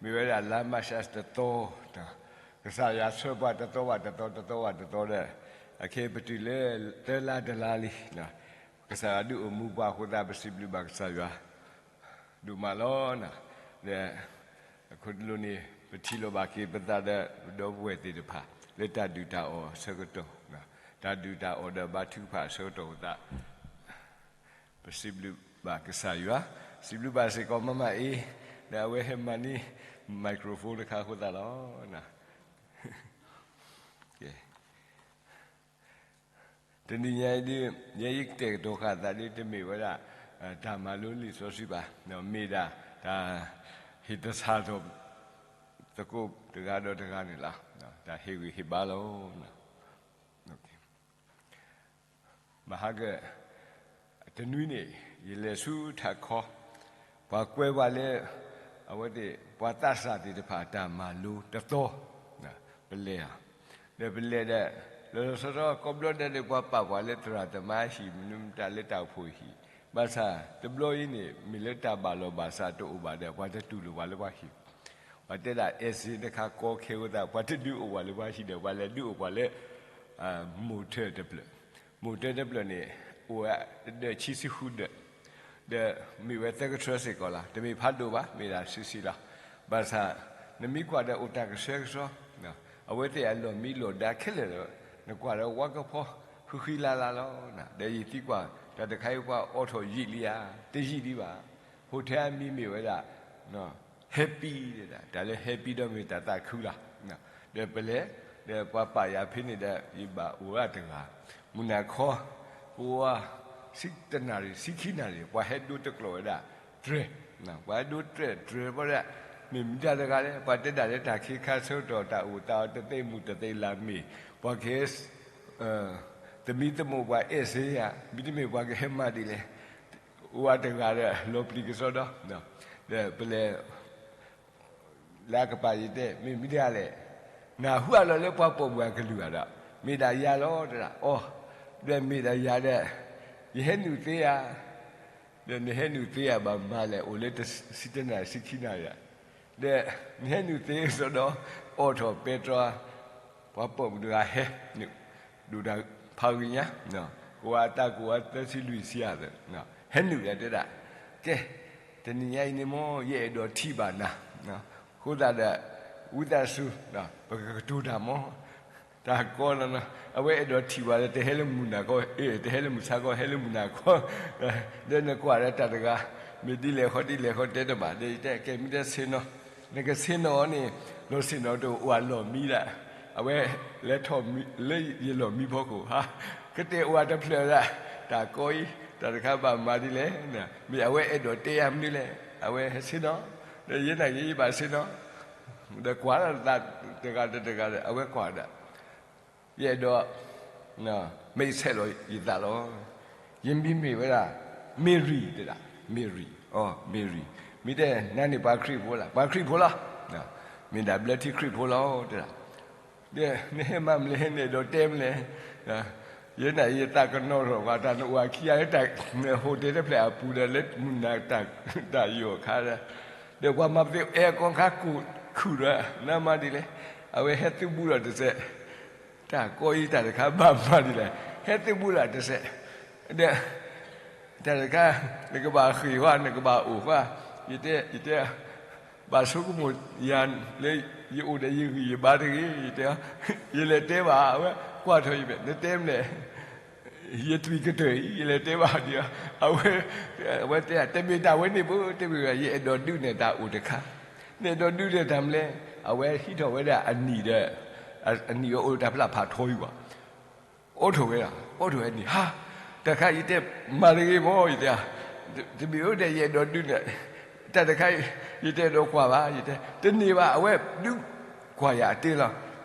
မ့ၢ်ဝဲဒၣ်လါမၢ်ၡးတသီ, ကစၢ်ယွၤဆှၢပှၤတသီဘၣ်တသီ တသီဘၣ်တသီဒီး, အခဲအံၤပတုၤလၢသၢလါတလါလံ, ကစၢ်ယွၤဒုးအိၣ်မူပှၤအဃိသတး ပစံးဘျုးဘၣ်ကစၢ်ယွၤ ဒိၣ်မးလီၤ. ဒီးအခိၣ်တလိၤန့ၣ် ပထံၣ်လိာ်ဘၣ်က့ၤပသးဒီးပဒီပုၢ်ဝဲၢ်သ့ၣ်တဖၣ် လၢတၢ်ဒုၣ်တၢ်အီၣ်အဆၢကတီၢ်, တၢ်ဒုၣ်တၢ်အီၣ်ဒီးဘါထုကဖၣ်အဆၢကတီၢ်အဃိသတး ပစံးဘျုးဘၣ်ကစၢ်ယွၤ, စံးဘျုးဘၣ်စ့ၢ်ကီးမၤမၤအ့, ဒီးအဝဲဟဲမၤန့ၢ် microphone တခါအဃိသတးလီၤ. တနံၤညါအံၤဒ် ယဲယကတဲာ်ကတီၤဃာ်သးဒ် တမ့ၢ်ဝဲဒၣ် တၢ်မၤလိလံာ်စီဆှံဘၣ်, မ့ၢ်ဒၣ်တၢ်ဟ့ၣ်သဆၣ်ထီၣ်သကိးတဂၤဒီးတဂၤန့ၣ်လီၤ. တၢ်ဟ့ၣ်ဂံၢ်ဟ့ၣ်ဘါလီၤ. မဟါက တနွံန့ၣ် ယလဲၤဆူထးခီ, ပှၤကွဲပှၤလၢ အဝဲသ့ၣ် ပှၤသးစၢ်သ့ၣ်တဖၣ်အတၢ်မၤလိတသီ, ပလဲၤဧါ, ဒီးပလဲၤဒီး လီၤလီၤဆီဆီ ကိးဘျီဒဲးန့ၣ် ပှၤပာ်ပှၤလၢသရၣ်သမါဟံၣ် မနုၤမတၤလၢတၢ်အိၣ်ဖှိၣ်ဟံၣ်, ဘၣ်ဆၣ်တဘျီအံၤန့ၣ် မ့ၢ်လၢတၢ်ဘၣ်လီၢ်ဘၣ်စးတအိၣ်ဘၣ်ဒီး ပှၤတတူၢ်လိာ်ပှၤလၢပှၤဟံၣ် ပှၤတဲဒၣ် အဲၣ်စ့တခါကီခဲအဃိသတး ပှၤတဒုးအိၣ်ပှၤလၢပှၤဟံၣ်ဒီး ပှၤလဲၤဒုးအိၣ်ပှၤလၢ မိၢ်ထၢၣ်တဖျၢၣ်, မိၢ်ထၢၣ်တဖျၢၣ်န့ၣ် အိၣ်ဝဲတဒၢးဆံဆံဃုဒၢး, ဒီးမ့ၢ်ဝဲသၢကထၢစ့ၢ်ကီးလီၤ. တမ့ၢ်ဖးဒိၣ်ဘၣ်, မ့ၢ်ဒၣ်ဆံးဆံးလီၤ. ဘၣ်ဆၣ် နမ့ၢ်ကွၢ်ဒီးအိၣ်တၢ်ကဆှဲကဆှီ, အဝဲသ့ၣ်အလီၢ်မံလီၢ်ဒါခဲလၢာ်ဒီး နကွၢ်ဒီးဝါကဖီဃံဃံလၤလၤလီၤ. ဒီးယသံကွၢ် တၢ်တခါအံၤပှၤအိးထီၣ်ယံာ်လံဧါ, တယံာ်ဒံးဘၣ်. ဟိၣ်ထဲအမံၤမ့ၢ်ဝဲဒၣ် happy တၢ်လၢ happy ဒီးမ့ၢ်တၢ်သးခုလီၤ. ဒီးပလဲၤ ဒီးပှၤပာ်ယၤဖဲန့ၣ်ဒီး ယဘၣ်အိၣ်ဝဲဒၣ်တဂၤ, မုၢ်နၤခီ ပဝါ ဆံတနၣ်ရံၣ် ဆံခံနၣ်ရံၣ် ပှၤဟဲဒိတကျိာ်ဝဲဒၣ်တြဲၤ, ပှၤဟဲဒိတြဲၤတြဲၤဘၣ်ဒီး မ့ၢ်မတၤတဂၤလဲၣ်. ပှၤတဲဒၣ်လၢတၢ်ခ့ခါဆၢကတီၢ် တၢ်အိၣ်သးအီၤတသ့မုၢ်တသ့လၢ်မ့ၢ် ပှၤကဟဲ သမံသမိးပှၤအဲၣ်စ့ဧါ, မ့တမ့ၢ်ပှၤကဟဲမၤဒ်လဲၣ်. အိၣ်ဝဲတဂၤဒီး လီၤပျံၤကစီဒီ, ဒီးပလဲၤ လၢအကပၤယတဲ မ့ၢ်မတၤတဂၤလဲၣ်. နဟူအလီၢ်လၢပှၤပိာ်မုၣ်အကလုၢ်ဘၣ်ဒီး မ့ၢ်ဒၣ်ယၤလီၤ တဲဒၣ်. အိ, ဒီးမ့ၢ်ဒၣ်ယၤဒီး ယဟဲနုာ်သ့ဧါ. ဒီးနဟဲနုာ်သ့ဧါဘၣ်မၤလဲၣ် အိၣ်လၢဆံတနၣ်ရံၣ် ဆံခံနၣ်ရံၣ်ဧါ. ဒီးနဟဲနုာ်သ့စီဒီ အိးထီၣ်ပဲတြီ ပှၤပိာ်မုၣ်တဂၤဟဲ ဒိၣ်တၢ်ဖးဂ့ၤညါ, ကိးဝဲအတၢ်ကိးဝဲသၢဆံလွံၢ်ဆံဧါ, ဟဲနုာ်ဒီးတဲဒၣ်, ကဲ, တနံၤညါအံၤန့ၣ်မ့ၢ် ယအဲၣ်ဒိးထံၣ်ဘၣ်နၤ, အဃိသတးဒီး ဝံသးစူၤ ပကကတိၤတၢ်မ့ၢ် တၢ်ကီလီၤနီၤ, အဝဲအဲၣ်ဒိးထံၣ်ပှၤလၢ တဟဲလၢမုၢ်နၤခီ, တဟဲလၢမုၢ်ဆါခီ, ဟဲလၢမုၢ်နၤခီ, ဒီးနကွၢ်ဒီးတၢ်တဂၤ မ့ၢ်ဒ်လဲၣ်ဃီဒ်လဲၣ်ဃီတဲတဘၣ်, ဒီးယတဲကဲ မ့ၢ်တဲဆ့ၣ်နီၤ, နကဆ့ၣ်နီၤအီၤန့ၣ် လီၤဆ့ၣ်နီၤတအိၣ် အလီၢ်မံဒၣ်, အဝဲလဲၤထီၣ်လၢယလီၢ်မံဖီခိၣ်, ဟါ, ကတဲာ်အိၣ်အတဖျၢၣ်ဒၣ်, တၢ်ကီအံၤ တၢ်တခါဘၣ်မၤဒ်လဲၣ်, မ့ၢ်အဝဲအဲၣ်ဒိးတဲယၤမနုၤလဲၣ်, အဝဲဟဲဆ့ၣ်နီၤ, ဒီးယဲနာ်က့ယဘၣ်ဆ့ၣ်နီၤ, ဒီးကွၢ်တၢ်တဂၤဒီးတဂၤဒီး အဝဲကွၢ်ဒၣ် ယအဲၣ်ဒိး မ့ၢ်ဆဲးလီၤယသးလီၤ. ယမံၤမ့ၢ်ဝဲဒၣ် မ့ရံ တဲဒၣ်, မ့ရံ, အီ မ့ရံ, မ့ၢ်တဲနၤန့ၣ်ပှၤခရံာ်ဖိလီၤ, ပှၤခရံာ်ဖိလီၤ, မ့ၢ်ဒၣ်ဘျၢထံခရံာ်ဖိလီၤ တဲဒၣ်. ဒီးနဟဲမၤမလဲၣ် နအဲၣ်ဒိးတဲမလဲၣ်, ယဲနာ်က့ယသးကနီၤထီၣ်ဘၣ် တၢ်နအိၣ်ခံဂၤလၢတၢ် ဟိၣ်တဲတဖျၢၣ်အပူၤဒီး လၢမုၢ်နၤတၢ်ယိာ်ခါဒီး ဒီးပှၤမၤပသ့အဲကီခါကိၢ်ခုၣ်ဒီး နမၤဒ်လဲၣ်, အဝဲဟဲသုးဘူးဒီးတစဲး, တၢ်ကီအံၤတၢ်တခါဘၣ်မၤဒ်လဲၣ်, ဟဲသုးဘူးဒီးတစဲး, ဒီး တၢ်တခါ နကဘၣ်ဃ့ၢ်ဃီ နကဘၣ်အိၣ်ဃီ, ယတဲ ယတဲ ဘၣ်ဆိကမိၣ်ယၤလၢ ယအိၣ်ဒီးယဂံၢ်ယဘါတဂ့ၤ, ယတဲ ယလဲၤတဲဘၣ် အဝဲကွၢ်ထီၣ်ယမဲာ် နတဲမလဲၣ် ယသွံၣ်ကတၢၢ်အံၤ ယလဲၤတဲဘၣ်ဒံး, အဝဲ အဝဲတဲ တမ့ၢ်တၢ်ဝဲန့ၣ်ဘၣ်, တမ့ၢ် ယအဲၣ်ဒိးဒုးနဲၣ်တၢ်အိၣ်တခါ, နအဲၣ်ဒိးဒုးနဲၣ်တၢ်မလဲၣ်, အဝဲဟံးထီၣ်ဝဲဒၣ်အနံၣ်ဒီး အနံၣ်အအိၣ်တၢ်ဖျါဖးထီအံၤဘၣ်, အိးထီၣ်ဝဲဒၣ်, အိးထီၣ်ဝဲန့ၣ် ဟါ, တၢ်တခါ ယတဲ မၤတဂ့ၤမ့ၢ် ယတဲ, တမ့ၢ်အိၣ်ဒီး ယအဲၣ်ဒိးဒုးနဲၣ်, တၢ်တခါ ယတအဲၣ်ဒိးကွၢ်ဘၣ် ယတဲ, တန့ၢ်ဘၣ် အဝဲဒုးကွၢ်ယၤအတ့လီၤ,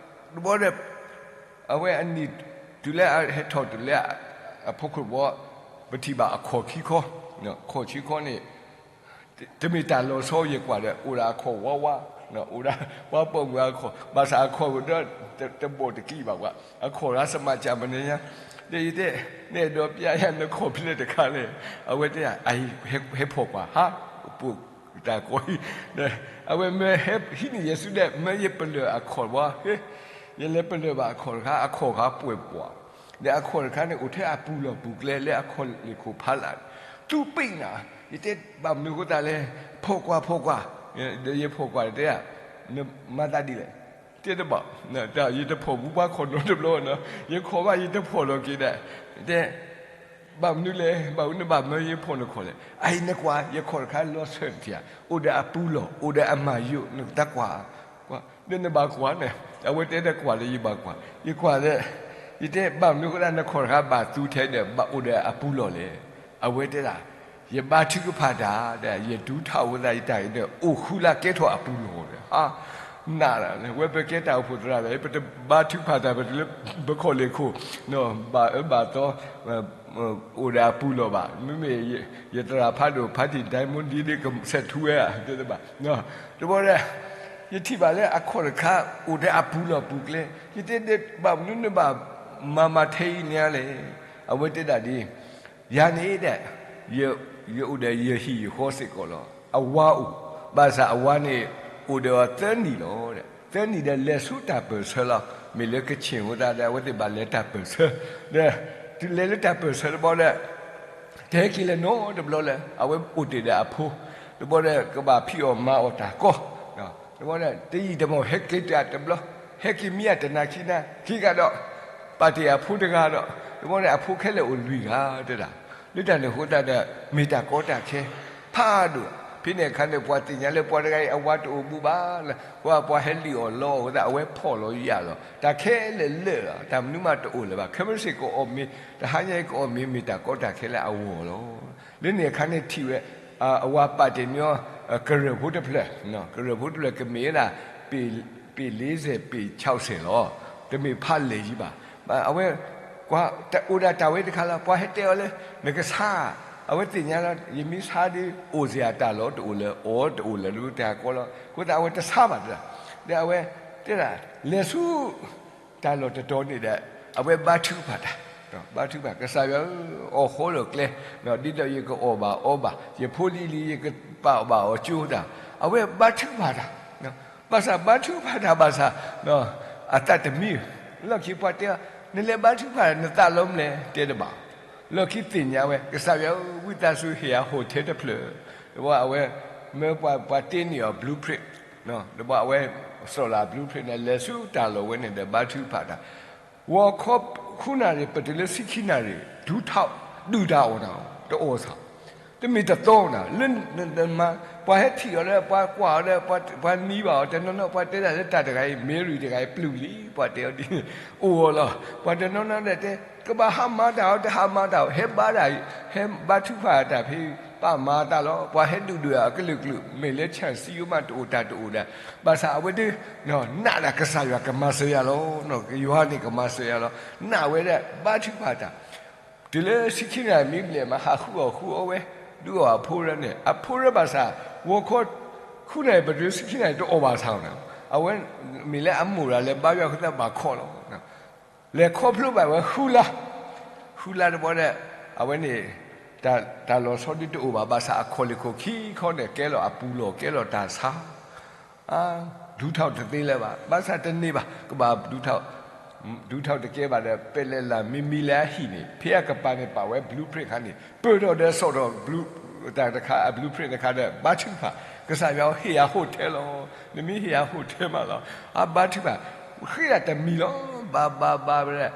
တဘျီဒီး အဝဲအနံၣ်တုၤလၢအဟဲထီၣ်တုၤလၢအဖီခိၣ်ဘီ, ပထံၣ်ဘၣ်အခီၣ်ခံခီ, အခီၣ်ခံခီန့ၣ် တမ့ၢ်တၢ်လီၤဆီယကွၢ်ဒီး အိၣ်ဒၣ်အခီၣ်ဝါဝါ, အိၣ်ဒၣ်ပှၤပိာ်မုၣ်အခီၣ်, ဘၣ်ဆၣ်အခီၣ်ဒီးတဘီၣ်တကံၢ်ဘၣ်ပှၤ, အခီၣ်ရါစမးကၢ်မနုၤညါ, ဒီးယတဲ နအဲၣ်ဒိးပျဲယၤနခီၣ်ဖဲလဲၣ်တခါလဲၣ်, အဝဲတဲ ဟဲဖီၣ်ကွၢ် ဟါ, ပ တၢ်ကီအံၤ, အဝဲမၢဟဲဟံးန့ၢ်ယဲၢ်စုဒဲး မၢယပလၢၢ်အခီၣ်တဘီ, ဟ့, ယလဲၤပလၢၢ်ဘၣ်အခီၣ်တခါ အခီၣ်ခါပှဲၤပှၢ်, ဒီးအခီၣ်တခါန့ၣ် အိၣ်ထဲအပူၤလီၢ်ပူၤကျဲလၢအခီၣ်လ့ၢ်ခိၣ်ဖးလၢ်, သူပ့ၢ်နၤ, ယတဲဘၣ်မနုၤအဃိသတးလဲၣ်, ဖီၣ်ကွၢ်ဖီၣ်ကွၢ်, ဒီးယဖီၣ်ကွၢ်တဲ, နမၤသးဒ်လဲၣ်, တဲတဘၣ်, ယတဖီၣ်ဘူးပှၤခီၣ်နီတဘျီနီၤ, ယခီၣ်ဘၣ်ယတဖီၣ်လီၤက့ၤဒၣ်, တဲ ဘၣ်မနုၤလဲၣ်, ဘၣ်မနုၤနဘၣ်မၢယခီၣ်နခီၣ်လဲၣ်, အအံၤနကွၢ် ယခီၣ်တခါလီၤဆၢၣ်တထံၣ်ဧါ, အိၣ်ဒီးအပူၤလီၢ် အိၣ်ဒီးအမၤယိာ် နတၢ်ကွၢ်, ကွၢ်, ဒီးနဘၣ်ကွၢ်န့ၣ်, အဝဲတဲဒီးကွၢ်လၢယဘၣ်ကွၢ်, ယကွၢ်လၢ, ယတဲဘၣ်မနုၤအဃိသတး နခီၣ်တခါဘၣ်သူထဲဒီး ဘၣ်အိၣ်ဒီးအပူၤလီၢ်လဲၣ်, အဝဲတဲဒၣ်, ယဘါထုကဖၣ်တၢ်ဒီး ယဒူထီၣ်အဃိသတး ယတၢ်အံၤဒီး အိၣ်ဃုလါကဲထီၣ်အပူၤလီၢ်ဒီး, နးလီၤ, ဝဲပကဲတၢ်အိၣ်ဖှိၣ်သရၣ်ဒီး ပတဘါထုကဖၣ်တၢ် ပတလၢပခီၣ်လ့ၢ်ခိၣ် ဘၣ်အၢဘၣ်သီ အိၣ်ဒီးအပူၤလီၢ်ဘၣ်, မ့မ့ၢ်ယသရၣ်ဖးဒိၣ် ဖးတံၢ်ဒဲမူဒံဒ့ ကဆဲးထူဝဲဧါ, တဲတဘၣ်, တဘျီဒီး, ယထံၣ်ဘၣ်လၢအခီၣ်တခါ အိၣ်ဒီးအပူၤလီၢ်ပူၤကျဲ, ယတဲဒ်ဘၣ်မနုၤနဘၣ်မၤမၤထဲအံၤန့ၣ်လဲၣ်, အဝဲတဲဒၣ်ဒ် ယၤန့ၣ်ဒီး, ယအိၣ်ဒီးယဟံၣ်ယဃီစ့ၢ်ကီးလီၤ. အဝၤအိၣ်, ဘၣ်ဆၣ်အဝၤန့ၣ် အိၣ်ဒီးအီၤသၢနံၣ်လီၤ. သၢနံၣ်ဒီးလဲၤဆူတၢ်ပၢၢ်ဆၢလီၤ. မ့ၢ်လၢကခ့ၣ်အဃိသတးဒီး အဝဲသ့ၣ်ဘၣ်လဲၤတၢ်ပၢၢ်ဆၢ, ဒီးတုၤလဲၤလၢတၢ်ပၢၢ်ဆၢတဘျီဒီး တဟဲက့ၤလၢၤနီတဘျီလၢၤ, အဝဲအိၣ်တ့ၢ်ဒီးအဖိ, တဘျီဒီးကဘၣ်ဖံးအီၣ်မၤအီၣ်တၢ်ကီ, တဘျီဒီးတယံာ်တမီၢ်ဟဲက့ၤတၢ်တဘျီ, ဟဲက့ၤမံအတနၤခံနၤ ခံဂၤဒီး, ပာ်တ့ၢ်အဖိတဂၤဒီး, တဘျီဒီးအဖိခဲလၢာ်အိၣ်လွံၢ်ဂၤတဲဒၣ်, လၢတၢ်န့ၣ်အဃိသတးဒီး မ့ၢ်တၢ်ကီတၢ်ခဲ ဖးဒိၣ်, ဖဲန့ၣ်အခါန့ၣ် ပှၤသ့ၣ်ညါလၢပှၤတဂၤအံၤအဝၤတအိၣ်ဘူးဘၣ်လၢ, ပှၤပှၤဟဲလံၣ်အီၣ်လီအီၣ်အဃိသတး အဝဲဖီၣ်လီၤယာ်လီၤ, တၢ်ခဲလၢာ်လၢာ်လီၤ, တၢ်မနုၤမးတအိၣ်လၢၤဘၣ်, ခဲမုၢ်ဆ့ၣ်ကအီၣ်မ့ၤ, တဟါညါအံၤကအီၣ်မ့ၤ မ့ၢ်တၢ်ကီတၢ်ခဲလၢအဂီၢ်လီၤ. လၢန့ၣ်အခါန့ၣ်ထံၣ်ဝဲ, အဝၤပာ်တ့ၢ်န့ၢ်အီၤ, ကရၢၢ်ဖိတဖျၢၣ်, ကရၢၢ်ဖိတဖျၢၣ်ကမ့ၢ်ဝဲဒၣ်, ပ့ၢ်လ့စဲး ပ့ၢ်ဆံးစဲးလီၤ, တမ့ၢ်ဖးလဲၢ်ယံၤဘၣ်, အဝဲ, အိၣ်ဒၣ်တၢ်ဝဲတခါလီၤ, ပှၤဟဲတဲအီၤလၢ, နကဆါ, အဝဲသ့ၣ်ညါလီၤ, ယမ့ၢ်ဆါဒီး အိၣ်စ့ၢ်အတၢ်လီၢ်တအိၣ်လၢၤ, အီၣ်တအိၣ်လၢၤလၢတၢ်ကီလီၤ, အဃိသတးအဝဲတဆါဘၣ်တဒၣ်, ဒီးအဝဲတဲဒၣ်, လဲၤဆူ တၢ်လီၢ်တတီၤန့ၣ်ဒီး, အဝဲဘါထုကဖၣ်တၢ်, ဘါထုကဖၣ် ကစၢ်ယွၤဧၢ, အီၣ်ဃီလီၤကျဲ, ဒ်သိးယကအီၣ်ဘၣ်အီဘၣ်, ယဖိလံၤလံၤ ယကပာ်ဘၣ်အီၤကၠိတၢ်, အဝဲဘါထုကဖၣ်တၢ်, ဘၣ်ဆၣ်ဘါထုကဖၣ်တၢ်ဘၣ်ဆၣ်, အသးတမံ, လီၢ်ခံပှၤတဲအီၤ, နလဲၤဘါထုကဖၣ် နသးလီၤမလဲၣ် တဲတဘၣ်, လီၢ်ခံသ့ၣ်ညါဝဲ ကစၢ်ယွၤဧၢ, ဝံသးစူၤဟ့ၣ်ယၤဟိၣ်ထဲတဖျၢၣ်, တဘျီအဝဲ, မၢပှၤပှၤတ့န့ၢ်အီၤ blueprint, တဘျီအဝဲ, စီၣ်လီၤ blueprint န့ၣ် လဲၤဆူတၢ်လီၢ်ဝဲန့ၣ်ဒီးဘါထုကဖၣ်တၢ်, ဂီၤခီဃုနၣ်ရံၣ် ပတုၤလၢဆံခံနၣ်ရံၣ် ဒုးထီၣ်, ဒုၣ်တၢ်အီၣ်တၢ်, တအီၣ်ဆၣ်, တမ့ၢ်တသီနၤ, လၢ, ပှၤဟဲထံၣ်အီၤလၢ ပှၤကွၢ်အီၤလၢ, ပှၤနံၤဘၣ်အီၤတနီၤနီၤ ပှၤတဲဒၣ်လၢတၢ်တဂၤအံၤ Mary တဂၤအံၤပျုၢ်လံ, ပှၤတဲအီၤဒ်န့ၣ်, အိၣ်အီၤလီၤ, ပှၤတနီၤနီၤဒီးတဲ, ကဘၣ်ဟးမၤတၢ်အီၤ တဟးမၤတၢ်အီၤ ဟဲဘါတၢ်, ဟဲဘါထုကဖၣ်တၢ်ဖဲ, ပာ်မၤတၢ်လီၤ, ပှၤဟဲဒုၣ်ဒွဲၣ်အကလုာ်ကလုာ် မ့ၢ်လၢဆၣ်စံယိမးတအိၣ်တၢ်တအိၣ်ဒီး, ဘၣ်ဆၣ်အဝဲဒၣ်, နာ်ဒၣ်ကစၢ်ယွၤကမၤစၢၤယၤလီၤ, ယွၤန့ၣ်ကမၤစၢၤယၤလီၤ, နာ်ဝဲဒၣ်ဘါထုကဖၣ်တၢ်, တုၤလၢဆံခံနၣ်ရံၣ်မ့ၢ်ဘျဲၣ်မး ဟးဃုအီၣ်ဃုအီဝဲ, ဒုးအီၣ်အဖိရၢန့ၣ် အဖိရၢဘၣ်ဆၣ်, ဂီၤခီ, ဃုနၣ်ရံၣ် ပတုၤလၢဆံခံနၣ်ရံၣ် တအီၣ်ဘၣ်ဆၣ်နၤ, အဝဲ, မ့ၢ်လၢအမိၢ်ဒၣ်လဲၤဘါယွၤအဃိသတးဘၣ်ခီလီၤ လဲၤခီဖျိဘၣ်ဝဲဃုလါ, ဃုလါတဘျီဒီး, အဝဲန့ၣ်, တၢ်လီၤဆီဒုးတအိၣ်ဘၣ်, ဘၣ်ဆၣ်အခီၣ်လ့ၢ်ခိၣ်ခံခီန့ၣ် ကဲလီၤအပူၤလီၢ် ကဲလီၤတၢ်ဆါ, ဒုးထီၣ်တသ့လၢၤဘၣ်, ဘၣ်ဆၣ်တန့ၢ်ဘၣ်, ကဘၣ်ဒုးထီၣ်, ဒုးထီၣ်တကဲဘၣ်ဒီး ပဲာ်လဲၣ်လၢ်မံမံလၢအဟံၣ်န့ၣ် ဖဲအကပၤန့ၣ်ပာ်ဝဲ blueprint တခါန့ၣ် ပၢၢ်ထီၣ်ဒီးဆီၣ်ထီၣ် blue, တၢ်တခါအ blueprint တခါဒီး ဘါထုကဖၣ်, ကစၢ်ယွၤဧၢ ဟ့ၣ်ယၤဟိၣ်ထဲလီၤ, နမ့ၢ်ဟ့ၣ်ယၤဟိၣ်ထဲမးလီၤ, အဘါထုကဖၣ်, ဃ့ဒၣ်တမံၤလီၤ, ဘါဘါဘါဝဲဒၣ်,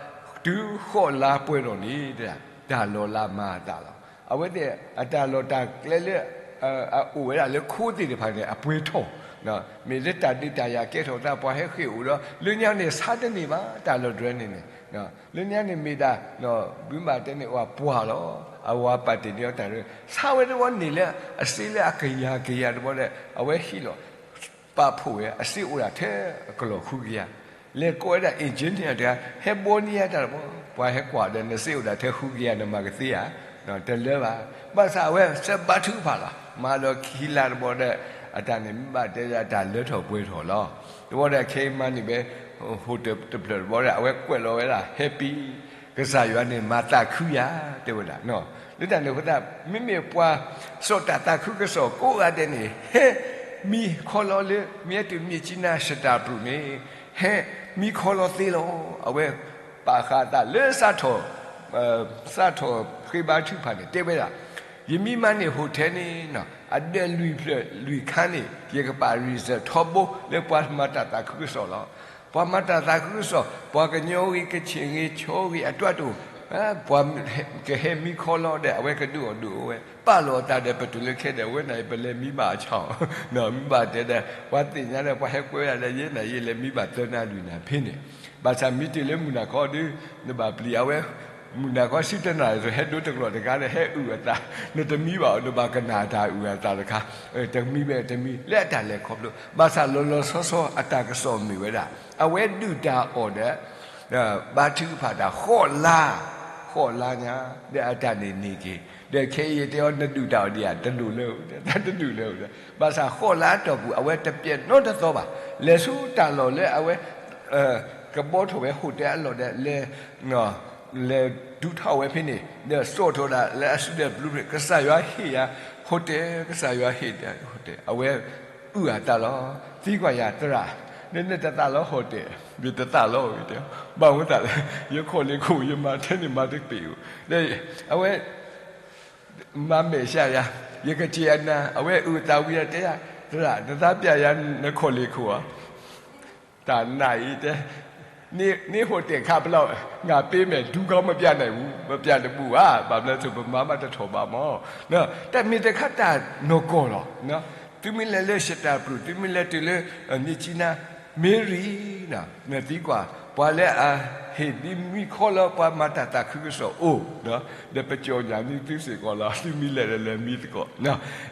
တုၤဃိးလါပှဲၤထီၣ်န့ၣ်, တၢ်လီၤလးမၤအသးလီၤ, အဝဲသ့ၣ်အတၢ်လီၢ်တၢ်ကျဲလၢ အအိၣ်ဝဲဒၣ်လၢခိသ့ၣ်တဖၣ်န့ၣ် အပှဲၤထီၣ်, မ့ၢ်လၢတၢ်ဒုးတၢ်ယၤကဲထီၣ်သး ပှၤဟဲဃ့ၢ်အိၣ်ဒီး လၢညါန့ၣ်ဆါတန့ၢ်ဘၣ် တၢ်လီၤဒြဲန့ၣ်န့ၣ်, လၢညါန့ၣ်မ့ၢ်ဒၣ်, ဘုမးတဲန့ၣ် အပှၢ်လီၤ, အဝၤပာ်တ့ၢ်န့ၢ်အီၤတၢ်ရၢ, ဆါဝဲတဝီန့ၢ်လၢအစ့လၢအကယၤကယၤတဘျီဒီး အဝဲဟံးလီၤ ပာ်ဖှိၣ်ဝဲ အစ့အိၣ်ဒၣ်ထဲအကလီၢ်ဃုကယၤ, လဲၤကိးဝဲဒၣ် engineer တဂၤ ဟဲဘှီန့ၢ်ယၤတၢ်တဘျီ, ပှၤဟဲကွၢ်ဒီး နစ့အိၣ်ဒၣ်ထဲဃုကယၤ နမၤကသ့ဧါ, တလၢဘၣ်, ဘၣ်ဆၣ်အဝဲစဲဘါထုကဖၣ်လီၤ, မၤဒီးခံလါတဘျီဒီး အတၢ်န့ၣ်မ့ၢ်ဘၣ်တဲဒၣ်တၢ်လၢထီၣ်ပှဲၤထီၣ်လီၤ, တဘျီဒီးခဲအံၤမၤန့ၢ်ဝဲ ဟိၣ်တဖျၢၣ်တဘျီဒီး အဝဲကွဲးလီၤဝဲဒၣ် happy, ကစၢ်ယွၤန့ၣ်မၤသးခုယၤ တဲဝဲဒၣ်နီၤ လၢတၢ်န့ၣ်အဃိသတး မ့မ့ၢ်ပှၤစိာ်တၢ်သးခုကစီၣ်ကိးဂၤဒဲးန့ၣ် ဟဲမံခီလီလၢ မ့ၢ်တုၤမ့ၢ်ကၠံနါ စတၢ်ပြူၤန့ၣ် ဟဲမံခီလီသ့လီၤ. အဝဲပာ်ဃာ်အသးလၢ စးထီၣ်ဃ့ဘါထုကဖၣ်န့ၣ် တဲဝဲဒၣ်, ယမံမၤန့ၢ် hotel န့ၣ် အဒၢးလွံၢ်ဖျၢၣ်လွံၢ်ခါန့ၣ် ယကပာ် reserve ထီဘိလၢပှၤမၤတၢ်သးခုကစီၣ်လီၤ. ပှၤမၤတၢ်သးခုကစီၣ် ပှၤကညီဂ့ၤ ကခ့ၣ်ဂ့ၤ ခၠီဂ့ၤ အတၢ်တိာ် ပှၤကဟဲမံခီလီဒီး အဝဲကဒုးအီၣ်ဒုးအီဝဲ ပာ်လီၤအသးဒီး ပတုၤလၢခဲဒီး အဝဲန့ၣ် ပလဲၤမံဘၣ်အဆၣ် မံဘၣ်တဲဒီး ပှၤသ့ၣ်ညါဒီး ပှၤဟဲကွဲဝဲဒၣ်ဒီး ယဲန့ၣ် ယလဲၤမံဘၣ်သၢနၣ်ရံၣ်နၣ်ဖဲန့ၣ် ဘၣ်ဆၣ်မံတုၤလၢမုၢ်နၤခီဒီး နဘၣ်ပျံၤအဝဲ မုၢ်နၤခီဆံတနၣ်ရံၣ် ဟဲဒိတကျိာ်တဂၤဒီး ဟဲအုၣ်အသး နတမံဘၣ်အီၤ နဘၣ်ကနၣ်တၢ်အုၣ်အသးတခါ တမံဘၣ်တမံ လၢအတၢ်လဲၤခီဖျိ ဘၣ်ဆၣ်လီၤလီၤဆီဆီအတၢ်ကစီၣ်မ့ၢ်ဝဲဒၣ် အဝဲဒုၣ်တၢ်အီၣ်ဒီး ဘါထုကဖၣ်တၢ်ဃိးလါ, ဃိးလါညါ ဒီးအတၢ်န့ၣ်န့ၢ်က့ၤ ဒီးခဲအံၤယတဲအီၤ နဒုၣ်တၢ်အီၣ်ဒံးဧါ တဒိၣ်လၢၤ တဒိၣ်လၢၤ ဘၣ်ဆၣ်ဃိးလါအတီၢ်ပူၤ အဝဲတပျဲၢ်နီတသီဘၣ် လဲၤဆူတၢ်လီၢ်လၢအဝဲ ကဘီထီၣ်ဝဲ hotel အလီၢ်ဒီး လဲၤ လဲၤဒုးထီၣ်ဝဲဖဲန့ၣ် ဒီးစိာ်ထီၣ်ဒၣ်လၢအစုဒီးဘျုးဖျ့ ကစၢ်ယွၤဟ့ၣ်ယၤ hotel ကစၢ်ယွၤဟ့ၣ် hotel အဝဲအုၣ်အသးလီၤ. သံကွၢ်ယၤသရၣ် နတသးလီ hotel ယတသးလီ တဲ ဘၣ်မနုၤသးလဲၣ် ယခီၣ်လ့ၣ်ခိၣ် ယမၤထဲန့ၣ်မၤတပ့ၤဧိၤ ဒီးအဝဲ မၤမဲာ်ဆှးယၤ ယကစ့အနၤ အဝဲအုၣ်အသးဝံၤဒီးတဲယၤ သရၣ် နသးပျၢ်ယၤနခီၣ်လ့ၣ်ခိၣ်ဧါ တၢ်နာ်အံၤတဲ นี่ นี่ hotel ค่าเปล่า ငါပေးမယ် ဒူကီမပြနိုင်ဘူး မပြတဘူးဧါ ဘၣ်မနုၤလဲၣ် ပမၤမးတထီၣ်ဘၣ်မး တၢ်မ့ၢ်တခါတၢ်နီၢ်ကီၢ်လီၤ. သုမ့ၢ်လဲၤလၢ စတၢ်ပြူၤ သုမ့ၢ်လဲၤတုၤလၢ မြစ်ကြီးနား မ့ၢ်ရံ နသံကွၢ် ပှၤလၢအဟ့ၣ်ဒ်မံခီလီ ပှၤမၤတၢ်သးခုကစီၣ်အိၣ် ဒီးပကြော်ညာန့ၢ်သုစ့ၢ်ကီးလီၤ သုမ့ၢ်လဲၤဒီးလဲၤမံသကိး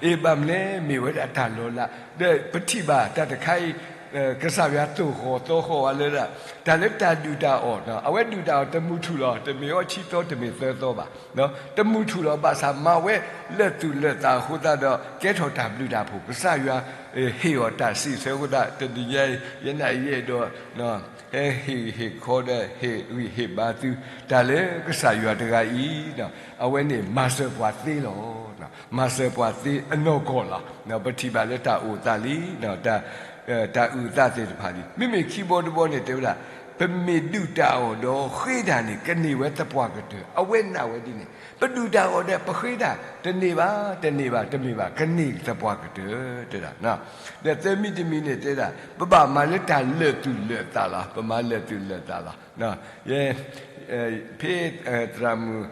အ့ ဘၣ်မနုၤလဲၣ် မ့ၢ်ဝဲဒၣ်တၢ်လီၤလး ဒီးပထံၣ်ဘၣ်တၢ်တခါအံၤ ကစၢ်ယွၤသိၣ်ဃီၤသီဃီၤဝဲလၢဒၣ် တၢ်လၢတၢ်ဒုၣ်တၢ်အီၣ် အဝဲဒုၣ်တၢ်အီၣ်တမုာ်ထူၣ်လီၤ တမ့ၢ်အီၤဆံသီ တမ့ၢ်သၢသီဘၣ် တမုာ်ထူၣ်လီၤ ဘၣ်ဆၣ်မၤဝဲလၢာ်သူၣ်လၢာ်သးအဃိသတးဒီး ကဲထီၣ်တၢ်ဘျုးတၢ်ဖှိၣ် ကစၢ်ယွၤ ဟ့ၣ်အီၤတၢ်စံးဆၢအဃိသတး တနံၤညါအံၤ ယဲန့ၣ်ယအဲၣ်ဒိး ဟဲဟ့ၣ်ဂံၢ်ဟ့ၣ်ခီဒီး ဟ့ၣ်ဂံၢ်ဟ့ၣ်ဘါသု တၢ်လၢကစၢ်ယွၤတဂၤအံၤ အဝဲန့ၣ်မၤစၢၤပှၤသ့လီၤ. မၤစၢၤပှၤသ့အနီၢ်ကီၢ်လီၤ. ပထံၣ်ဘၣ်လၢတၢ်အိၣ်သးလံ တၢ်အုၣ်အသးသ့ၣ်တဖၣ်လံ မ့မ့ၢ်ခံဘီတဘီန့ၣ်တဲဝဲဒၣ် ပမ့ၢ်ဒုၣ်တၢ်အီၣ်ဒီးဃ့တၢ်န့ၣ် ကန့ၢ်ဝဲသပှၢ်ကတၢၢ် အဝဲနာ်ဝဲဒ်န့ၣ် ပဒုၣ်တၢ်အီၣ်ဒီးပဃ့တၢ် တန့ၢ်ဘၣ် တန့ၢ်ဘၣ် တမ့ၢ်ဘၣ် ကန့ၢ်သပှၢ်ကတၢၢ် တဲဒၣ် ဒီးသၢမံၤတမံၤန့ၣ်တဲဒၣ် ပဘၣ်မၤလၢတၢ်လၢာ်သူၣ်လၢာ်သးလီၤ ပမၤလၢာ်သူၣ်လၢာ်သးလီၤ. ယဲ ဖဲ သရၣ်မုၣ်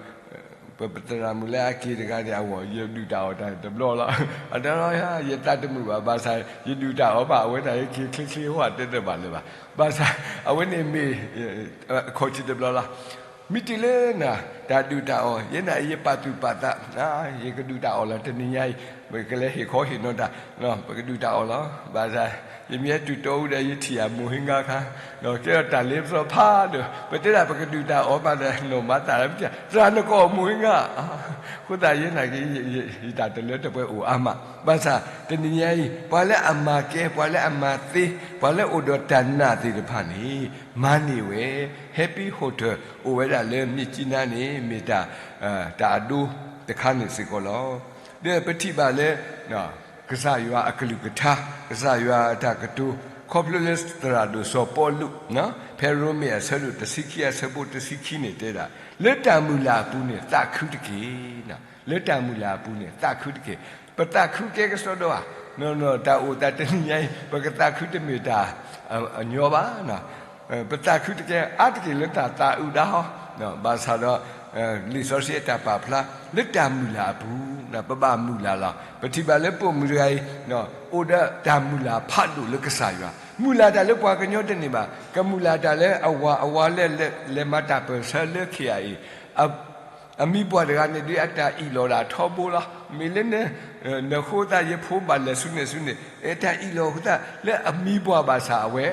ပသရၣ်မုၣ်လၢအက့ၤတဂၤန့ၣ် အဝဲ ယဒုၣ်တၢ်အီၣ်တၢ်တဘျီလီၤ. အတလီၤ ယသးတမုာ်ဘၣ် ဘၣ်ဆၣ် ယဒုၣ်တၢ်အီၣ်ဘၣ် အဝဲဒၣ်ယက့ၤချ့ချ့ဟီၣ်တဲတဘၣ်လၢၤဘၣ်. ဘၣ်ဆၣ် အဝဲန့ၣ်မ့ၢ် အခီၣ်ထံးတဘျီလီၤ. မ့ၢ်တုၤလၢနၤ တၢ်ဒုၣ်တၢ်အီၣ် ယဲန့ၣ် ယပာ်သူၣ်ပာ်သး ယကဒုၣ်တၢ်အီၣ်လီၤ တနံၤညါအံၤ ပကလဲၤဟ့ၣ်ခီဟ့ၣ်နီၤတၢ် ပကဒုၣ်တၢ်အီၣ်လီၤ. ဘၣ်ဆၣ် ယမ့ၢ်ဟဲတုၤတီအူဒီး ယထံၣ်အမိၢ်ဟ့ငါခါ ကဲထီၣ်တၢ်လ့ပစီဖးဒိၣ် ပတဲဒၣ်ပကဒုၣ်တၢ်အီၣ်ဘၣ်ဒီး နီၢ်မၤသးလၢ သရၣ်နကိးမိၢ်ဟ့ငါ အဃိသတးယဲန့ၣ်က့ ယတၢ်တလၢတပှဲၤအိၣ်အါမး ဘၣ်ဆၣ်တနံၤညါအံၤ ပှၤလၢအမၤကဲ ပှၤလၢအမၤသ့ ပှၤလၢအိၣ်ဒီးတၢ်နာ်သ့ၣ်တဖၣ်န့ၣ် မၤန့ၢ်ဝဲ Happy Hotel အိၣ်ဝဲဒၣ်လၢ မြစ်ကြီးနား န့ၣ် မ့ၢ်တၢ် တၢ်အဒိတခါန့ၣ်စ့ၢ်ကီးလီၤ. ဒီးပထံၣ်ဘၣ်လၢ ကစၢ်ယွၤအကလုၢ်ကထါ ကစၢ်ယွၤအတၢ်ကတိၤ ခီဖျိလၢသရၣ်ဒိၣ်စီၤပီလူး ဖဲရိမ့ၤအဆၢဒိၣ်တဆံခံအဆၢဖိတဆံခံန့ၣ်တဲဒၣ် လၢတၢ်မုၢ်လၢ်အပူၤန့ၣ်သးခုတက့ၢ်. လၢတၢ်မုၢ်လၢ်အပူၤန့ၣ်သးခုတက့ၢ်. ပသးခုကဲကစီဒီဧါ တၢ်အိၣ်သးတနံၤညါအံၤ ပကသးခုတမ့ၢ်တၢ်အညီဘၣ် ပသးခုတကဲအါတက့ၢ်လၢတၢ်သးအုးဒၣ်ဟီ ဘၣ်ဆၣ်ဒီး လံာ်စီဆှံအတၢ်ပာ်ဖျါ လၢတၢ်မုၢ်လၢ်အပူၤ ပဘၣ်မုၢ်လၢ်လီၤ. ပထံၣ်ဘၣ်လၢပိာ်မုၣ်တဂၤအံၤ အိၣ်ဒီးတၢ်မုၢ်လၢ်ဖးဒိၣ်လၢကစၢ်ယွၤ မုၢ်လၢ်တၢ်လၢပှၤကညီတန့ၢ်ဘၣ် ကမုၢ်လၢ်တၢ်လၢအဝၤအဝၤလၢ လဲၤမၤတၢ်ပၢၢ်ဆၢလၢခံဂၤအံၤ အမံၤပှၢ်တဂၤန့ၣ်ဒ် အတၢ်အ့ၣ်လိာ်ဒၣ်ထီဘိလီၤ. မ့ၢ်လၢ နဃိသတးယဖိဘၣ်လဲၤဆူန့ၣ်ဆူန့ၣ် တၢ်အ့ၣ်လိာ်အဃိသတး လၢအမံၤပှၢ်ဘၣ်ဆၣ်အဝဲ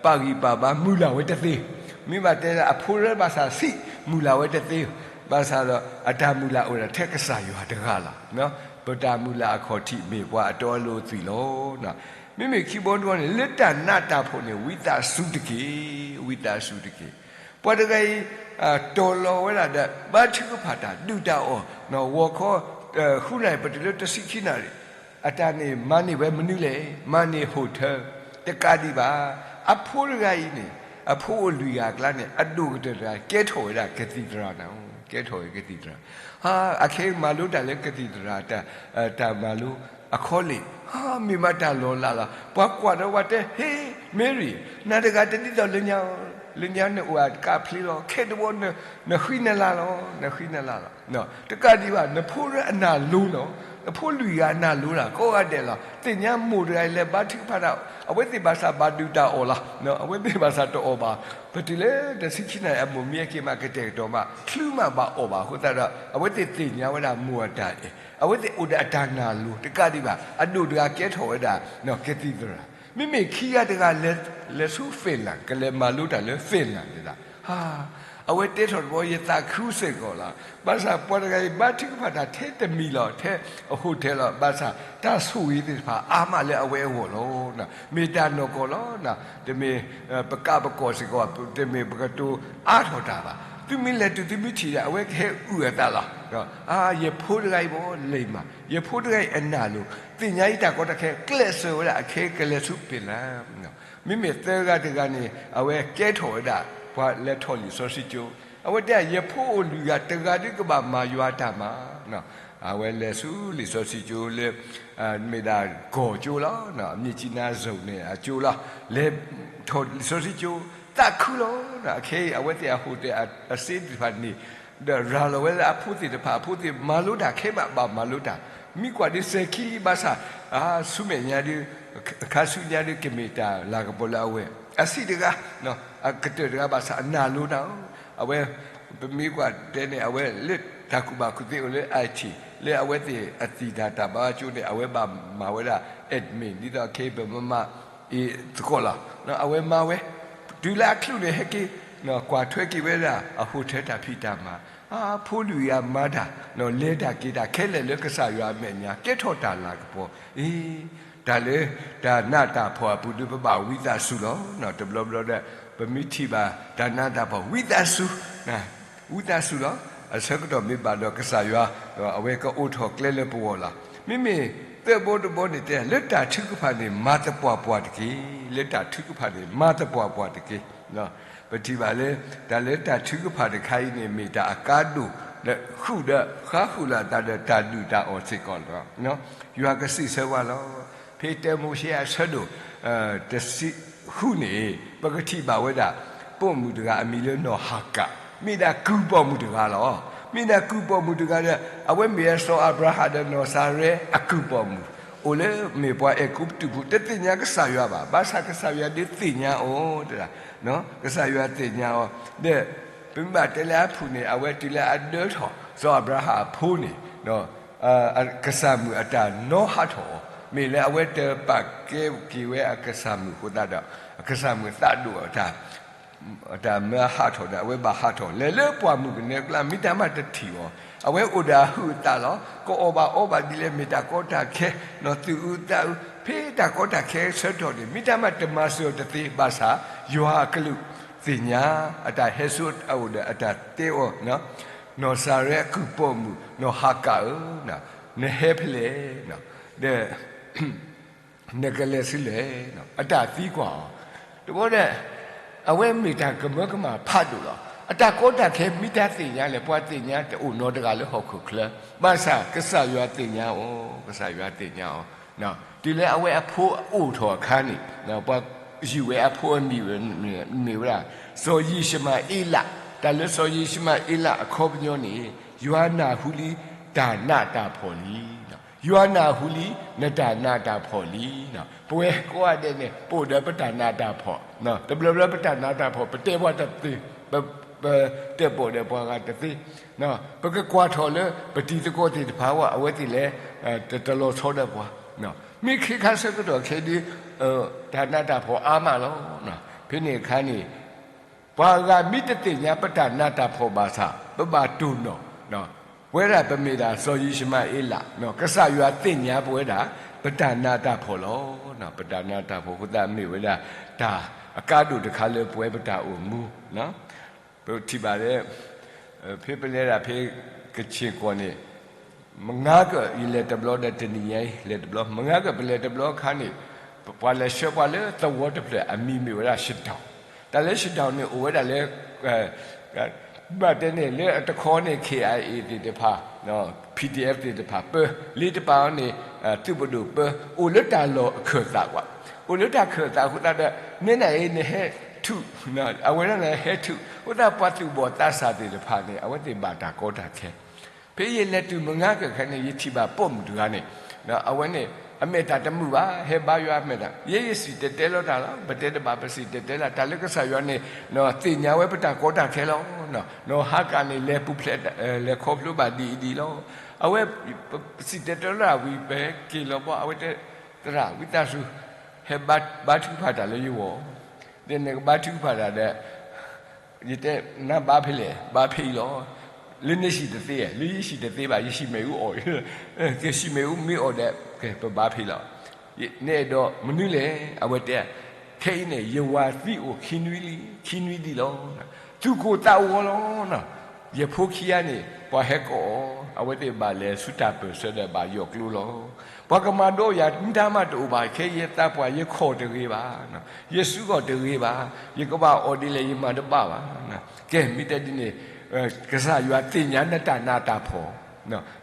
ပာ်ဂံၢ်ပာ်ဘါမုၢ်လၢ်ဝဲတသ့. မ့ၢ်ဘၣ်တဲအဖိရၢဘၣ်ဆၣ်ဆံး မုၢ်လၢ်ဝဲတသ့. ဘၣ်ဆၣ်ဒီး အတၢ်မုၢ်လၢ်အိၣ်ဒၣ်ထဲကစၢ်ယွၤတဂၤလီၤ. ပတၢ်မုၢ်လၢ်အခီၣ်ထံးမ့ၢ်ပှၤအတီအလိၤအသွံၣ်လီၤ. မ့မ့ၢ်ခံဘီတဘီန့ၣ် လၢတၢ်နးတၢ်ဖှီၣ်န့ၣ် ဝံသးစူၤတက့ၢ်, ဝံသးစူၤတက့ၢ်. ပှၤတဂၤအံၤ တီၢ်လီၤဝဲဒၣ်ဒီး ဘါထုကဖၣ်တၢ် ဒုၣ်တၢ်အီၣ် ဂီၤခီ ဃုနၣ်ရံၣ် ပတုၤလၢတဆံခံနၣ်ရံၣ် အတၢ်န့ၣ်မၤန့ၢ်ဝဲမနုၤလဲၣ်, မၤန့ၢ်ဟိၣ်ထၢ တကးဒံးဘၣ် အဖိတဂၤအံၤန့ၣ် အဖိအိၣ်လွံၢ်ဂၤအကျါန့ၣ် အဒိၣ်ကတၢၢ်တဂၤ ကဲထီၣ်ဝဲဒၣ်ကသံၣ်သရၣ်န့ၣ်, ကဲထီၣ်ဝဲကသံၣ်သရၣ်, အခဲအံၤမၤလိတၢ်လၢကသံၣ်သရၣ် တၢ်မၤလိအခီလ့ၣ်, မ့ၢ်မးတၢ်လီၤလးလီၤ, ပှၤကွၢ်ဒီးဝဲတဲ ဟ့ မ့ရံ, နၤတဂၤတဒ်သိးလၢညါ, လၢညါနအိၣ်အကးဖျ့လီၤ, ခဲတဘီ နဃံနလၤလီၤ, နဃံနလၤလီၤ, တကးဒံးဘၣ် နဖိရၢအနၢ်လိၤနီၤ, နဖိလွံၢ်ဂၤအနၢ်လိၤလီၤ ကိးဂၤဒဲးလီၤ, သ့ၣ်ညါမိၢ်တဂၤအံၤ လဲၤဘါထုကဖၣ်တၢ်, အဝဲသ့ၣ်ဘၣ်ဆၣ်ဘၣ်ဒုၣ်တၢ်အီၣ်လီၤ, အဝဲသ့ၣ်ဘၣ်ဆၣ်တအီၣ်ဘၣ်, ပတုၤလၢတဆံခံနၣ်ရံၣ် အမိၢ်မံအက့ၤမး ကတဲာ်ကတီၤမး ချုးမးဘၣ်အီၣ်ဘၣ်အဃိသတးဒီး အဝဲသ့ၣ်သ့ၣ်ညါဝဲဒၣ်မိၢ်အတၢ်အဲၣ်, အဝဲသ့ၣ်အိၣ်ဒီးအတၢ်နၢ်လိၤ တကးဒံးဘၣ် အဒိၣ်တဂၤကဲထီၣ်ဝဲဒၣ် ကသံၣ်သရၣ်, မ့မ့ၢ်ခံဂၤတဂၤ လဲၤဆူ Finland ကလဲၤမၤလိတၢ်လၢ Finland ဒၣ်, အဝဲတဲထီၣ်တဘျီ ယသးခုစ့ၢ်ကီးလီၤ, ဘၣ်ဆၣ်ပှၤတဂၤအံၤ ဘါထုကဖၣ်တၢ်ထဲတမံၤလီၤ ထဲအဟိၣ်ထဲလီၤ, ဘၣ်ဆၣ်တၢ်ဆိၣ်ဂ့ၤသ့ၣ်တဖၣ် အါမးလၢအဝဲအဂီၢ်လီၤ, မ့ၢ်တၢ်နီၢ်ကီၢ်လီၤ, တမ့ၢ်ပကးပကီၢ်စ့ၢ်ကီး တမ့ၢ်ပကတိၤအါထီၣ်တၢ်ဘၣ်, သုမ့ၢ်လဲၤတုၤသုမ့ၢ်ထံၣ်ဒီး အဝဲကဟဲအုၣ်အသးလီၤ, ယဖိတဂၤအံၤဘၣ်လဲၤမး ယဖိတဂၤအံၤအနၢ်လိၤ သ့ၣ်ညါအံၤတၢ်ကီတၢ်ခဲ ကျဲးစၢးဝဲဒၣ်အခဲအံၤကလဲၤဆူ Finland, မ့မ့ၢ်သၢဂၤတဂၤန့ၣ် အဝဲကဲထီၣ်ဝဲဒၣ် ပှၤလဲၤထီၣ်လံာ်စီဆှံကၠိ, အဝဲတဲ ယဖိအိၣ်လွံၢ်ဂၤ တဂၤဒုးကဘၣ်မၤယွၤအတၢ်မၤ, အဝဲလဲၤဆူလံာ်စီဆှံကၠိလၢ မ့ၢ်ဒၣ်ကီၢ်ကၠိလီၤ, မြစ်ကြီးနား zone န့ၣ်အကၠိလီၤ, လဲၤထီၣ်လံာ်စီဆှံကၠိ သးခုလီၤ, အခဲအံၤ အဝဲသ့ၣ်အဟိၣ်သ့ၣ်အစ့သ့ၣ်တဖၣ်န့ၣ် ဒီးရၤလီၤဝဲလၢအဖိသ့ၣ်တဖၣ် အဖိသ့ၣ်မၤလိတၢ်ခဲဘၣ် ဘၣ်မၤလိတၢ်, မံကွၢ်ဒ်စဲၤခံလံဘၣ်ဆၣ် ဆူမဲာ်ညါဒုး ခါဆူညါဒုး ကမ့ၢ်တၢ်လၤကပီၤလၢအဝဲ အဆံးတဂၤ အကတၢၢ်တဂၤဘၣ်ဆၣ် အနၢ်လိၤနၤဧၢ, အဝဲ ပမ့ၢ်ကွၢ်တဲန့ၣ် အဝဲလၢတၢ်ကူၣ်ဘၣ်ကူၣ်သ့အိၣ်လၢ IT လၢအဝဲသ့ၣ်အသံၣ်တၢ်တၢ်ဘါကၠိန့ၣ် အဝဲဘၣ်မၤဝဲဒၣ် admin ဒ်သိးခဲအံၤပမၤမၤအံၤသကိးလီၤ, အဝဲမၤဝဲ တုၤလၢအချုးန့ၣ် ဟဲက့ၤ ကွၢ်ထွဲက့ၤဝဲဒၣ် အဟိၣ်ထဲတၢ်ဖံးတၢ်မၤ, အဖိလွံၢ်ဂၤမၤတၢ် လဲၤတၢ်က့ၤတၢ်ခဲလၢာ်လၢကစၢ်ယွၤအမဲာ်ညါ ကဲထီၣ်တၢ်လၤကပီၤ, အ့ တၢ်လၢတၢ်နးတၢ်ဖှီၣ်အပူၤဒုး ပဘၣ်ဝံသးစူၤလီၤ, တဘျီဘျီဒီး ပမ့ၢ်ထံၣ်ဘၣ်တၢ်နးတၢ်ဖှီၣ် ဝံသးစူၤ ဝံသးစူၤလီၤ, အဆၢကတီၢ်မ့ၢ်ဘၣ်ဒီးကစၢ်ယွၤ အဝဲကအိးထီၣ်ကျဲလၢပဂီၢ်လီၤ, မ့မ့ၢ်သၢဘီတဘီန့ၣ်တဲ လၢတၢ်ထုကဖၣ်န့ၣ် မၤသပှၢ်ပှၢ်တက့ၢ်, လၢတၢ်ထုကဖၣ်န့ၣ် မၤသပှၢ်ပှၢ်တက့ၢ်, ပထံၣ်ဘၣ်လၢ တၢ်လၢတၢ်ထုကဖၣ်တခါအံၤန့ၣ် မ့ၢ်တၢ်အကါဒိၣ် ဒီးဃုာ်ဒီးဃါဃုာ်လီၤအသးဒီးတၢ်ဒုၣ်တၢ်အီၣ်စ့ၢ်ကီးလီၤ, ယွၤကစံးဆၢဝဲလီၤ, ဖဲတၢမိၤၡ့အဆၢဒိၣ် တဆံဃုန့ၣ် ပကထံၣ်ဘၣ်ဝဲဒၣ် ပိာ်မုၣ်တဂၤအမံၤလၢနီၢ်ဟၤကၤ, မ့ၢ်ဒၣ်ကုၢ်ပိာ်မုၣ်တဂၤလီၤ, မ့ၢ်ဒၣ်ကုၢ်ပိာ်မုၣ်တဂၤဒီး အဝဲမ့ၢ်ဝဲစီၤအၤဘြၤဟၣ်ဒီးနီၢ်စၤရဲအကုၢ်ပိာ်မုၣ်, အိၣ်လၢမ့ၢ်ပှၤအဲၤကူပတူးပူၤ တသ့ၣ်ညါကစၢ်ယွၤဘၣ်, ဘၣ်ဆၣ်ကစၢ်ယွၤဒုးသ့ၣ်ညါအီၤ, ကစၢ်ယွၤသ့ၣ်ညါအီၤ, ဒီး ပမ့ၢ်ဘၣ်တဲလၢအဖုၣ်န့ၣ် အဝဲတုၤလၢအဒၢထီၣ် စီၤအၤဘြၤဟၣ်အဖိန့ၣ် ကစၢ်မုၣ်အတၢ်နီဟးထီၣ်အီၤ, မ့ၢ်လၢအဝဲတပာ်ကဲက့ၤဝဲအကစၢ်မုၣ်အဃိသတးဒီး အကစၢ်မုၣ်သးဒိၣ်အတၢ် အတၢ်မၢဟးထီၣ်ဒီး အဝဲဘၣ်ဟးထီၣ် လဲၤလၢပှၢ်မုၢ်ကနၢအကျါ မ့ၢ်တၢ်မးတထံၣ်အီၤ, အဝဲအိၣ်ဒီးအဟုးအသးလီၤ, ကအီၣ်ဘၣ်အီဘၣ်ဒ်လဲၣ် မ့ၢ်တၢ်ကီတၢ်ခဲ, နီၢ်သူၣ်အုးသးအုး, ဖဲတၢ်ကီတၢ်ခဲဆၢကတီၢ်န့ၣ် မ့ၢ်တၢ်မးတမၤစၢၤအီၤတသ့ ဘၣ်ဆၣ် ယွၤအကလုၢ်သ့ၣ်ညါ အတၢ်ဟဲစိအအိၣ်ဒီးအတၢ်တဲအီၤ, နီၢ်စၤရဲအကုၢ်ပိာ်မုၣ် နီၢ်ဟၤကၤဧၢ, နဟဲဖဲလဲၣ်, ဒီး နကလဲၤဆူလဲၣ်, အတၢ်သံကွၢ်အီၤ, တဘျီဒီး အဝဲမ့ၢ်တၢ်ကမၢကမၣ်ဖးဒိၣ်လီၤ, အတၢ်ကီတၢ်ခဲမ့ၢ်တၢ်သ့ၣ်ညါလဲၣ်, ပှၤသ့ၣ်ညါတအိၣ်နီတဂၤလၢဟီၣ်ခိၣ်ချၢ, ဘၣ်ဆၣ်ကစၢ်ယွၤသ့ၣ်ညါအီၤ, ကစၢ်ယွၤသ့ၣ်ညါအီၤ, တုၤလၢအဝဲအဖိအိၣ်ထီၣ်အခါန့ၣ် ပှၤယုၢ်ဝဲအဖိအမံၤ မ့ၢ်ဝဲဒၣ် စီၤယံၡမၤအ့လး, တၢ်လၢစီၤယံၡမၤအ့လးအခီပညီန့ၣ် ယွၤနၢ်ဟူလံတၢ်နးတၢ်ဖှီၣ်လံ, ယွၤနၢ်ဟူလံ နတၢ်နးတၢ်ဖှီၣ်လံ, ပဝဲကိးဂၤဒဲးန့ၣ် ပအိၣ်ဒီးပတၢ်နးတၢ်ဖှီၣ်, တဘျီဘျီပတၢ်နးတၢ်ဖှီၣ် ပတဲပှၤတသ့, ပ ပတၢၣ်ပီၣ်ဒီးပှၤဂၤတသ့, ပကကွၢ်ထီၣ်လၢပတံၤသကိးသ့ၣ်တဖၣ်ဝဲ အဝဲသ့ၣ်လဲၤ တလီၤဆီဒီးပှၤ, မ့ၢ်ခ့ခါဆၢကတီၢ်ခဲဒုး တၢ်နးတၢ်ဖှီၣ်အါမးလီၤ. ဖဲန့ၣ်အခါန့ၣ် ပှၤဂၤမ့ၢ်တသ့ၣ်ညါပတၢ်နးတၢ်ဖှီၣ်ဘၣ်ဆၣ် ပဘၣ်တိၢ်နီၣ် ပဝဲဒၣ်ပမ့ၢ်ဒၣ်စီၤယံၡမၤအ့လး, ကစၢ်ယွၤသ့ၣ်ညါပဝဲဒၣ် ပတၢ်နးတၢ်ဖှီၣ်လီၤ. ပတၢ်နးတၢ်ဖှီၣ်အဃိသတးမ့ၢ်ဝဲဒၣ် တၢ်အကါဒိၣ်တခါလၢပဝဲပတၢ်အိၣ်မူ ပထံၣ်ဘၣ်လၢ ဖဲပလဲၤဒၣ်ဖဲကခ့ၣ်ကီၢ်န့ၣ် မုၢ်ဂၤကၢၢ် ယလဲၤတဘျီဒီးတနံၤညါအံၤ လဲၤတဘျီ မုၢ်ဂၤကၢၢ် ပလဲၤတဘျီအခါန့ၣ် ပှၤလဲၤဆှၢပှၤလၢသဝီတဖျၢၣ် အမံၤမ့ၢ်ဝဲဒၣ် shutdown. တၢ်လၢ shutdown န့ၣ် အိၣ်ဝဲဒၣ်လၢ ဘၣ်တဲန့ၣ် လၢအတခီန့ၣ် ခ့ၣ်အဲၣ်အ့ၣ် သ့ၣ်တဖၣ် ပီၣ်ထံၣ်အဲၣ် သ့ၣ်တဖၣ်ပၢ လၢတပၤအီၤန့ၣ် သုးပဒိၣ်ပၢ အိၣ်လၢတၢ်လီၢ်အခၢၣ်သးကွၢ်, အိၣ်လၢတၢ်ခၢၣ်သးအဃိသတးဒီး နဲနၤအံၤနဟဲထုး အဝဲဒၣ်န့ၣ်ဟဲထုး အဃိသတးပှၤသူၣ်ဘီၣ်သးစၢ်သ့ၣ်တဖၣ်န့ၣ် အဝဲသ့ၣ်ဘၣ်တၢ်ကီတၢ်ခဲ ဖဲယလဲၤတုၤမုၢ်ဂၤကၢၢ်ခါန့ၣ် ယထံၣ်ဘၣ်ပိာ်မုၣ်တဂၤန့ၣ် အဝဲန့ၣ် အမဲာ်တၢ်တမုာ်ဘၣ် ဟဲဘါယွၤအမဲာ်တၢ် ယဲယစံၣ်တဲၤတဲလီၤတၢ်လီၤ ပတဲတဘၣ်ပစံၣ်တဲၤတဲလီၤ တၢ်လၢကစၢ်ယွၤန့ၣ် သ့ၣ်ညါဝဲပတၢ်ကီတၢ်ခဲလီၤ. နီၢ်ဟါကၤန့ၣ် လဲၤပူၤဖျဲး လဲၤခီဖျိဘၣ်ဒ်အံၤဒ်အံၤလီၤ. အဝဲ ပစံၣ်တဲၤတဲလီၤတၢ်ဝံၤ ပဟဲက့ၤလီၤဘီ အဝဲတဲ သရၣ် ဝံသးစူၤ ဟဲဘါထုကဖၣ်တၢ်လၢယဂီၢ် ဒီးနကဘါထုကဖၣ်တၢ်ဒီး ယတဲ နဘါဖဲလဲၣ် ဘါဖဲအံၤလီၤ. လၢနဟံၣ်တသ့ဧါ လၢယဟံၣ်တသ့ဘၣ် ယဟံၣ်မ့ၣ်အူအီၣ် ကဟံၣ်မ့ၣ်အူမ့ၢ်အီၣ်ဒီး ကပဘါဖဲလီၤ. နအဲၣ်ဒိးမနုၤလဲၣ် အဝဲတဲ ခဲအံၤန့ၣ် ယဝၤသံအိၣ်ခံနွံလံ ခံနွံဒံးလီၤ. သူၣ်ကိၢ်သးဂီၤလီၤ. ယဖိခံဂၤန့ၣ် ပှၤဟဲကိးအီၤ အဝဲသ့ၣ်ဘၣ်လဲၤဆူတၢ်ပၢၢ်ဆၢဒီးဘၣ်ယိးကျိလီၤ. ပှၤကမၤဒိးယၤမတၤမးတအိၣ်ဘၣ် ခဲအံၤယသးပှၢ် ယခိၣ်တဂ့ၤဘၣ် ယစုကီၢ်တဂ့ၤဘၣ် ယကဘၣ်အီၣ်ဒ်လဲၣ် ယမၤတဘၣ်ဘၣ်. ကဲ မ့ၢ်တဲဒ်န့ၣ် ကစၢ်ယွၤသ့ၣ်ညါနတၢ်နးတၢ်ဖှီၣ်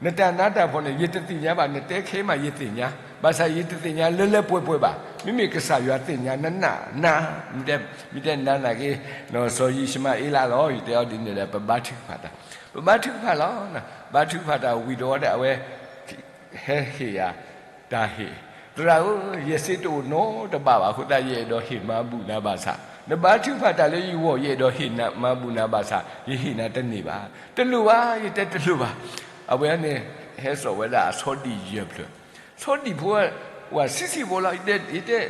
နတၢ်နးတၢ်ဖှီၣ်န့ၣ် ယတသ့ၣ်ညါဘၣ် နတဲခဲမးယသ့ၣ်ညါ ဘၣ်ဆၣ်ယတသ့ၣ်ညါလၢလၢပှဲၤပှဲၤဘၣ်. မ့မ့ၢ်ကစၢ်ယွၤသ့ၣ်ညါနနးနး မ့ၢ်တဲနၤနာ်က့ စီၤယံၡမၤအ့လးလီၤ ယတဲအီၤဒ်န့ၣ်ဒီး ပဘါထုကဖၣ်တၢ် ပဘါထုကဖၣ်လီၤ. ဘါထုကဖၣ်တၢ်ဝံၤဒီးဝဲဒၣ်အဝဲ ဟဲဟ့ၣ်ယၤ တၢ်ဟ့ၣ်, သရၣ်ဧၢ, ယစ့တအိၣ်နီတဘ့ၣ်ဘၣ်အဃိသတး ယအဲၣ်ဒိးဟ့ၣ်မၤဘူၣ်နၤဘၣ်ဆၣ်, နဘါထုကဖၣ်တၢ်လၢယဂီၢ် ယအဲၣ်ဒိးဟ့ၣ်မၤဘူၣ်နၤဘၣ်ဆၣ် ယဟ့ၣ်နၤတန့ၢ်ဘၣ်. တလိၣ်ဘၣ်, ယတဲတလိၣ်ဘၣ်. အဝဲန့ၣ် ဟဲစိာ်ဝဲဒၣ်အဆီဒံၣ်ယဲၢ်ဖျၢၣ်, ဆီဒံၣ်ဖိ ဝၤဆံးဆံးဖိလီၤ. ယတဲ ယတဲ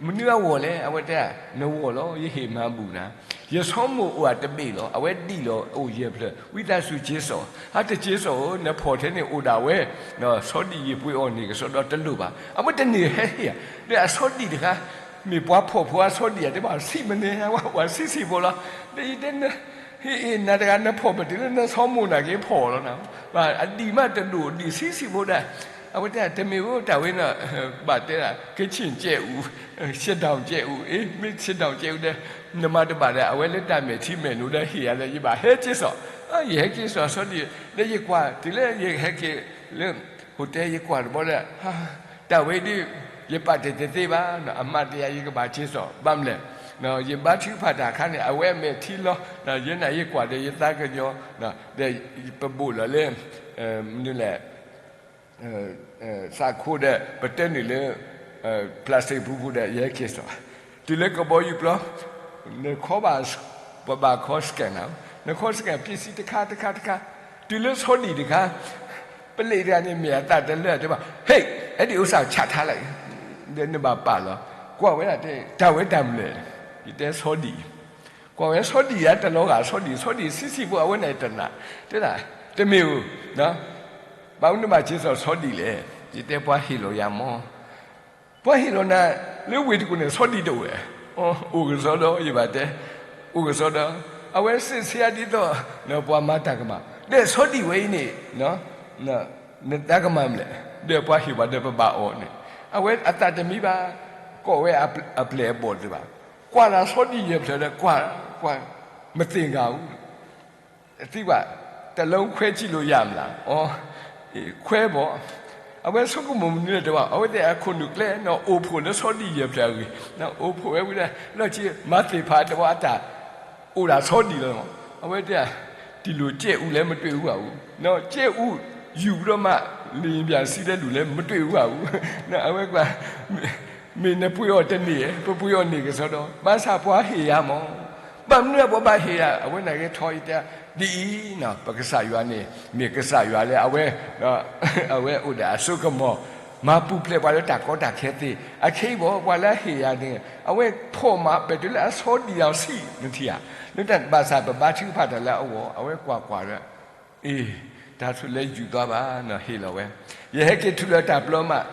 မနုၤအဂီၢ်လဲၣ်, အဝဲတဲ နဂီၢ်လီၤ, ယဟ့ၣ်မၤဘူၣ်နၤ, ယဆီမိၢ်အိၣ်အတဘ့ၣ်လီၤ, အဝဲဒံၣ်လီၤအိၣ်ယဲၢ်ဖျၢၣ်, ဝံသးစူၤက့ၤစိာ်, ဟါ တက့ၤစိာ်ဧၢ, နဖီၣ်ထဲန့ၣ်အိၣ်ဒၣ်ဝဲ, ဆီဒံၣ်ယပှ့ၤအီၤန့ၣ် ကစီဒီတလိၣ်ဘၣ်. အဝဲတန့ၢ်ဟဲဟ့ၣ်ဧါ, ဒီးအဆီဒံၣ်တခါ, မ့ၢ်ပှၤဖီၣ်ဖိအဆီဒံၣ်ဧါ, တဲဘၣ်ဆံးမနုၤ ဝၤဆံးဆံးဖိလီၤ. ဒီးယတဲ ဟ့ၣ်အ့ၣ်နၤတဂၤ နဖီၣ်ပတုၤလၢနဆီမိၢ်နာ်က့ဖီၣ်လီၤနၤ, အဒံၣ်မးတဒိၣ်ဒံၣ်ဆံးဆံးဖိဒၣ်. အဝဲတဲ တမ့ၢ်ဧိၤ တၢ်ဝဲန့ၣ် ဘၣ်တဲဒၣ် ကခ့ၣ်ကဲအူ, ဆဲးဒိၣ်ကဲအူ, အ့ မ့ၢ်ဆဲးဒိၣ်ကဲအူဒီး နမၤတဘၣ်ဒီး အဝဲလၢတၢ်မဲာ်ထံမဲာ်နိဒီးဟ့ၣ်ယၤဒီး ယဘၣ်ဟဲက့ၤစိာ်, ယဟဲက့ၤစိာ်ဆီဒံၣ်, ဒီးယကွၢ်တုၤလၢယဟဲက့ၤလၢ hotel ယကွၢ်တဘျီဒီး တၢ်ဝဲဒ် ယပာ်တ့ၢ်တသ့ဘၣ်, အမၤတ့ၢ်ယၤ ယကဘၣ်က့ၤစိာ်, ဘၣ်မနုၤလဲၣ်, ယဘါထုကဖၣ်တၢ်အခါန့ၣ် အဝဲအမဲာ်ထံလီၤ, ယဲန့ၣ်ယကွၢ်ဒီးယသးကညီၤ, ဒီးပဘိၣ်လီၤလၢ မနုၤလဲၣ် သးခိၣ်ဒီး ပတဲနုာ်လၢ plastic ပူၤပူၤဒီး ယဟဲက့ၤစိာ်, တုၤလၢကဘီယူၤပျီ, နခီဘၣ်, ပဘၣ်ခီ scan နၤ, နခီ scan ပ့ၤစံးတခါတခါတခါ, တုၤလၢဆီဒံၣ်တခါ, ပလ့းတဂၤန့ၣ် မ့ၢ်အသးတလၢတဲဘၣ်, ဟ့ၣ်, အဲဒံးအိၣ်စးဆးထါလဲၣ်, ဒီးနဘၣ်ပာ်လီၤ, ကွၢ်ဝဲဒၣ်တဲ တၢ်ဝဲတၢ်မနုၤလဲၣ်, ယတဲဆီဒံၣ် ကွၢ်ဝဲဆီဒံၣ်ဧါ တလီၤဂာ်ဆီဒံၣ်, ဆီဒံၣ်ဆံးဆံးဖိ အဝဲန့ၣ်တနာ်, တဲဒၣ် တမ့ၢ်ဧိၤ, ဘၣ်မနုၤဘၣ်က့ၤစိာ်ဆီဒံၣ်လဲၣ်, ယတဲပှၤဟ့ၣ်လီၤယၤမီၢ်, ပှၤဟ့ၣ်လီၤနၤ လၢဝ့ၢ်တကူၣ်န့ၣ် ဆီဒံၣ်တအိၣ်ဝဲ, အိၣ်ကစီဒီ ယဘၣ်တဲ, အိၣ်ကစီဒီ, အဝဲစံးဆံးအါဒ်သိး ပှၤမၤတၢ်ကမၣ်, ဒီးဆီဒံၣ်ဝဲအံၤန့ၣ် နတၢ်ကမၣ်မနုၤလဲၣ်, ဒီးပှၤဟ့ၣ်ပှၤဒီးပဘၣ်အီၣ်န့ၣ်, အဝဲအသးတမံဘၣ်, ကိးဝဲအပျဲၢ်အဘီၣ်သ့ၣ်တဖၣ်, ကွၢ်လၢဆီဒံၣ်ယဲၢ်ဖျၢၣ်ဒီး ကွၢ်, ကွၢ်, မသ့ၣ်ညါအူ, သံကွၢ်, တလုံးခွဲကြည့်လို့ရမလား, ခွဲပေါ့, အဝဲဆိကမိၣ်မနုၤလဲၣ်တဲဘၣ်, အဝဲသ့ၣ်အခိၣ်နူာ်ကျဲနီၤ အိၣ်ဖှိၣ်လၢဆီဒံၣ်ယဲၢ်ဖျၢၣ်အဂ့ၢ်, အိၣ်ဖှိၣ်ဝဲဝံၤဒီး လီၢ်ခံမၤသ့ၣ်ဖးတဘီအတၢ် အိၣ်ဒၣ်ဆီဒံၣ်လီၤ. အဝဲတဲ တံၢ်လိာ်ကဲအူလဲၣ်မ့ၢ်တ့ၢ်အူဘၣ်အူ, ကဲအူယူၤဘျီမး လံာ်ပၠၣ်စံးလဲလူၤလဲၣ်မ့ၢ်တ့ၢ်အူဘၣ်အူ, အဝဲကွၢ် မ့ၢ်နပှ့ၤအီၤတန့ၢ် ပပှ့ၤအီၤန့ၢ်ကစီဒီ, ဘၣ်ဆၣ်ပှၤဟ့ၣ်ယၤမီၢ်, ဘၣ်မနုၤအပှၤဘၣ်ဟ့ၣ်ယၤ, အဝဲန့ၣ်က့ၤထီၣ်အံၤတဲ ဒ်အံၤ, ပကစၢ်ယွၤန့ၣ် မ့ၢ်ကစၢ်ယွၤလၢအဝဲ အဝဲအိၣ်ဒီးအစိကမီၤ, မၤပူၤဖျဲးပှၤလၢတၢ်ကီတၢ်ခဲသ့, အခဲအံၤဘၣ် ပှၤလၢအဟ့ၣ်ယၤန့ၣ် အဝဲဖီၣ်မၤပဲာ်တုၤလၢအဆီဒံၣ်အီၤဆံးနထံၣ်ဧါ, နတၢ်ဘၣ်ဆၣ်ပဘါထုကဖၣ်တၢ်လၢအဂီၢ် အဝဲကွၢ်ကွၢ်ဒီး အ့ တၢ်ဆိၣ်လၢယူၤသွါဘၣ် ဟ့ၣ်လီၤဝဲ, ယဟဲက့ၤထုးလီၤတၢ်ပျီမး,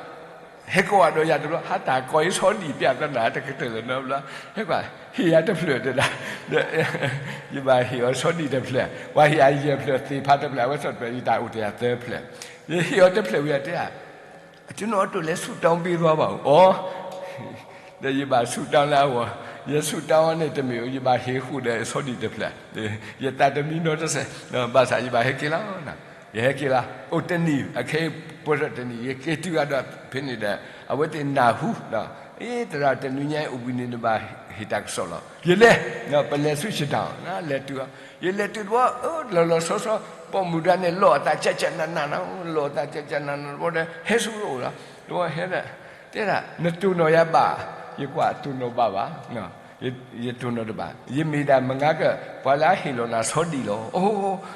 ဟဲကိးဂၤဒီးယၤတဘျီ, ဟါတၢ်ကိးအံၤဆီဒံၣ်ပျဲၢ်သနာ်တကတၢၢ်လၢၤနီတဘျီ, ဟဲကွၢ်, ဟ့ၣ်ယၤတဖျၢၣ်တဒၣ်, ယဘၣ်ဟ့ၣ်အီၤဆီဒံၣ်တဖျၢၣ်, ပှၤဟ့ၣ်ယၤယဲၢ်ဖျၢၣ်သ့ၣ်ဖးတဖျၢၣ်, အဝဲဆီတဖျၢၣ် ယတၢ်အိၣ်တ့ၢ်ယၤသၢဖျၢၣ်, ယဟ့ၣ်အီၤတဖျၢၣ်ဝံၤအတဲဧါ, ကျွန်တော်အတွက်လည်းဆုတောင်းပေးသွားပါဦး, အီ, ဒီးယဘၣ်ဆူၣ်တၢ်လၢအဂီၢ်, ယဆူၣ်တၢ်အီၤန့ၣ်တမ့ၢ်ဧိၤ, ယဘၣ်ဟ့ၣ်ဃုာ်ဒီးဆီဒံၣ်တဖျၢၣ်, ယသးတမံနီတစဲး, ဘၣ်ဆၣ်ယဘၣ်ဟဲက့ၤလီၤ ယဟဲက့ၤလီၤ, အိၣ်တနံၤ, အခဲအံၤပှဲၤထီၣ်တနံၤ, ယက့ၤတုၤဂၤဒီးဖဲန့ၣ်ဒီး, အဝဲသ့ၣ်နၢ်ဟူ, အ့ သရၣ်တနံၤညါအံၤအိၣ်ဘှံးနံၤန့ၣ်ဘၣ်ဟ့ၣ်တၢ်ကစီၣ်လီၤ, ယလဲၤ, ပလဲၤဆူၣ်စတၢ်, လဲၤတုၤအီၤ, ယလဲၤတုၤတဘျီ, လီၤလီၤဆီဆီ, ပိာ်မုၣ်တဂၤန့ၣ် လီၤအသးကၠးကၠးနးနးနီၤ, လီၤအသးကၠးကၠးနးနးတဘျီဒီး ဟဲဆူအအိၣ်လီၤ, တဘျီဟဲဒီး, တဲဒၣ်, နတိၢ်နီၣ်ယၤဘၣ်, ယကွၢ်တိၢ်နီၣ်ဘၣ်ဘၣ် ယတိၢ်နီၣ်တဘၣ်, ယမ့ၢ်ဒၣ်မုၢ်ငါကၢၢ် ပှၤလၢအဟ့ၣ်လီၤနၤဆီဒံၣ်လီၤ, အိ,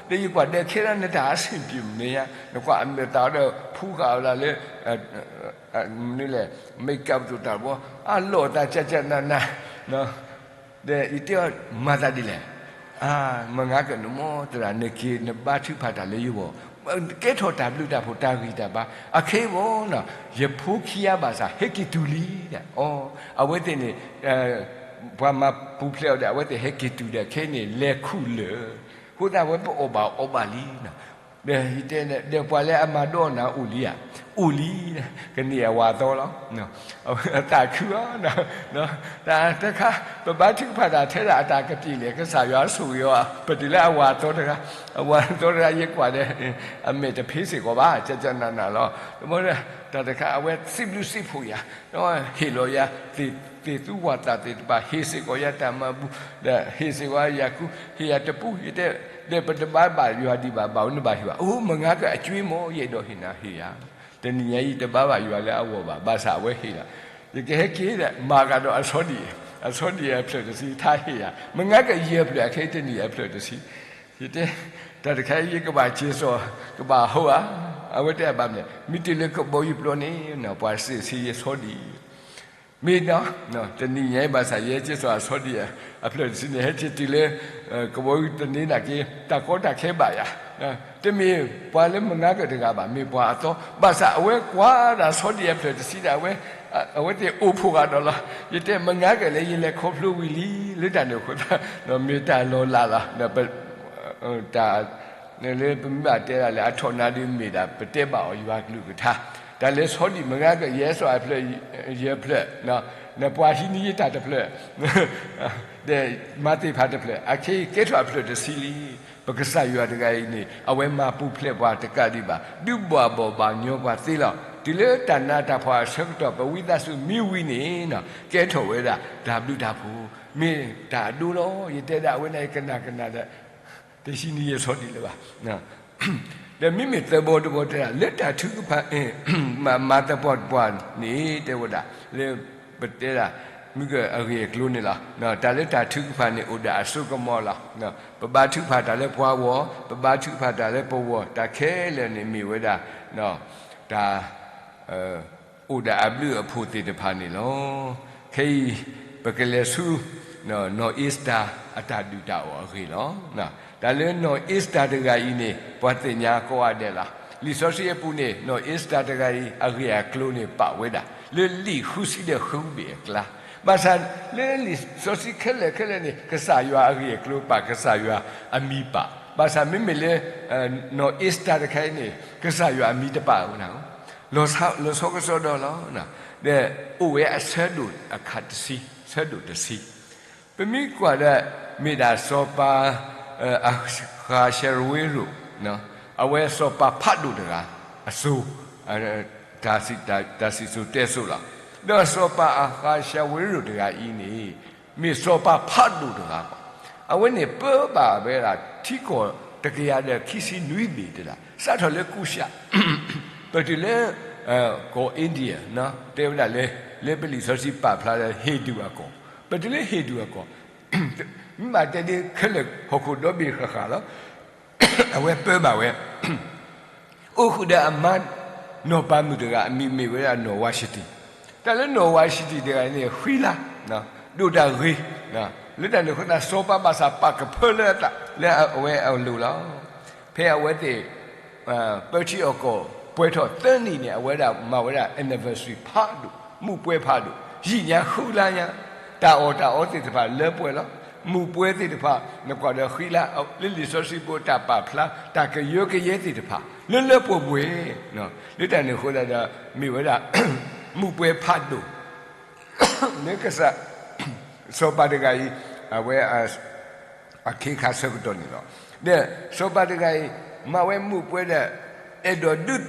ဒီးယကွၢ်ဒီးခဲဒၣ်နတၢ်အဆ့ၣ်ပျံၤမနုၤညါ, နကွၢ်အမ့ၢ်သးဒီးဖူဃာ်အီၤလၢ, မနုၤလဲၣ်, မ့ၢ်ကပတိၢ်တၢ်တဘျီ, အလီၢ်အသးကၠးကၠးနးနး ဒီးယတဲအီၤမၤသးဒ်လဲၣ်, မုၢ်ငါကၢၢ်နမိၢ်သရၣ် နက့ၤနဘါထုကဖၣ်တၢ်လၢယဂီၢ်, ကဲထီၣ်တၢ်ဘျုးတၢ်ဖှိၣ်တၢ်ဂံၢ်တၢ်ဘါ, အခဲအံၤဘၣ်, ယဖိခံဂၤဘၣ်ဆၣ် ဟဲက့ၤတုၤလံ, အဝဲသ့ၣ်န့ၣ်, ပှၤမၤပူၤဖျဲးအီၤဒီး အဝဲသ့ၣ်ဟဲက့ၤတုၤဒီး ခဲအံၤန့ၣ် လဲၤခူၣ်လၢာ်, အဃိသတးအဝဲပအီၣ်ဘၣ်အီဘၣ်လံ ဒီးယတဲ, ဒီးပှၤလၢအမၤဒိးနၤအိၣ်လံဧါ, အိၣ်လံ, ကန့ၢ်အဝၤအသီလီၤ, အသးခုဧါ, တၢ်တခါ, ပဘါထုကဖၣ်တၢ်ထဲဒၣ်အတၢ်ကပျံၤလဲၣ် ကစၢ်ယွၤဆိၣ်ဂ့ၤအီၤ, ပတုၤလၢအဝၤအသီတဂၤ, အဝၤအသီတဂၤ ယကွၢ်ဒီး, အမဲာ်တဖ့စ့ၢ်ကီးဘၣ်, ကၠးကၠးနးနးလီၤ, တဘျီဒီး, တၢ်တခါအဝဲစံးဘျုးစံးဖှိၣ်ယၤ, ဟ့ၣ်လီၤယၤ, သ့ၣ်သူဝၣ်သၣ်သ့ၣ်တဖၣ် ဟ့ၣ်စ့ၢ်ကီးယၤတၢ်မၤဘူၣ်, ဒီးဟ့ၣ်စ့ၢ်ကီးယၤကူ, ဟ့ၣ်ယၤတပူ, ယတဲ, ဒီးပတဘါဘၣ်ယွၤဒံးဘၣ်, ဘၣ်အိၣ်နဘၣ်ဟ့ၣ်ဘၣ်, အိၣ်မုၢ်ငါကၢၢ်အကၠွ့မီၢ် ယအဲၣ်ဒိးဟ့ၣ်နၤဟ့ၣ်ယၤ, တနံၤညါအံၤတဘါဘၣ်ယွၤလၢအဂီၢ်ဘၣ်, ဘၣ်ဆၣ်အဝဲဟ့ၣ်လီၤ, ယကဟဲက့ၤဒီး မၤကဒီးအဆီဒံၣ်, အဆီဒံၣ်အဖျၢၣ်တဆံ ထါဟ့ၣ်ယၤ, မုၢ်ငါကၢၢ်ယဲၢ်ဖျၢၣ် အခဲအံၤတနံၣ်အဖျၢၣ်တဆံ, ယတဲ, တၢ်တခါအံၤ ယကဘၣ်က့ၤစိာ်, ကဘၣ်ဟိဧါ, အဝဲတဲဘၣ်မနုၤလဲၣ်, မ့ၢ်တုၤလၢကဘီယူၤပျီန့ၣ် ပှၤစံးဆ့ယဆီဒံၣ် မ့ၢ်ဒီး, တနံၤညါအံၤဘၣ်ဆၣ် ယဟဲက့ၤစိာ်အဆီဒံၣ်, အဖျၢၣ်တဆံန့ၣ် ဟဲက့ၤတုၤလၢ, ကဘီယူၤတန့ၢ်နာ်က့ တၢ်ကီတၢ်ခဲဘၣ်ယၤ, တမ့ၢ်ပှၤလၢမုၢ်ငါကၢၢ်တဂၤဘၣ်, မ့ၢ်ပှၤအသီ, ဘၣ်ဆၣ်အဝဲကွၢ်ဒၣ်ဆီဒံၣ်အဖျၢၣ်တဆံဒီး အဝဲ, အဝဲသ့ၣ်အိၣ်ဖှိၣ်ဃာ်ဒီးလီၤ, ယတဲမုၢ်ငါကၢၢ်လၢယလဲၤခီဖျိဝံၤလံ, လၢတၢ်န့ၣ်အဃိသတး, မ့ၢ်တၢ်လီၤလးလီၤ, တၢ် လၢပမ့ၢ်ဘၣ်တဲဒၣ်လၢအထီၣ်နါဒုးမ့ၢ်ဒၣ် ပတဲဘၣ်အီၤယွၤကလုၢ်ကထါ, တၢ်လၢဆီဒံၣ်မုၢ်ငါကၢၢ် ယဟဲစိာ်အဖျၢၣ်, ယဲၢ်ဖျၢၣ်, နပှၤဟံးန့ၢ်ယတၢ်တဖျၢၣ်, ဒီးမၤသ့ၣ်ဖးတဖျၢၣ်, အခဲအံၤကဲထီၣ်အဖျၢၣ်တဆံလံ, ပကစၢ်ယွၤတဂၤအံၤန့ၣ် အဝဲမၤပူၤဖျဲးပှၤတကးဒံးဘၣ်, ဒုးဘၣ်ဘီၣ်ဘၣ်ညီပှၤသ့လီၤ, တုၤလၢတၢ်နးတၢ်ဖှီၣ်အဆၢကတီၢ် ပဝံသးစူၤမ့ၢ်ဝံၤန့ၣ်, ကဲထီၣ်ဝဲဒၣ်တၢ်ဘျုးတၢ်ဖှိၣ်, မ့ၢ်တၢ်အဒိလီၤ, ယတဲဒၣ်အဝဲန့ၣ် ကနၣ်ကနၣ်ဒီး တဟံးန့ၢ်ယဲၢ်ဆီဒံၣ်လၢၤဘၣ်. ဒီးမ့မ့ၢ်သၢဘီတဘီတဲဒၣ် လၢတၢ်ထုကဖၣ်, မၤသပှၢ်တပှၢ်န့ၣ် တဲဝဲဒၣ်, လၢပတဲဒၣ် မုၢ်ကၢၢ်အဂ့ၢ်အကျိၤန့ၣ်လီၤ. တၢ်လၢတၢ်ထုကဖၣ်န့ၣ် အိၣ်ဒၣ်အစိကမီၤလီၤ. ပဘါထုကဖၣ်တၢ်လၢပှၤဂီၢ်, ပဘါထုကဖၣ်တၢ်လၢပဂီၢ်, တၢ်ခဲလၢာ်န့ၣ်မ့ၢ်ဝဲဒၣ် တၢ် အိၣ်ဒၣ်အဘျုးအဖှိၣ်သ့ၣ်တဖၣ်န့ၣ်လီၤ. ခဲအံၤ ပကလဲၤဆူ နီၢ်အ့စတၢၤအတၢ်ဒုၣ်တၢ်အီၣ်အဂ့ၢ်လီၤ. တၢ်လၢနီၢ်အ့စတၢၤတဂၤအံၤန့ၣ် ပှၤသ့ၣ်ညါကိးဂၤဒဲးလီၤ. လံာ်စီဆှံအပူၤန့ၣ် နီၢ်အ့စတၢၤတဂၤအံၤ အဂ့ၢ်အကျိၤန့ၣ် ပာ်ဝဲဒၣ် လၢလံာ်ဃုဆံဒီးဃုဘ့ၣ်အကျါ, ဘၣ်ဆၣ်လၢလံာ်စီဆှံခဲလၢာ်ခဲလၢာ်န့ၣ် ကစၢ်ယွၤအဂ့ၢ်အကျိၤပာ်, ကစၢ်ယွၤအမံၤပာ်, ဘၣ်ဆၣ်မ့မ့ၢ်လၢ နီၢ်အ့စတၢၤတခါအံၤန့ၣ် ကစၢ်ယွၤအမံၤတပာ်ဝဲဒၣ် လီၤဆီကစီဒီလီၤ. ဒီးအိၣ်ဝဲအဆၢဒိၣ်အခါတဆံ, ဆၢဒိၣ်တဆံ, ပမ့ၢ်ကွၢ်ဒီး မ့ၢ်ဒၣ်စီၤပၤ အဃၤၡဝ့ရိၣ်, အဝဲစီၤပၤဖးဒိၣ်တဂၤ အစိၤ တၢ်စံၣ်စိၤတဲစိၤလီၤ. ဒီးစီၤပၤအဃၤၡဝ့ရိၣ်တဂၤအံၤန့ၣ် မ့ၢ်စီၤပၤဖးဒိၣ်တဂၤဘၣ်. အဝဲန့ၣ်ပၢဘၣ်ဝဲဒၣ်ထံကီၢ်တကယၤဒီးခံဆံနွံဘ့ၣ်တဒၣ်, စးထီၣ်လၢကူၡး ပတုၤလၢ ကီၢ် India တဲဝဲဒၣ်လၢ လၢပလံာ်စီဆှံပာ်ဖျါလၢ ဟ့ၣ်ဒူၣ်အကီၢ်, ပတုၤလၢဟ့ၣ်ဒူၣ်အကီၢ်, မ့ၢ်ဘၣ်တဲဒ်ခဲလၢာ်ဟီၣ်ခိၣ်ဒီဘ့ၣ်ဃၣ်ဃၣ်လီၤ. အဝဲပၢဘၣ်ဝဲ အိၣ်ဃုာ်ဒီးအမါ နီၢ်ပၤမုၣ်တဂၤ အမံၤမ့ၢ်ဝဲဒၣ်နီၢ်ဝါၡတံၣ်, တၢ်လၢနီၢ်ဝါၡတံၣ်တဂၤန့ၣ် ဃံလၤ, ဒိၣ်တၢ်ဂ့ၤ, လၢတၢ်န့ၣ်အဃိသတး စီၤပၤဘၣ်ဆၣ်ပာ်ကဖၢလၢအသး လၢအဝဲအလိၤလီၤ. ဖဲအဝဲသ့ၣ် ပၢထံအီၣ်ကီၢ် ပှဲၤထီၣ်သၢနံၣ်န့ၣ် အဝဲဒၣ်မၤဝဲဒၣ် anniversary ဖးဒိၣ်, မူးပွဲဖးဒိၣ်, ယံာ်ညါဃုလါညါ, တၢ်အီၣ်တၢ်အီသ့ၣ်တဖၣ်လၢပှဲၤလီၤ. မူးပွဲသ့ၣ်တဖၣ် နကွၢ်ဒီးဃုလါ လၢလံာ်စီဆှံပူၤတၢ်ပာ်ဖျါ တၢ်ကယၢကယဲသ့ၣ်တဖၣ် လၢလၢပှဲၤပှဲၤ, လၢတၢ်န့ၣ်အဃိသတးဒီး မ့ၢ်ဝဲဒၣ် မူးပွဲဖးဒိၣ် လၢကစၢ် စီၤပၤတဂၤအံၤ အဝဲ အခ့အခါဆၢကတီၢ်န့ၣ်လီၤ. ဒီးစီၤပၤတဂၤအံၤ မၤဝဲမူးပွဲဒီး အဲၣ်ဒိးဒုး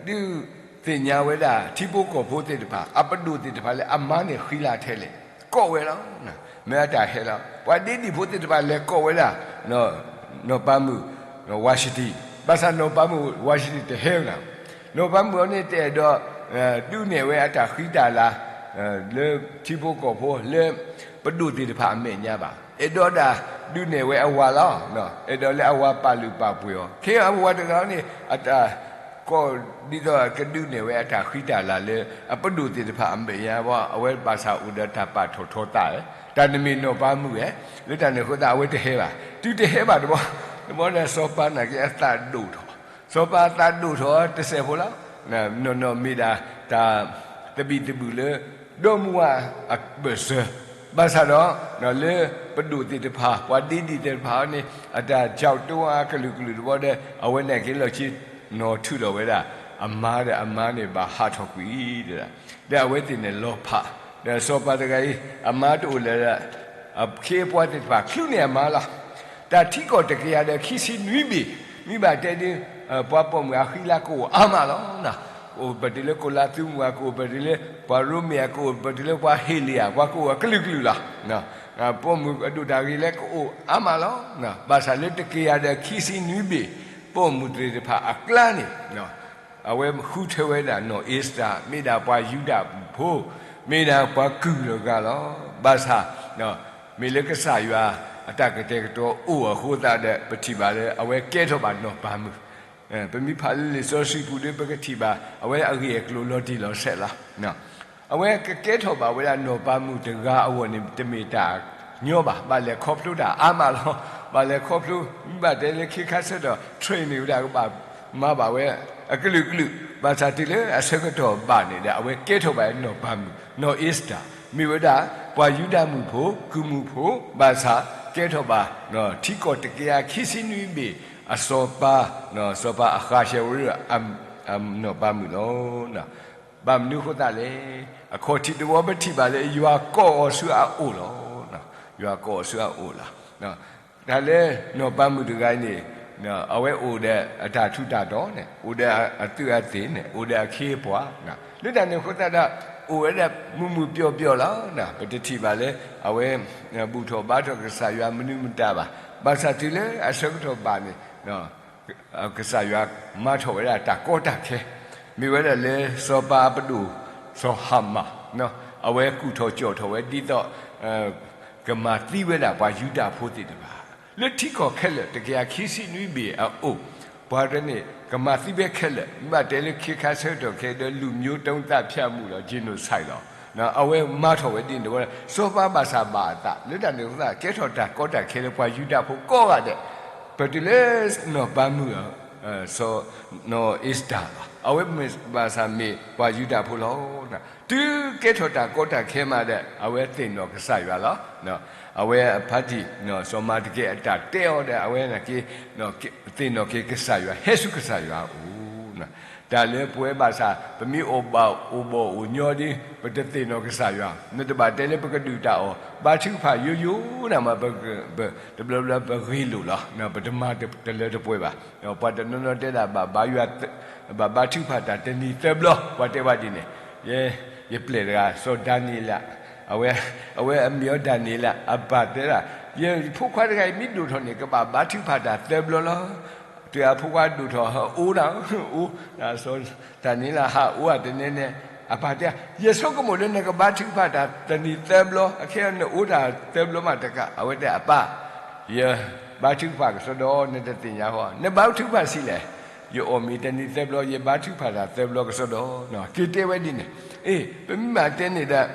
ဒုးသ့ၣ်ညါဝဲဒၣ် ထံဖိကီၢ်ဖိသ့ၣ်တဖၣ် အပဒိၣ်သ့ၣ်တဖၣ်လၢအမါန့ၣ်ဃံလၤထဲလဲၣ်, ကိးဝဲလီၤ. မ့ၢ်အတၢ်ဟဲလီၤ. ပှၤဒ့ဒံၣ်ဖိသ့ၣ်တဖၣ်လဲၤကိးဝဲဒၣ် နီၢ်ပၤမုၣ် Vashti, ဘၣ်ဆၣ်နီၢ်ပၤမုၣ် Vashti တဟဲဝဲဒၣ်. နီၢ်ပၤမုၣ်အီၤန့ၣ်တအဲၣ်ဒိး ဒုးနဲၣ်ဝဲအတၢ်ဃံတၢ်လၤ လၢထံဖိကီၢ်ဖိ လၢပဒိၣ်သ့ၣ်တဖၣ်အမဲာ်ညါဘၣ်. အဲၣ်ဒိးဒၣ်ဒုးနဲၣ်ဝဲအဝၤလီၤ. အဲၣ်ဒိးလၢအဝၤပာ်လုၢ်ပာ်ပှ့ၤအီၤ. ခဲအံၤအဝၤတဂၤန့ၣ် အတၢ်ကိးဒ်သိးကဒုးနဲၣ်ဝဲအတၢ်ဃံတၢ်လၤလၢ အပဒိၣ်သ့ၣ်တဖၣ်အမဲာ်ညါဘၣ်, အဝဲဘၣ်ဆၣ်အိၣ်ဒီးတၢ်ပာ်ထီၣ်ထီသး, တၢ်တမ့ၢ်နီၢ်ပၤမုၣ်ဧါ. လၢတၢ်န့ၣ်အဃိသတး အဝဲတဟဲဘၣ်. တုၤတဟဲဘၣ်တဘျီ, တဘျီန့ၣ် စီၤပၤနာ်က့အသးဒိၣ်ထီၣ်, စီၤပၤအသးဒိၣ်ထီၣ်တစဲးဖိလီၤ. နီၢ်နီၢ်မ့ၢ်ဒၣ်တၢ်သဘံၣ်သဘုၣ်လၢ ဒီမါဝၤအဘၢၣ်စၢၤ, ဘၣ်ဆၣ်ဒီး လၢပဒိၣ်သ့ၣ်တဖၣ် ပှၤဒ့ဒံၣ်သ့ၣ်တဖၣ်န့ၣ် အတၢ်ကၠီတိအကလုာ်ကလုာ်တဘျီဒီး အဝဲနာ်က့လီၢ်ခံနီၤထုးလီၤဝဲဒၣ် အမါဒီးအမါန့ၣ်ဘၣ်ဟးထီၣ်ကွံာ်, ဒီးအဝဲသ့ၣ်န့ၣ်လီၤဖး, ဒီးစီၤပၤတဂၤအံၤ အမါတအိၣ်လၢၤဒီး အခ့အပှၤသ့ၣ်တဖၣ် ချုးန့ၢ်အမါလီၤ. တၢ်ထံကီၢ်တကယၤဒီးခံဆံနွံဘ့ၣ်, မ့ၢ်ဘၣ်တဲဒ် ပှၤပိာ်မုၣ်အဃံလၤကအိၣ်အါမးလီၤ. ကအိၣ်ပတုၤလၢကိၤလါသူမုၣ်ဧါ, ကအိၣ်ပတုၤလၢ ပှၤရိမ့ၤဧါ, ကအိၣ်ပတုၤလၢပှၤဟ့းလ့ၣ်ဧါ, ပှၤကအိၣ်အကလုာ်ကလုာ်လီၤ. ပိာ်မုၣ်အဒိၣ်တၢ်ဂ့ၤလၢကအိၣ်အါမးလီၤ. ဘၣ်ဆၣ်လၢတကယၤဒီးခံဆံနွံဘ့ၣ် ပိာ်မုၣ်သ့ၣ်တဖၣ်အကျါန့ၣ် အဝဲဃုထၢဝဲဒၣ်နီၢ်အ့စတၢၤ မ့ၢ်ဒၣ်ပှၤယူဒၤဖိ, မ့ၢ်ဒၣ်ပှၤကုၢ်တဂၤလီၤ. ဘၣ်ဆၣ် မ့ၢ်လၢကစၢ်ယွၤအတၢ်ကတဲာ်ကတီၤအိၣ်အဃိသတးဒီး ပထံၣ်ဘၣ်လၢအဝဲကဲထီၣ်ဘၣ်နီၢ်ပၤမုၣ်, ပမ့ၢ်ဖးလၢလံာ်စီဆှံပူၤဒီး ပကထံၣ်ဘၣ် အဝဲအဂ့ၢ်အကျိၤလီၤတံၢ်လီၤဆဲးလီၤ. အဝဲကကဲထီၣ်ဘၣ်ဝဲဒၣ်နီၢ်ပၤမုၣ်တဂၤအဂီၢ်န့ၣ် တမ့ၢ်တၢ်ညီဘၣ်, ဘၣ်လဲၤခီဖျိတၢ်အါမးလီၤ. ဘၣ်လဲၤခီဖျိ မ့ၢ်ဘၣ်တဲလၢခ့ခါဆၢကတီၢ် train န့ၣ်ဝဲဒၣ် ကဘၣ်မၤဘၣ်ဝဲအကလုာ်ကလုာ်, ဘၣ်ဆၣ်တုၤလၢအဆၢကတီၢ်ဘၣ်န့ၣ်ဒီး အဝဲကဲထီၣ်ဘၣ်နီၢ်ပၤမုၣ်, နီၢ်အ့စတၢၤ မ့ၢ်ဝဲဒၣ် ပှၤယူဒၤမုၣ်ဖိ ကုၢ်မုၣ်ဖိ, ဘၣ်ဆၣ် ကဲထီၣ်ဘၣ် ထံကီၢ်တကယၤခံဆံနွံဘ့ၣ် အစီၤပၤ, စီၤပၤအဃးၡဲးဝရၢၣ် နီၢ်ပၤမုၣ်လီၤ. ဘၣ်မနုၤအဃိသတးလဲၣ်, အခီၣ်ထံးတဝီပထံၣ်ဘၣ်လၢ ယွၤကိးအီၤဆူအအိၣ်လီၤ. ယွၤကိးအီၤဆူအအိၣ်လီၤ. တၢ်လၢနီၢ်ပၤမုၣ်တဂၤန့ၣ် အဝဲအိၣ်ဒီးအတၢ်ထူးတၢ်တီၤန့ၣ်, အိၣ်ဒီးအသုးအသ့ၣ်န့ၣ်, အိၣ်ဒီးအခ့အပှၤ, လၢတၢ်န့ၣ်အဃိသတးဒီး အိၣ်ဝဲဒၣ်မုာ်မုာ်ပျီၣ်ပျီၣ်လီၤ. ပတထံၣ်ဘၣ်လၢ အဝဲ ဘူၣ်ထီၣ်ဘါထီၣ်ကစၢ်ယွၤမနုၤမတၤဘၣ်. ဘၣ်ဆၣ်တုၤလၢအဆၢကတီၢ်ဘၣ်န့ၣ် ကစၢ်ယွၤမၤထီၣ်ဝဲဒၣ်တၢ်ကီတၢ်ခဲ, မ့ၢ်ဝဲဒၣ်လၢစီၤပၤအပဒိၣ် စီၤဟၤမၣ်, အဝဲကူၣ်ထီၣ်ကၠီၣ်ထီၣ်ဝဲဒ်သိး ကမၤသံဝဲဒၣ်ပှၤယူဒၤဖိသ့ၣ်တဖၣ် လၢထံကီၢ်ခဲလၢာ် တကယၤခံဆံနွံဘ့ၣ်အအိၣ်, ပှၤတဖၣ်န့ၣ် ကမၤသံဝဲခဲလၢာ်, မ့ၢ်ဘၣ်တဲလၢခ့ခါဆၢကတီၢ်ခဲအံၤဒီး လူမျိုးတုံးသတ်ဖြတ်မှုလီၤ, genocide လီၤ. အဝဲမၤထီၣ်ဝဲဒ်န့ၣ်ဝဲ, စီၤပၤဘၣ်ဆၣ်ဘၣ်အသး လၢတၢ်န့ၣ်အဃိသတး ကဲထီၣ်တၢ်ကီတၢ်ခဲလၢပှၤယူဒၤဖိကိးဂၤဒဲး, ပတုၤလၢနီၢ်ပၤမုၣ် စီၤ နီၢ်အ့စတၢၤလီၤ. အဝဲမ့ၢ်ဘၣ်ဆၣ်မ့ၢ်ပှၤယူဒၤဖိလီၤ. တုၤကဲထီၣ်တၢ်ကီတၢ်ခဲမးဒီး အဝဲသ့ၣ်နီၣ်ကစၢ်ယွၤလီၤ. အဝဲအဖါတံၢ် စီၤမၤတကဲအတၢ်တဲအီၤဒီး အဝဲနာ်က့ သ့ၣ်နီၣ်က့ၤကစၢ်ယွၤ, ဟဲဆူကစၢ်ယွၤအအိၣ်. တၢ်လၢပဝဲဘၣ်ဆၣ် ပမ့ၢ်အိၣ်ဘၣ်အိၣ်ဘီၣ်အိၣ်ညီဒီး ပတသ့ၣ်နီၣ်ကစၢ်ယွၤ, နတဘၣ်တဲလၢပကဒုၣ်တၢ်အီၣ် ဘါထုကဖၣ်ယိယိနၤမး, တဘျီဘျီပဂ့ၤလိာ်လီၤ, ပတမၤတလၢတပှဲၤဘၣ်. ပှၤတနီၤနီၤတဲဒၣ် ဘၣ်ဘါထုကဖၣ်တၢ်တနံၤသၢဘျီ, ပှၤတဲဝဲဒ်န့ၣ်, ယ ယပျဲၢ်တဂၤ စီၤဒၤနံးယ့လး, အဝဲ အဝဲအမံၤအီၤဒၤနံးယ့လး, အပၢ်တဲဒၣ် ယဖိခွါတဂၤအံၤမ့ၢ်ဒိၣ်ထီၣ်န့ၣ် ကဘၣ်ဘါထုကဖၣ်တၢ်သၢဘျီလီၤ. တုၤအဖိခွါဒိၣ်ထီၣ် အအိၣ်ဒၣ် အိၣ်, စီၤဒၤနံးယ့လးဟးအိၣ်ဧါတနဲနဲ, အပၢ်တဲ ယဆိကမိၣ်လၢနကဘါထုကဖၣ်တၢ်တနံၤသၢဘျီ, အခဲအံၤနအိၣ်တၢ်သၢဘျီမးတကး, အဝဲတဲ အပၢ် ယဘါထုကဖၣ်ကစီဒီ, နတသ့ၣ်ညါဃီ, နဘါထုကဖၣ်ဆံးလဲၣ်. ယအီၣ်မ့ၤတနံၤသၢဘျီ, ယဘါထုကဖၣ်တၢ်သၢဘျီကစီဒီ, က့ၤတဲဝဲဒ်န့ၣ်. အ့ ပမ့ၢ်မၤတဲန့ၣ်ဒီး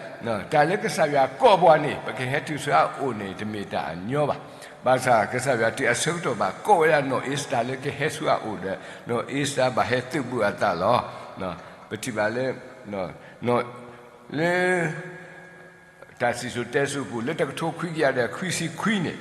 တၢ်လၢကစၢ်ယွၤကိးပှၤန့ၣ် ပကဟဲတုၤဆူအအိၣ်န့ၣ် တမ့ၢ်တၢ်အညီဘၣ်. ဘၣ်ဆၣ်ကစၢ်ယွၤတုၤအဆၢကတီၢ်ဘၣ်ကိးဝဲဒၣ်နီၢ်အ့ၤစတၢၤလၢကဟဲဆူအအိၣ်ဒီး နီၢ်အ့ၤစတၢၤဘၣ်ဟဲသုးဘူးအသးလီၤ. ပထံၣ်ဘၣ်လၢ လၢ တၢ်စံၣ်စိၤတဲစိၤပူၤ လၢတကထိခွံကယၤဒီးခွံဆံခွံန့ၣ်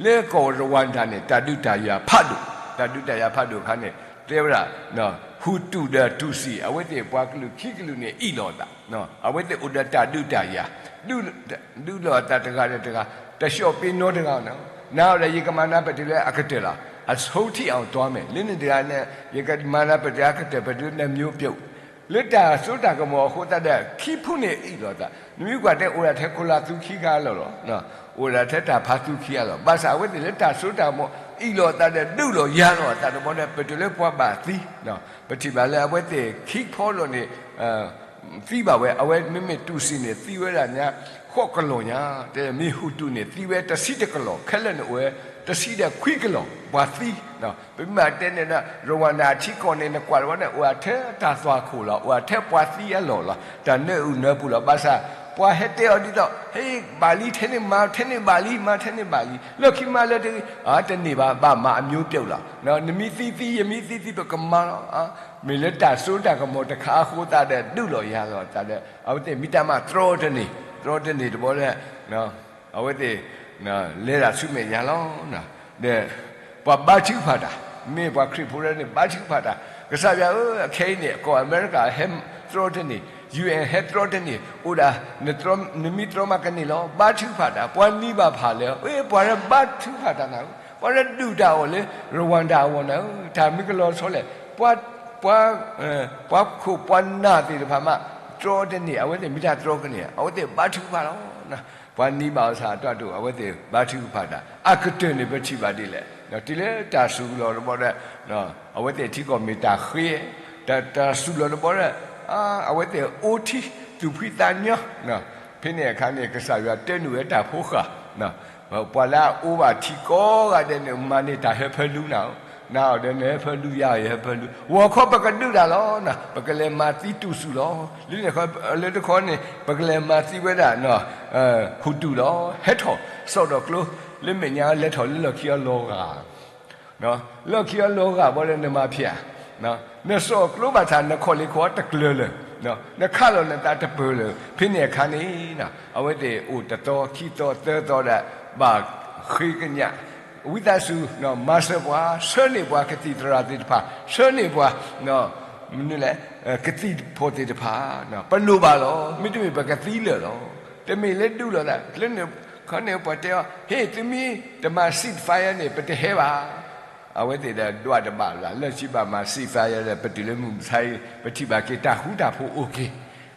လၢကီၢ်ရဝၤဒၤန့ၣ် တၢ်ဒုးတၢ်ယၤဖးဒိၣ်, တၢ်ဒုးတၢ်ယၤဖးဒိၣ်အခါန့ၣ် တဲဝဲဒၣ် ဟူးတူၢ်ဒီးတူၢ်စံၣ် အဝဲသ့ၣ်ပှၤကလုာ်ခံကလုာ်န့ၣ် အ့ၣ်လိာ်အသး, အဝဲသ့ၣ်အိၣ်ဒီးတၢ်ဒုးတၢ်ယၤ ဒုးလိာ်အသးတဂၤဒီးတဂၤ, တၢ်ဆှီၣ်ပ့ၤနီတဂၤနီၤ, နၤဒီးယကမၤနၤပတုၤလၢအကတၢၢ်လီၤ, အဆိထံၣ်အီၤတွၤမဲာ် လၢန့ၣ်တဂၤန့ၣ် ယကမၤနၤပတုၤအကတၢၢ်ပတုၤနမျိုးပြုတ် လၢတၢ်စိတၢ်ကမီၤအဃိသတးဒီး ခံဖုန့ၣ်အ့ၣ်လိာ်အသး, နမ့ၢ်ကွၢ်တဲအိၣ်ဒၣ်ထဲခိလါသူခံဂၤလီၤလီၤ, အိၣ်ဒၣ်ထဲတၢ်ဖးသူခံဂၤလီၤ, ဘၣ်ဆၣ်အဝဲသ့ၣ်လၢတၢ်စိတၢ်ကမီၤ အ့ၣ်လိာ်အသးဒီးဒုးလိာ်ယၤလိာ်အသးတဘျီဒီး ပတုၤလၢပှၤဘၣ်သံ, ပထံၣ်ဘၣ်လၢအဝဲသ့ၣ်ခံဖီလိာ်န့ၣ် သံဘၣ်ဝဲ, အဝဲမ့မ့ၢ်တူၢ်စံၣ်န့ၣ် သံဝဲဒၣ်ညါ ဃိးကလီၢ်ညါ, တဲမ့ၢ်ဟူးတူၢ်န့ၣ် သံဝဲတဆံတကလီၢ်, ခဲလၢာ်န့ၣ်အိၣ်ဝဲ တဆံဒီးခွံကလီၢ် ပှၤသံ, ပမ့ၢ်တဲန့ၣ်ဒီး ရဝၤဒၤထံကီၢ်န့ၣ် နကွၢ်တဝီန့ၣ် အိၣ်ထဲတၢ်သွၣ်ခိၣ်လီၤ, အိၣ်ထဲပှၤသံအလီၢ်လီၤ, တၢ်နၢအုၣ်နၢပူၤလီၤ, ဘၣ်ဆၣ် ပှၤဟဲတဲအီၤဒ်သိး ဟ့ၣ်ဘၣ်လံ ထဲန့ၣ်မၤ ထဲန့ၣ်ဘၣ်လံ မၤထဲန့ၣ်ဘၣ်လံ, လၢခံမၤလၢတဂ့ၤ, တန့ၢ်ဘၣ်, ဘၣ်မၤအမျိုးပြုတ်လီၤ, နမ့ၢ်သံသံ ယမ့ၢ်သံသံ ပကမၤလီၤ, မ့ၢ်လၢတၢ်စိတၢ်ကမီၤတခါအဃိသတးဒီး ဒုးလိာ်ယၤလိာ်အသးဒီး အဝဲသ့ၣ်မ့ၢ်တၢ်မၤတြီတန့ၢ်, တြီတန့ၢ်တဘျီဒီး အဝဲသ့ၣ် လဲၤဒၣ်ဆူမဲာ်ညါလီၤ, ဒီး ပှၤဘါထုကဖၣ်တၢ်, မ့ၢ်ပှၤခရံာ်ဖိလၢန့ၣ် ဘါထုကဖၣ်တၢ်, ကစၢ်ယွၤဧၢ, အခဲအံၤန့ၣ် ကီၢ်အမဲရကၤဟဲတြီတန့ၢ်, ယူဢၣ်အၣ် ဟဲတြီတန့ၢ်, အိၣ်ဒၣ် နမ့ၢ်တြီမးကန့ၢ်လီၤ, ဘါထုကဖၣ်တၢ်, ပှၤနံၤဘၣ်ဖၣ်လၢ အ့ ပှၤလၢဘါထုကဖၣ်တၢ်နၤဧၢ, ပှၤလၢဒုၣ်တၢ်အီၣ်လၢ ရဝၤဒၤအဂီၢ်နၤဧၢ, တၢ်မ့ၢ်ကလီၤဆီလဲၣ်, ပှၤ ပှၤခိၣ်ပှၤနၢ်သ့ၣ်တဖၣ်မး တြီတန့ၢ်, အဝဲသ့ၣ်မ့ၢ်တၢ်တြီကန့ၢ်, အဝဲသ့ၣ်ဘါထုကဖၣ်လီၤ. ပှၤနံၤဘၣ်အီၤစ့ၢ်အတီၢ်တအိၣ်, အဝဲသ့ၣ်ဘါထုကဖၣ်တၢ်, အကတၢၢ်န့ၣ်ပထံၣ်ဘၣ်ဒ်လဲၣ်, တုၤလၢတၢ်စူၤလီၤတဘျီဒီး အဝဲသ့ၣ်ထံကီၢ်မ့ၢ်တၢ်ဃ့, တၢ်စူၤလီၤတဘျီဒီး အဝဲသ့ၣ်အိၣ်ထံသူၣ်ဖှံသး ညီ, ဖဲန့ၣ်အခါန့ၣ် ကစၢ်ယွၤတဲနုာ်ဝဲတၢ်ဖိဃၢ်, ပှၤလၢအအိၣ်ဘၣ်ထံကိးဂၤဒဲးန့ၣ် မၤန့ၢ်တၢ်ဟၢဖၢလူနၤဧၢ, နၤအီၤဒီးနဟၢဖၢလူ ယၤအီၤယဟၢဖၢလူ, ဂီၤခီပကဒုးတၢ်လီၤ, ပကလဲၤမၤသံတူၢ်စူၤလီၤ, လၢန့ၣ် လၢတခီန့ၣ် ပကလဲၤမၤသံဝဲဒၣ် ဟူးတူၢ်လီၤ, ဟဲထီၣ် စီၣ်ဒီးကျိ လၢမဲာ်ညါလဲၤထီၣ်လၢလီၢ်ခံအလီၤဂာ် လီၢ်ခံအလီၤဂာ်ဘၣ်ဒီးနမၤဖျဲး, နစီၣ်ကျိဘၣ်ဆၣ် နခီၣ်လ့ၣ်ခီတကျၢၤလၢၤ, နခးလီၤနသးတပၢၢ်လၢၤ, ဖဲန့ၣ်အခါန့ၣ် အဝဲသ့ၣ်အိၣ်တသီ ခံသီ သၢသီဒီး ဘၣ်ဃ့ကညး, ဝံသးစူၤ မၤစၢၤပှၤ, ဆှၢန့ၢ်ပှၤကသံၣ်သရၣ်သ့ၣ်တဖၣ်, ဆှၢန့ၢ်ပှၤ မနုၤလဲၣ်, ကသံၣ်ဖီၣ်သ့ၣ်တဖၣ်, ပလိၣ်ဘၣ်လီၤ, မ့တမ့ၢ်ပကသံလၢာ်လီၤ, တမ့ၢ်လၢဒုးလိာ်သး, လၢန့ၣ်ခီန့ၣ် ပှၤတဲအီၤ ဟ့ၣ် သုမ့ၢ်တမၤ ceasefire န့ၣ် ပတဟဲဘၣ် အဝဲသ့ၣ်ဒီးဒွးတဘၣ်လၢၤ, လၢခံဘၣ်မၤ ceasefire ဒီး ပတုၤလၢမုၢ်မဆါအံၤ ပထံၣ်ဘၣ်က့ၤတၢ်ဃူတၢ်ဖိးအိၣ်က့ၤ,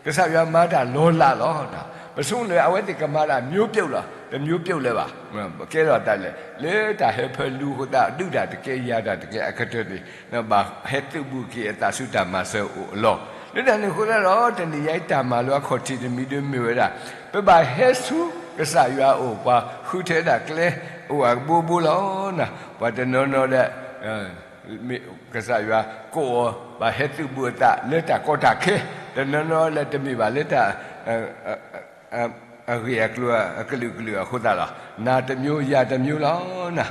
ကစၢ်ယွၤမၤတၢ်လီၤလးလီၤ, ပဆိကမိၣ်လၢအဝဲသ့ၣ်ကမၤတၢ်မျိုးပြုတ်လီၤ, တမျိုးပြုတ်လၢၤဘၣ်, ကဲထီၣ်တၢ်လဲၣ်, လၢတၢ်ဟၢဖၢလူအဃိသတး ဒုးတၢ်တကဲ ယၤတၢ်တကဲအကတၢၢ်န့ၣ် ဘၣ်ဟဲသုးဘူးက့ၤအသးဆူတၢ်မၤစၢၤအိၣ်အလီၢ်, လၢတၢ်န့ၣ်အဃိသတးဒီး တနံၤညါအံၤတၢ်မၤလိအခီၣ်ထံးတမံၤဒုးမ့ၢ်ဝဲဒၣ် ပဘၣ်ဟဲဆူကစၢ်ယွၤအအိၣ် ပှၤဃုထၢဒၣ်ကျဲအိၣ်အဘိဘိလီၤ, ပှၤတနီၤနီၤဒီး ကစၢ်ယွၤကိးအီၤ ဘၣ်ဟဲသုးဘူးအသးလၢတၢ်ကီတၢ်ခဲ, တနီၤနီၤလၢတမ့ၢ်ဘၣ်လၢတၢ် အဂ့ၢ်အကျိၤအကလုာ်ကလုာ်အဃိသတးလီၤ, နၤတမျိုး ယၤတမျိုးလီၤနၤ,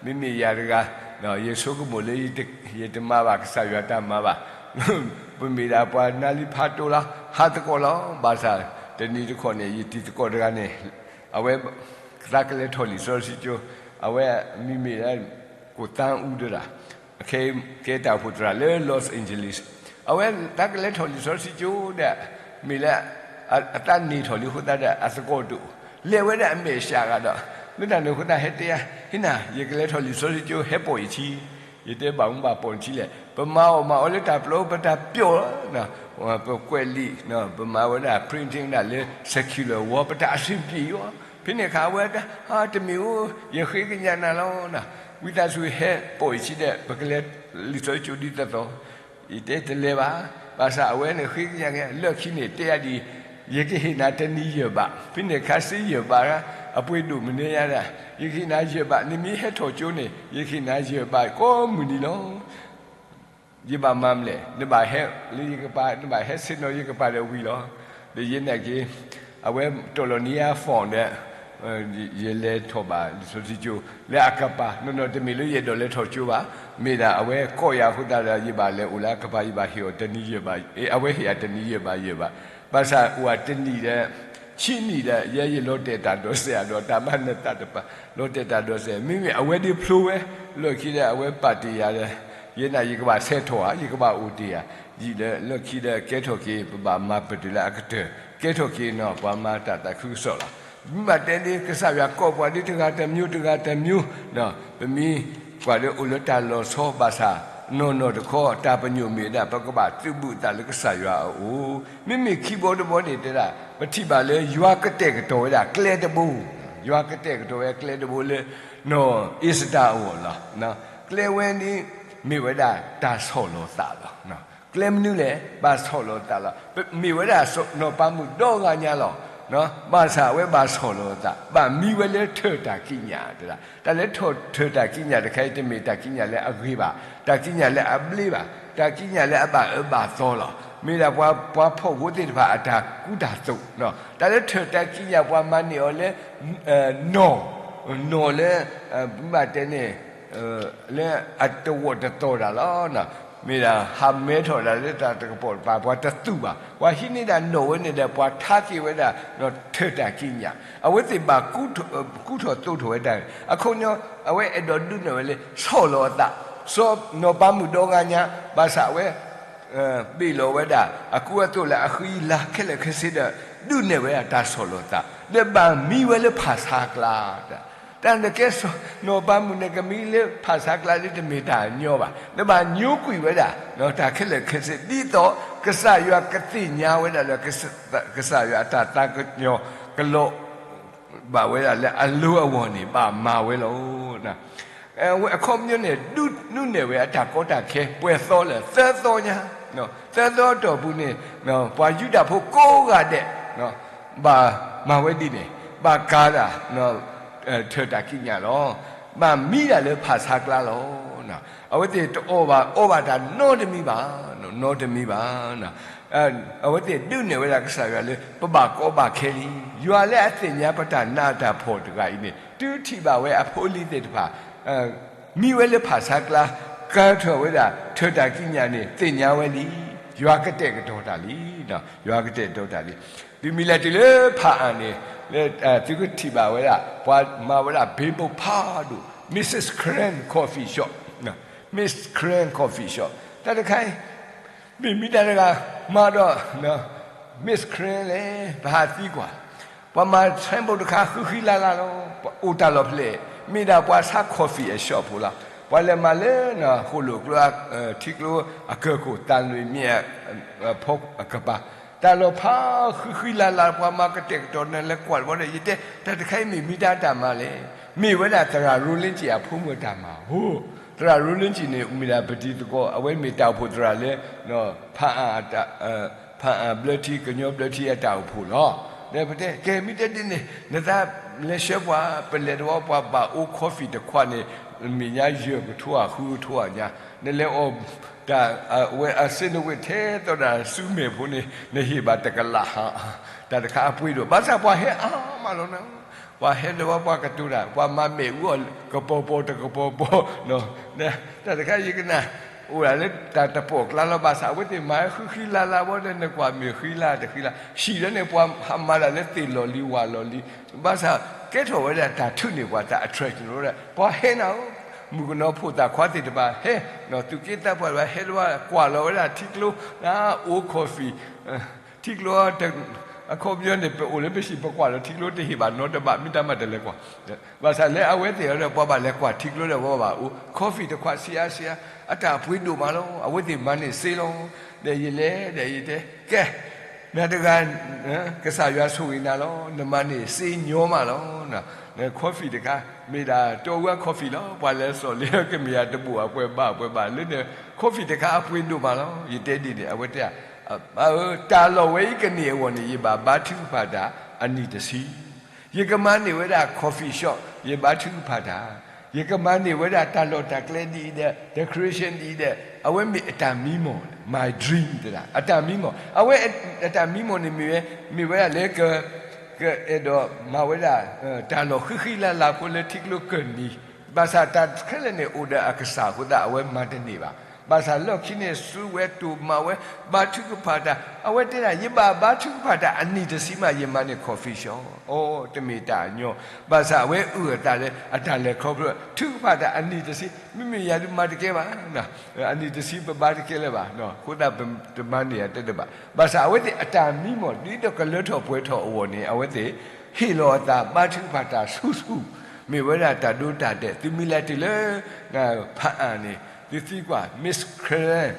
မ့မ့ၢ်ယၤတဂၤ ယဆိကမိၣ်လၢ ယတမၤဘၣ် ကစၢ်ယွၤတၢ်မၤဘၣ်, ပမ့ၢ်ဒၣ်ပှၤနါလံဖးတိလီၤ ဟးသကိးလီၤ, ဘၣ်ဆၣ်တနံၤတခီန့ၣ် ယတံၤသကိးတဂၤန့ၣ် အဝဲ သးကလဲၤထီၣ်လံာ်စီဆှံကၠိ, အဝဲမံၤမ့ၢ်လၢ ကိၣ်သၣ်အူဒၣ်, ကဲတၢ်အိၣ်ဖှိၣ်သရၣ်လၢ Los Angeles, အဝဲသးကလဲၤထီၣ်လံာ်စီဆှံကၠိဒီး မ့ၢ်လၢ အသးန့ၢ်ထီၣ်လံအဃိသတးဒီး အသကိးတအိၣ်, လဲၤဝဲဒၣ်အမဲာ်ဆှးဂၤဒီး လၢတၢ်န့ၣ်အဃိသတး ဟဲတဲယၤ ဟ့ၣ်နၤ ယကလဲၤထီၣ်လံာ်စီဆှံကၠိ ဟဲပိာ်ယထံ, ယတဲဘၣ်မူဘၣ်ပိာ်နထံလဲၣ်, ပမၤအီၣ်မၤအီလၢတၢ်ပျီ ပတၢ်ပျီလီၤ, ပကွဲးလံာ် ပမၤဝဲဒၣ် printing ဒၣ်လၢ secular world ပတၢ်အဆင်ပြေအီၤ, ဖဲန့ၣ်အခါအဝဲတဲ တမ့ၢ်ဧိၤ ယဃ့ကညးနၤလီၤ, ဝံသးစူၤဟဲပိာ်ယထံဒီး ပကလဲၤလံာ်စီဆှံကၠိဒ်သိးသိး, ယတဲတလဲၤဘၣ်, ဘၣ်ဆၣ်အဝဲန့ၣ်ဃ့ကညးက့ၤ လၢခံန့ၣ်တဲယၤဒ်အံၤ, ယကဟ့ၣ်နၤတနံၤယဲၢ်ဘး, ဖဲန့ၣ်အခါစ့ယဲၢ်ဘး, အပှ့ၤဒိၣ်မနုၤယၤဒၣ်, ယကဟ့ၣ်နၤယဲၢ်ဘး, နမ့ၢ်ဟဲထီၣ်ကၠိန့ၣ် ယကဟ့ၣ်နၤယဲၢ်ဘးကိးမုၢ်နံၤလီၤ. ယဘၣ်မၤမလဲၣ်, နဘၣ်ဟဲလၢယကပၤ, နဘၣ်ဟဲဆ့ၣ်နီၤယကပၤဒီးဝံၤလီၤ. ဒီးယဲနာ်က့ၤ အဝဲတီၢ်လီၤနံၤအ phone ဒီး ယလဲၤထီၣ်ဘၣ်လံာ်စီဆှံကၠိ လၢအကပၤ နီၢ်နီၢ်တမ့ၢ်လၢယအဲၣ်ဒိးလဲၤထီၣ်ကၠိဘၣ်, မ့ၢ်ဒၣ်အဝဲကိးယၤအဃိသတးဒီး ယဘၣ်လဲၤအိၣ်လၢအကပၤ ယဘၣ်ဟ့ၣ်အီၤတနံၤယဲၢ်ဘး, အဝဲဟ့ၣ်ယၤတနံၤယဲၢ်ဘးယဲၢ်ဘး, ဘၣ်ဆၣ်အိၣ်အတနံၣ်ဒီး ဆံနံၣ်ဒီး ယဲယလီၤတဲာ်တၢ်ဒိးစဲးအဒီး တၢ်မၤနၢၤသးတပၤ လီၤတဲာ်တၢ်ဒိးစဲး မ့မ့ၢ်အဝဲဒၣ်ဖျိဝဲ လီၢ်ခံဒီးအဝဲပာ်တ့ၢ်ယၤဒီး ယဲန့ၣ် ယကဘၣ်ဆဲးထီၣ်ဧါ ယကဘၣ်အိၣ်တ့ၢ်ဧါ, ယံာ်လၢလီၢ်ခံဒီးကဲထီၣ်က့ၤ ပဘၣ်မၤပတုာ်လၢအကတၢၢ် ကဲထီၣ်က့ၤနီၤ ပှၤမၤတၢ်သးခုကစီၣ်လီၤ. မ့ၢ်ဘၣ်တဲဒ် ကစၢ်ယွၤကိးပှၤဒ်တဂၤတမျိုး တဂၤတမျိုး, ပမ့ၢ်ကွၢ်လၢအိၣ်လၢတၢ်လီၤဆီဘၣ်ဆၣ် နီၢ်နီၢ်တခီ တၢ်ပညိၣ်မ့ၢ်ဝဲဒၣ် ပကဘၣ်သုးဘူးသးလၢကစၢ်ယွၤအအိၣ်, မ့မ့ၢ်ခံဘီတဘီန့ၣ်တဲဒၣ် ပထံၣ်ဘၣ်လၢယွၤကတဲာ်ကတီၤဝဲဒၣ်ကျဲတဘိ, ယွၤကတဲာ်ကတီၤဝဲကျဲတဘိလၢ နီၢ်အ့စတၢၤအဂီၢ်လီၤ. ကျဲဝဲန့ၣ် မ့ၢ်ဝဲဒၣ်တၢ်ဆီၣ်လီၤသးလီၤ. ကျဲမနုၤလဲၣ် ဘၣ်ဆီၣ်လီၤသးလီၤ. မ့ၢ်ဝဲဒၣ်နီၢ်ပၤမုၣ်ဒီဂၤညါလီၤ. ဘၣ်ဆၣ်အဝဲဘၣ်ဆီၣ်လီၤသး ဘၣ်မံဝဲလၢထၢၣ်တၢ်ကံးညာ်တဒၣ်. တၢ်လၢထၢၣ်တၢ်ကံးညာ်တခါအံၤ တမ့ၢ်တၢ်ကံးညာ်လၢအဂ့ၤဘၣ်, တၢ်ကံးညာ်လၢအဘျ့ဘၣ်, တၢ်ကံးညာ်လၢအဘၣ်အၢဘၣ်သီလီၤ. မ့ၢ်ဒၣ်ပှၤဖှီၣ်ဖိသ့ၣ်တဖၣ်အတၢ်ကူတၢ်သိး, တၢ်လၢထၢၣ်တၢ်ကံးညာ်ပှၤမၤန့ၢ်အီၤလၢ နီၢ်, နီၢ်လၢ ဘၣ်တဲန့ၣ် လၢအတဝီၣ်တသီၣ်တၢ်လီၤ. မ့ၢ်ဒၣ်ဟးမဲထီၣ်ဒၣ်လၢတၢ်တကပီၤတပၤ ပှၤတသူၣ်ဘၣ်. ပှၤဟံးန့ၢ်ဒၣ်နီၢ်ဝဲန့ၣ်ဒီး ပှၤထါက့ၤဝဲဒၣ် ထၢၣ်တၢ်ကံးညာ်. အဝဲသ့ၣ်ဘၣ်ကူထီၣ်သိးထီၣ်ဝဲဒၣ် အခီပညီ အဝဲအဲၣ်ဒိးဒုးနဲၣ်ဝဲလၢ ဆီၣ်လီၤအသး, စီၤနီၢ်ပၤမုၣ်ဒီဂၤညါ, ဘၣ်ဆၣ်အဝဲ ဘ့ၣ်လီၤဝဲဒၣ် အကူအသိးလၢအဃံလၤခဲလၢာ်ခဲဆ့ဒီး ဒုးနဲၣ်ဝဲဒၣ်တၢ်ဆီၣ်လီၤသး ဒီးဘၣ်မံဝဲလၢဖၣ်ဆါကျါ တၢ်နကဲ နီၢ်ပၤမုၣ်န့ၣ်ကမံလၢဖၣ်ဆါကျါလၢတမ့ၢ်တၢ်ညီဘၣ်, ဒီးဘၣ်ညိကွံာ်ဝဲဒၣ် တၢ်ခဲလၢာ်ခဲဆ့ ဒ်သိးကစၢ်ယွၤကသ့ၣ်ညါဝဲဒၣ်လၢ ကစၢ်ယွၤအတၢ်သးကညီၤကလီၤ ဘၣ်ဝဲဒၣ်လၢအလိၤအဂီၢ်န့ၣ် ဘၣ်မၤဝဲလီၤ. အခီပညီန့ၣ် ဒုးနဲၣ်ဝဲအတၢ်ကီတၢ်ခဲ ပှဲၤသီလၢသၢသီညါ, သၢသီအတီၢ်ပူၤန့ၣ် ပှၤယူဒၤဖိကိးဂၤဒဲး ဘၣ်မၤဝဲဒ်န့ၣ် ဘၣ်ကၤဒၣ် ထၢၣ်တၢ်ကံးညာ်လီၤ. ဘၣ်မံဒၣ်လၢဖၣ်ဆါကျါလီၤ. အဝဲသ့ၣ်တအီၣ်ဘၣ်အီဘၣ်တၢ်နီတမံၤဘၣ်, နီတမံၤဘၣ်. အဝဲသ့ၣ်ဒုးနဲၣ်ဝဲဒၣ်ကစၢ်ယွၤလၢ ပဘၣ်ကီဘၣ်ခဲလံ. ယွၤလၢအသ့ၣ်ညါပတၢ်နးတၢ်ဖှီၣ်တဂၤအံၤန့ၣ် တုၤထံၣ်ဘၣ်ဝဲအဖိအလံၤသ့ၣ်တဖၣ် မံဝဲလၢဖၣ်ဆါကျါ ကၤထၢၣ်ဝဲဒၣ် ထၢၣ်တၢ်ကံးညာ်န့ၣ် သ့ၣ်ညါဝဲလံ. ယွၤကတဲာ်ကတီၤတၢ်လံ, ယွၤကတဲာ်ကတီၤတၢ်လံ. သုမ့ၢ်လဲၤတုၤလၢဖၣ်အၣ်န့ၣ် လၢသုကထံၣ်ဘၣ်ဝဲဒၣ် ပှၤမၤဝဲဒၣ်ဘ့ဘိဖးဒိၣ် Missus Crane Coffee Shop, Miss Crane Coffee Shop တၢ်တခါအံၤ မ့ၢ်မံတၢ်တဂၤမၤဒီး Miss Crane လဲၣ် ပဟးသံကွၢ်, ပှၤမၤ signboard တခါဃံဃံလၤလၤလီၤ. အိၣ်တၢ်လီၢ်ဖျဲၣ် မ့ၢ်ဒၣ်ပှၤဆါ coffee အ shop ဖိလီၤ. ပှၤလဲၤမၤလၢ ဃိၣ်လိာ်ကျိ ထံကျိအကၢၢ်ခိၣ် သၣ်လွံၣ်မ့ၢ် ဖီအကပၤ တၢ်လီၤဖးဃံဃံလၤလၤ ပှၤမၤကတဲာ်ကတီၤန့ၣ် လဲၤကွၢ်တဘျီဒီး ယတဲ တၢ်တခါအံၤမ့ၢ်မံတၢ်တၢ်မၤလဲၣ်. မ့ၢ်ဝဲဒၣ်သရၣ် Roland ကၠံၣ် အဖိမုၣ်အတၢ်မၤဧိၤ. သရၣ် Roland ကၠံၣ်န့ၣ် မ့ၢ်ဒၣ်ပတံၤသကိး အဝဲမ့ၢ်တၢ်အိၣ်ဖှိၣ်သရၣ်လၢ ဖၣ်အၣ် ဖၣ်အၣ်ဘျၢထံ ကညီဘျၢထံအတၢ်အိၣ်ဖှိၣ်လီၤ. ဒီးပတဲ ကဲ မ့ၢ်တဲဒ်န့ၣ် နသးလဲၤဆှၢပှၤ ပလဲၤတဝီ ပှၤဘၣ်အိၣ် coffee တခွးန့ၣ် မဲာ်ညါယဲၢ်ကထိဧါ ဃုကထိဧါညါ နလဲၤအီၣ် တၢ်အဝဲအ sandwich ထဲသိးတၢ်ဆူမဲာ်ဖိန့ၣ် နဟ့ၣ်ဘၣ်တကလးဟါ တၢ်တခါအပှ့ၤဒိၣ် ဘၣ်ဆၣ်ပှၤဟဲအါမးလီၤနၤ. ပှၤဟဲလၢဝဲပှၤကတိၤတၢ် ပှၤမၤမဲာ်အူအီၣ် ကပီၤပီၤတကပီၤပီၤ တၢ်တခါယကနၣ် အိၣ်ဒၣ်လၢတၢ်တပိာ်ကျါလီၤ. ဘၣ်ဆၣ်အဝဲသ့ၣ်မၤဃံဃံလၤလၤဝဲဒီး နကွၢ်မ့ၢ်ဃံလၤတဃံလၤ ဟံၣ်လၢန့ၣ် ပှၤဟးမၤတၢ်လၢသ့ၣ်လီၢ်လံၤဝၣ်လီၢ်လံၤ ဘၣ်ဆၣ်ကဲထီၣ်ဝဲဒၣ်တၢ်ထုးန့ၢ်ပှၤ တၢ် attract န့ၣ်ဝဲဒၣ် ပှၤဟဲနၤဧိၤ မုၣ်ကနီၤဖိသၣ်ခွါသ့ၣ်တဖၣ်ဟဲ သူၣ်က့သးပှၢ်တဖၣ်ဟဲလၢဝဲ ကွၢ်လီၤဝဲဒၣ်ထံကျိ အိၣ် coffee ထံကျိ အခီပညီန့ၣ် ပအိၣ်လၢပဟံၣ် ပကွၢ်လီၤထံကျိ တဟ့ၣ်ဘၣ်နီတဘ့ၣ် မ့ၢ်တၢ်မၤတလဲၤကွၢ် ဘၣ်ဆၣ်လၢအဝဲသ့ၣ်အံၤဒီး ပှၤဘၣ်လဲၤကွၢ်ထံကျိဒီး ပှၤဘၣ်အိၣ် coffee တခွးဆံးအါဆံးအါ အတၢ်ပှ့ၤဒိၣ်မးလီၤ. အဝဲသ့ၣ်မၤန့ၢ်စ့လီၤ. ဒီးယလဲၤဒီးယတဲ ကဲ နၤတဂၤ ကစၢ်ယွၤဆိၣ်ဂ့ၤနၤလီၤ. နမၤန့ၢ်စ့ညီမးလီၤ. န coffee တခါ မ့ၢ်ဒၣ်တီအူအ coffee လီၤ. ပှၤလဲၤစိာ်လံ ကမ့ၢ်ယၤတဘိၣ်အပှဲၤဘၣ်အပှဲၤဘၣ်လၢန coffee တခါအပှ့ၤဒိၣ်မးလီၤ. ယတဲဒ်န့ၣ် အဝဲတဲ တၢ်လီၢ်ဝဲအံၤကန့ၢ်အဂီၢ်န့ၣ် ယဘၣ်ဘါထုကဖၣ်တၢ်အနံၣ်တဆံ ယကမၤန့ၢ်ဝဲဒၣ် coffee shop ယဘါထုကဖၣ်တၢ်, ယကမၤန့ၢ်ဝဲဒၣ်တၢ်လီၢ်တၢ်ကျဲဒ်အံၤဒီး decoration ဒ်အံၤဒီး အဝဲမ့ၢ်အတၢ်မံမီၢ် my dream တဒၣ် အတၢ်မံမီၢ်, အဝဲအတၢ်မံမီၢ်န့ၣ်မ့ၢ်ဝဲ မ့ၢ်ဝဲဒၣ်လၢက ကအဲၣ်ဒိးမၤဝဲဒၣ် တၢ်လီၢ်ဃံဃံလၤလၤဖိလၢထံကျိကၢၢ်နံၤ, ဘၣ်ဆၣ်တၢ်ခဲလၢာ်န့ၣ်အိၣ်ဒီးအကစၢ်အဃိသတး အဝဲမၤတန့ၢ်ဘၣ်. ဘၣ်ဆၣ်လီၢ်ခံန့ၣ် စူးဝဲတိၢ်မၤဝဲ ဘါထုကဖၣ်တၢ်, အဝဲတဲဒၣ် ယဘၣ်ဘါထုကဖၣ်တၢ်အနံၣ်တဆံမး ယမၤန့ၢ် coffee shop, အိ တမ့ၢ်တၢ်အညီ, ဘၣ်ဆၣ်အဝဲအုၣ်အသးလၢအတၢ်လဲၤခီဖျိ ထုကဖၣ်တၢ်အနံၣ်တဆံ, မ့မ့ၢ်ယၤဒုးမၤတကဲဘၣ် အနံၣ်တဆံပဘါတကဲလၢၤဘၣ်, အဃိသတးပတမၤန့ၢ်အတဲတဘၣ်. ဘၣ်ဆၣ်အဝဲသ့ၣ်အတၢ်မံမီၢ် ဒ်သိးကလၢထီၣ်ပှဲၤထီၣ်အဂီၢ်န့ၣ် အဝဲသ့ၣ်ဟ့ၣ်လီၤအသးဘါထုကဖၣ်တၢ်ဆူၣ်ဆူၣ်, မ့ၢ်ဝဲဒၣ်တၢ်ဒိတၢ်တဲာ်. သုမ့ၢ်လဲၤတုၤလၢ ဖးအၣ်န့ၣ် သုသံကွၢ် Miss Karen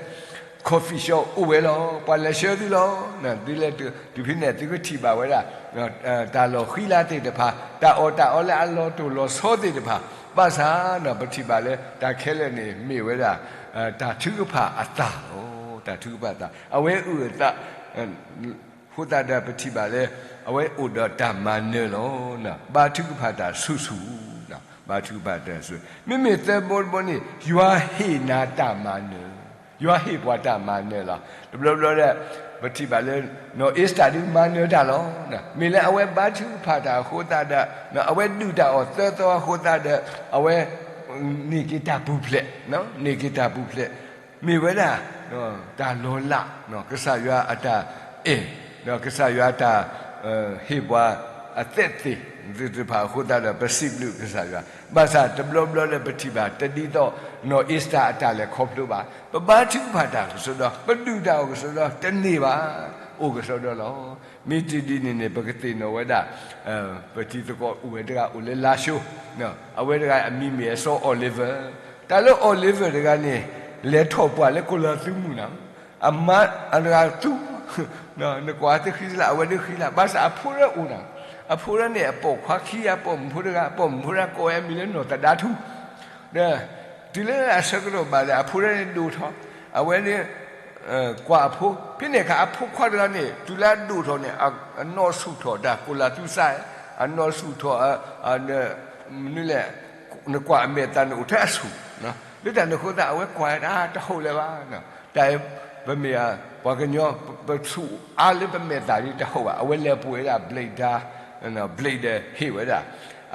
coffee shop အိၣ်ဝဲလီၤ, ပှၤလဲၤဆှၢသုလီၤ. သုလဲၤတုၤဖဲန့ၣ် သုကထံၣ်ဘၣ်ဝဲဒၣ် တၢ်လီၢ်ဃံလၤသ့ၣ်တဖၣ်, တၢ်အီၣ်တၢ်အီလၢအလီၤတိၢ်လီၤဆီသ့ၣ်တဖၣ်, ဘၣ်ဆၣ်ပထံၣ်ဘၣ်လၢတၢ်ခဲလၢာ်န့ၣ် မ့ၢ်ဝဲဒၣ် တၢ်ထုကဖၣ်အသးလီၤ. တၢ်ထုကဖၣ်အသး အဝဲအုၣ်အသး အဃိသတးဒီးပထံၣ်ဘၣ်လၢ အဝဲအိၣ်ဒီးတၢ်မၤနၢၤလီၤ. ဘါထုကဖၣ်တၢ်ဆူၣ်ဆူၣ်, ဘါထုကဖၣ်တၢ်ဆူၣ်, မ့မ့ၢ်သၢဘီတဘီန့ၣ် ယွၤဟ့ၣ်နၤတၢ်မၤနၢၤ, ယွၤဟ့ၣ်ပှၤတၢ်မၤနၢၤလီၤ. တဘျီဘျီဒီး ပထံၣ်ဘၣ်လၢ နီၢ်အ့ၤစတၢ်ဒုးမၤနၢၤတၢ်လီၤ. မ့ၢ်လၢအဝဲဘါထုကဖၣ်တၢ်အဃိသတးဒီး အဝဲဒုၣ်တၢ်အီၣ်သၢသီအဃိသတးဒီး အဝဲ န့ၢ်က့ၤတၢ်ပူၤဖျဲး, န့ၢ်က့ၤတၢ်ပူၤဖျဲး, မ့ၢ်ဝဲဒၣ် တၢ်လီၤလး, ကစၢ်ယွၤအတၢ်အဲၣ်, ဒီးကစၢ်ယွၤတၢ် ဟ့ၣ်ပှၤအသက်သေသ့ၣ်တဖၣ်အဃိသတးဒီး ပစံးဘျုးကစၢ်ယွၤ, ဘၣ်ဆၣ်တဘျီဘျီလၢပထံၣ်ဘၣ် တဒ်သိးနီၢ်အ့ၤစတၢ်အတၢ်လဲၤခီဖျိဘၣ်. ပဘါထုကဖၣ်တၢ်ကစီဒီ, ပဒုၣ်တၢ်အီၣ်ကစီဒီတန့ၢ်ဘၣ်, အိၣ်ကစီဒီလီၤ. မ့ၢ်တုၤဒ်န့ၣ်န့ၣ် ပကသ့ၣ်နီၣ်ဝဲဒၣ် ပတံၤသကိးအိၣ်ဝဲတဂၤအိၣ်လၢလါၡိ, အဝဲတဂၤအမံၤမ့ၢ်အစီၤ Oliver, တၢ်လၢ Oliver တဂၤန့ၣ် လဲၤထီၣ်ပှၢ်လၢကိလၤသူမုၢ်နၤ, အမါအတဂၤသူ နကွၢ်တဃံလၢ် အဝဲဒၣ်ဃံလၢ် ဘၣ်ဆၣ်အဖိဒၣ်အိၣ်နၤ, အဖိဒၣ်န့ၣ် အပိာ်ခွါခံဂၤ ပိာ်မုၣ်ဖိတဂၤ, ပိာ်မုၣ်ဖိတဂၤကိးဝဲအမံၤလၢနီၢ်သဒါထူ, ဒီးတုၤလၢအဆၢကတီၢ်ဘၣ်ဒီး အဖိဒၣ်န့ၣ်ဒိၣ်ထီၣ်, အဝဲန့ၣ် ကွၢ်အဖိ, ဖဲန့ၣ်အခါအဖိခွါတဂၤန့ၣ် တုၤလၢအဒိၣ်ထီၣ်န့ၣ် အနီၢ်ဆူၣ်ထီၣ်တၢ်ကိလၤသူစါ, အနီၢ်ဆူၣ်ထီၣ် မနုၤလဲၣ်, နကွၢ်အမဲာ်သးန့ၣ်အိၣ်ထဲအဆူၣ်, လၢတၢ်န့ၣ်အဃိသတး အဝဲကွၢ်တၢ်တဟူးလၢၤဘၣ်, တၢ်ပမ့ၢ်ပှၤကညီ ပဆူၣ်အါလၢပမဲာ်သးဒ်တဟူးဘၣ်, အဝဲလဲၤပှ့ၤဝဲဒၣ် ဘျ့းဒါ, ဘျ့းဒီးဟ့ၣ်ဝဲဒၣ်